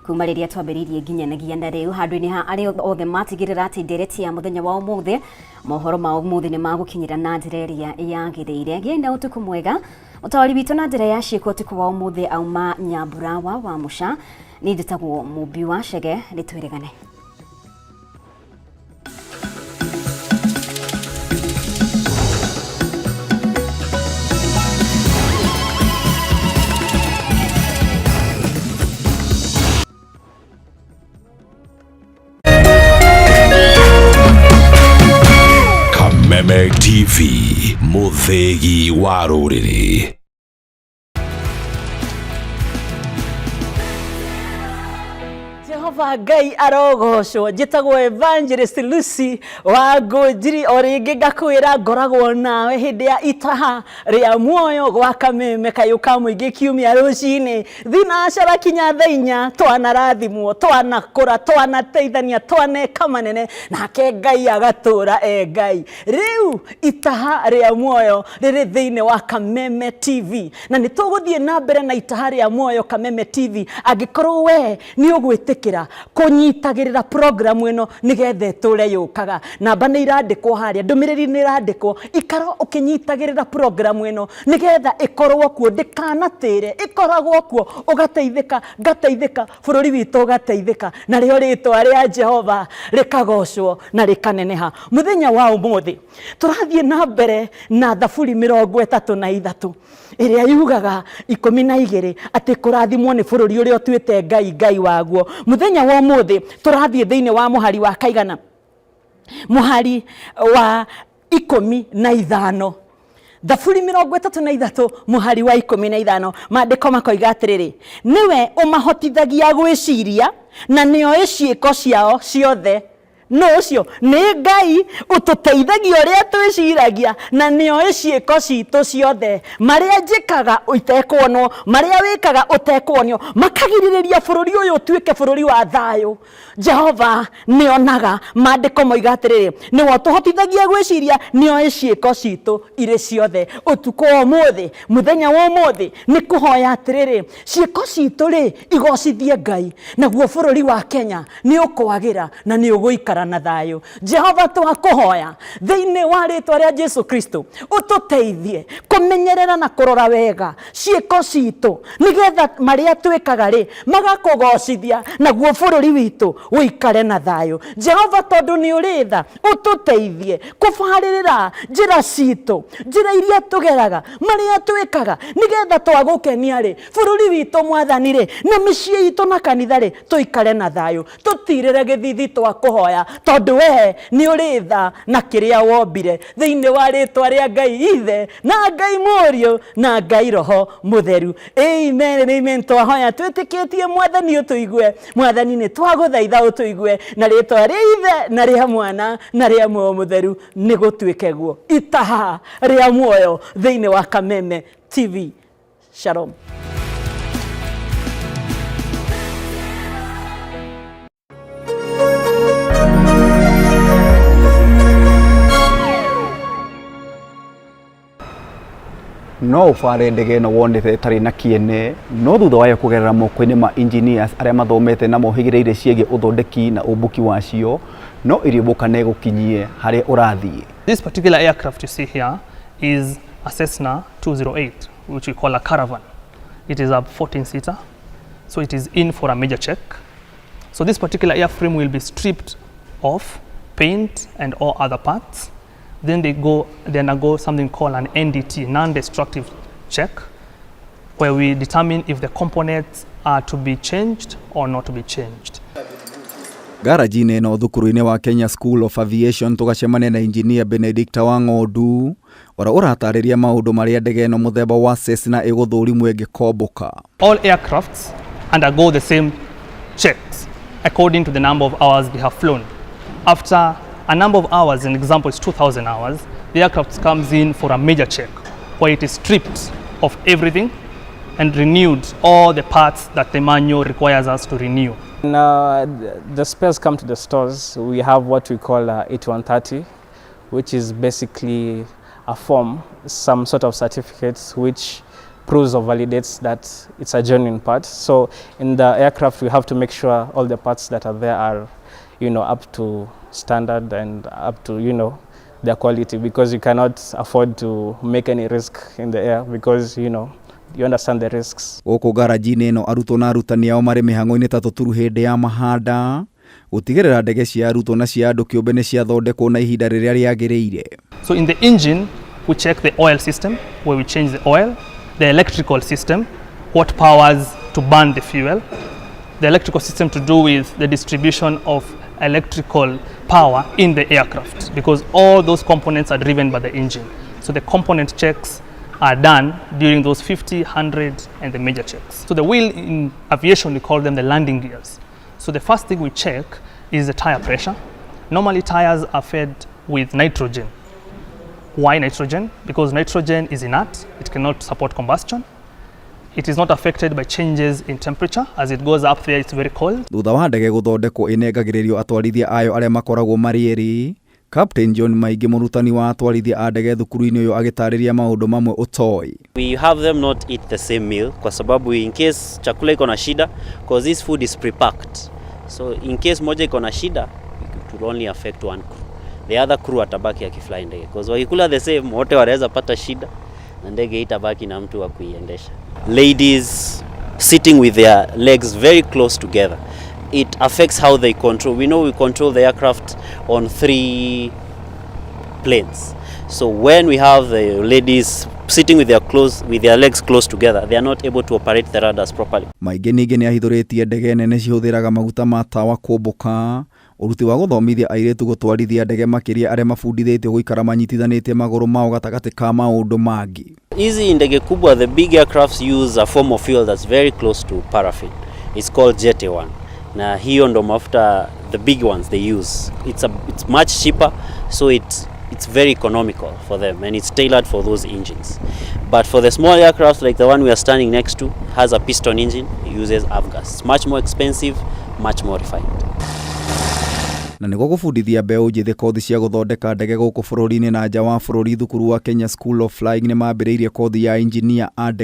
kuma rĩrĩa twambĩrĩirie nginyanagia na rĩu. Handũ-inĩ ha arĩa othe matigĩrĩra atĩ ndereti ya mũthenya wa ũmũthĩ, mohoro ma ũmũthĩ nĩ magũkinyĩra na njĩra ĩrĩa yagĩrĩire. Gĩai na ũtukũ mwega. Mũtawari witũ na njĩra ya ciĩko ũtukũ wa ũmũthĩ auma Nyambura wa Mũca. Niĩ njĩtagwo Mũmbi wa Chege, nĩtwĩrĩgane. Kameme TV, mũthĩgi wa rũrĩrĩ. Jehova Ngai arogocwo. Njĩtagwo Evangelist Lucy wa Ngũnjiri, o rĩngĩ ngakwĩra ngoragwo nawe hĩndĩ ya itaha rĩa muoyo gwa Kameme kayũ ka mũingĩ kiumia rũcinĩ thinacara kinya thaa inya. Twanarathimwo, twanakũra, twanateithania, twaneka manene, nake Ngai agatũra e Ngai. Rĩu itaha rĩa muoyo rĩrĩ thĩinĩ wa Kameme TV, na nĩ tũgũthiĩ na mbere na itaha rĩa muoyo Kameme TV angĩkorwo we nĩ ũgwĩtĩkĩra kũnyitagĩrĩra programu ĩno nĩgetha ĩtũre yũkaga. Namba nĩ irandĩkwo harĩa, ndũmĩrĩri nĩ ĩrandĩkwo. Ikara ũkĩnyitagĩrĩra programu ĩno nĩgetha ĩkorwo kuo, ndĩkanatĩre, ĩkoragwo kuo, ũgateithĩka, ngateithĩka, bũrũri witũ ũgateithĩka, narĩo rĩtwa rĩa Jehova rĩkagocwo na rĩkaneneha. Mũthenya wa ũmũthĩ tũrathiĩ na mbere na Thaburi 33 ĩrĩa yugaga 12 atĩ kũrathimwo nĩ bũrũri ũrĩa ũtuĩte Ngai Ngai waguo. Mũthenya wa ũmũthĩ tũrathiĩ thĩinĩ wa mũhari wa kaigana, mũhari wa 15. Thaburi 33 mũhari wa 15, maandĩko makoiga atĩrĩrĩ, nĩwe ũmahotithagia gwĩciria na nĩoĩ ciĩko ciao ciothe. No ũcio nĩ Ngai ũtũteithagia ũrĩa twĩciragia na nĩoĩ ciĩko citũ ciothe, marĩa njĩkaga itekuonwo, marĩa wĩkaga ũtekuonio, makagirĩrĩria bũrũri ũyũ ũtuĩke bũrũri wa thayũ. Jehova nĩonaga. Maandĩko moiga atĩrĩrĩ, nĩwe ũtũhotithagia gwĩciria, nĩoĩ ciĩko citũ irĩ ciothe. Ũtukũ wa ũmũthĩ, mũthenya wa ũmũthĩ, nĩ kũhoya atĩrĩrĩ, ciĩko citũ rĩ igocithie Ngai, naguo bũrũri wa Kenya nĩ ũkwagĩra na nĩ ũgũikara na thayũ. Jehova, twakũhoya thĩinĩ wa rĩtwa rĩa Jesu Kristo, ũtũteithie kũmenyerera na kũrora wega ciĩko citũ, nĩgetha marĩa twĩkaga rĩ magakũgocithia, naguo bũrũri witũ ũikare na thayũ. Jehova, tondũ nĩ ũrĩ tha, ũtũteithie kũbarĩrĩra njĩra citũ, njĩra iria tũgeraga, marĩa twĩkaga, nĩgetha twagũkenia rĩ, bũrũri witũ Mwathani rĩ, na mĩciĩ itũ na kanitha rĩ, tũikare na thayũ, tũtirĩre gĩthithi. Twakũhoya tondũ we nĩ ũrĩ tha na kĩrĩa wombire, thĩinĩ wa rĩtwa rĩa Ngai Ithe na Ngai Mũriũ na Ngai Roho Mũtheru, amen and amen. Twahoya twĩtĩkĩtie Mwathani ũtũigue. Mwathani, nĩ twagũthaitha ũtũigue na rĩtwa rĩa Ithe na rĩa Mwana na rĩa Muoyo Mũtheru, nĩ gũtuĩke guo. Itaha rĩa muoyo thĩinĩ wa Kameme TV. Shalom. No ũbare ndege ĩno wonete ĩtarĩ na kĩene, no thutha wayo kũgerera moko-inĩ ma engineers arĩa mathomete na mohĩgĩrĩire ciĩgiĩ ũthondeki na ũmbũki wacio, no iriũmbũkane gũkinyie harĩa ũrathiĩ. This particular aircraft you see here is a Cessna 208, which we call a Caravan. It is a 14-seater, so it is in for a major check. So this particular airframe will be stripped off paint and all other parts. Then they undergo something called an NDT, non-destructive check, where we determine if the components are to be changed or not to be changed. Ngaraji-inĩ ĩno thukuru-inĩ wa Kenya School of Aviation, tũgacemania na Engineer Benedicta wa Ng'ondu ũrĩa ũratarĩria maũndũ marĩa ndege ĩno mũthemba wa Cessna ĩgũthũrimwo ĩngĩkombũka. All aircrafts undergo the same checks according to the number of hours they have flown. After a number of hours, an example is 2,000 hours, the aircraft comes in for a major check where it is stripped of everything and renewed all the parts that the manual requires us to renew. When the spares come to the stores, we have what we call 8130, which is basically a form, some sort of certificates which proves or validates that it's a genuine part. So in the aircraft, we have to make sure all the parts that are there are up to standard and up to their quality, because you cannot afford to make any risk in the air because you understand the risks. Gũkũ ngaraji-inĩ ĩno, arutwo na arutani ao marĩ mĩhang'o-inĩ ta tũturu hĩndĩ ya mahanda gũtigĩrĩra ndege cia arutwo na cia andũ kĩũmbe nĩ ciathondekwo na ihinda rĩrĩa rĩagĩrĩire. So in the engine, we check the oil system, where we change the oil, the electrical system, what powers to burn the fuel, the electrical system to do with the distribution of electrical power in the aircraft, because all those components are driven by the engine. So the component checks are done during those 50, 100, and the major checks. So the wheel in aviation, we call them the landing gears. So the first thing we check is the tire pressure. Normally tires are fed with nitrogen. Why nitrogen? Because nitrogen is inert, it cannot support combustion. It is not affected by changes in temperature. As it goes up there, it's very cold. Thutha wa ndege gũthondekwo ĩnengagĩrĩrio atwarithia ayo arĩa makoragwo marĩ erĩ. Captain John Maingĩ, mũrutani wa atwarithia a ndege thukuru-inĩ ũyũ, agĩtarĩria maũndũ mamwe ũtoĩ. We have them not eat the same meal kwa sababu in case chakula iko na shida, because this food is pre-packed. So in case moja iko na shida, it will only affect one crew. The other crew atabaki akifly ndege, because wakikula the same wote wanaweza pata shida na ndege itabaki na mtu wa kuiendesha. Ladies sitting with their legs very close together, it affects how they control. We know we control the aircraft on three planes. So when we have the ladies sitting with their legs close together, they are not able to operate the rudders properly. Maingĩ ningĩ nĩ ahithũrĩtie ndege nene cihũthĩraga maguta ma tawa kũmbũka, ũruti wa gũthomithia airĩtu gũtwarithia ndege, makĩria arĩa mabundithĩtio gũikara manyitithanĩtie magũrũ mao, gatagatĩ ka maũndũ mangĩ. Hizi ndege kubwa, the big aircrafts, use a form of fuel that's very close to paraffin. It's called Jet A1. Na hiyo ndo mafuta the big ones they use. It's much cheaper, so it's very economical for them and it's tailored for those engines. But for the small aircraft like the one we are standing next to, has a piston engine, it uses avgas. It's much more expensive, much more refined. Na nĩguo gũbundithia mbeũ njĩthĩ kothi cia gũthondeka ndege gũkũ bũrũri-inĩ na nja wa bũrũri, thukuru wa Kenya School of Flying nĩ mambĩrĩirie kothi ya injinia a ndege.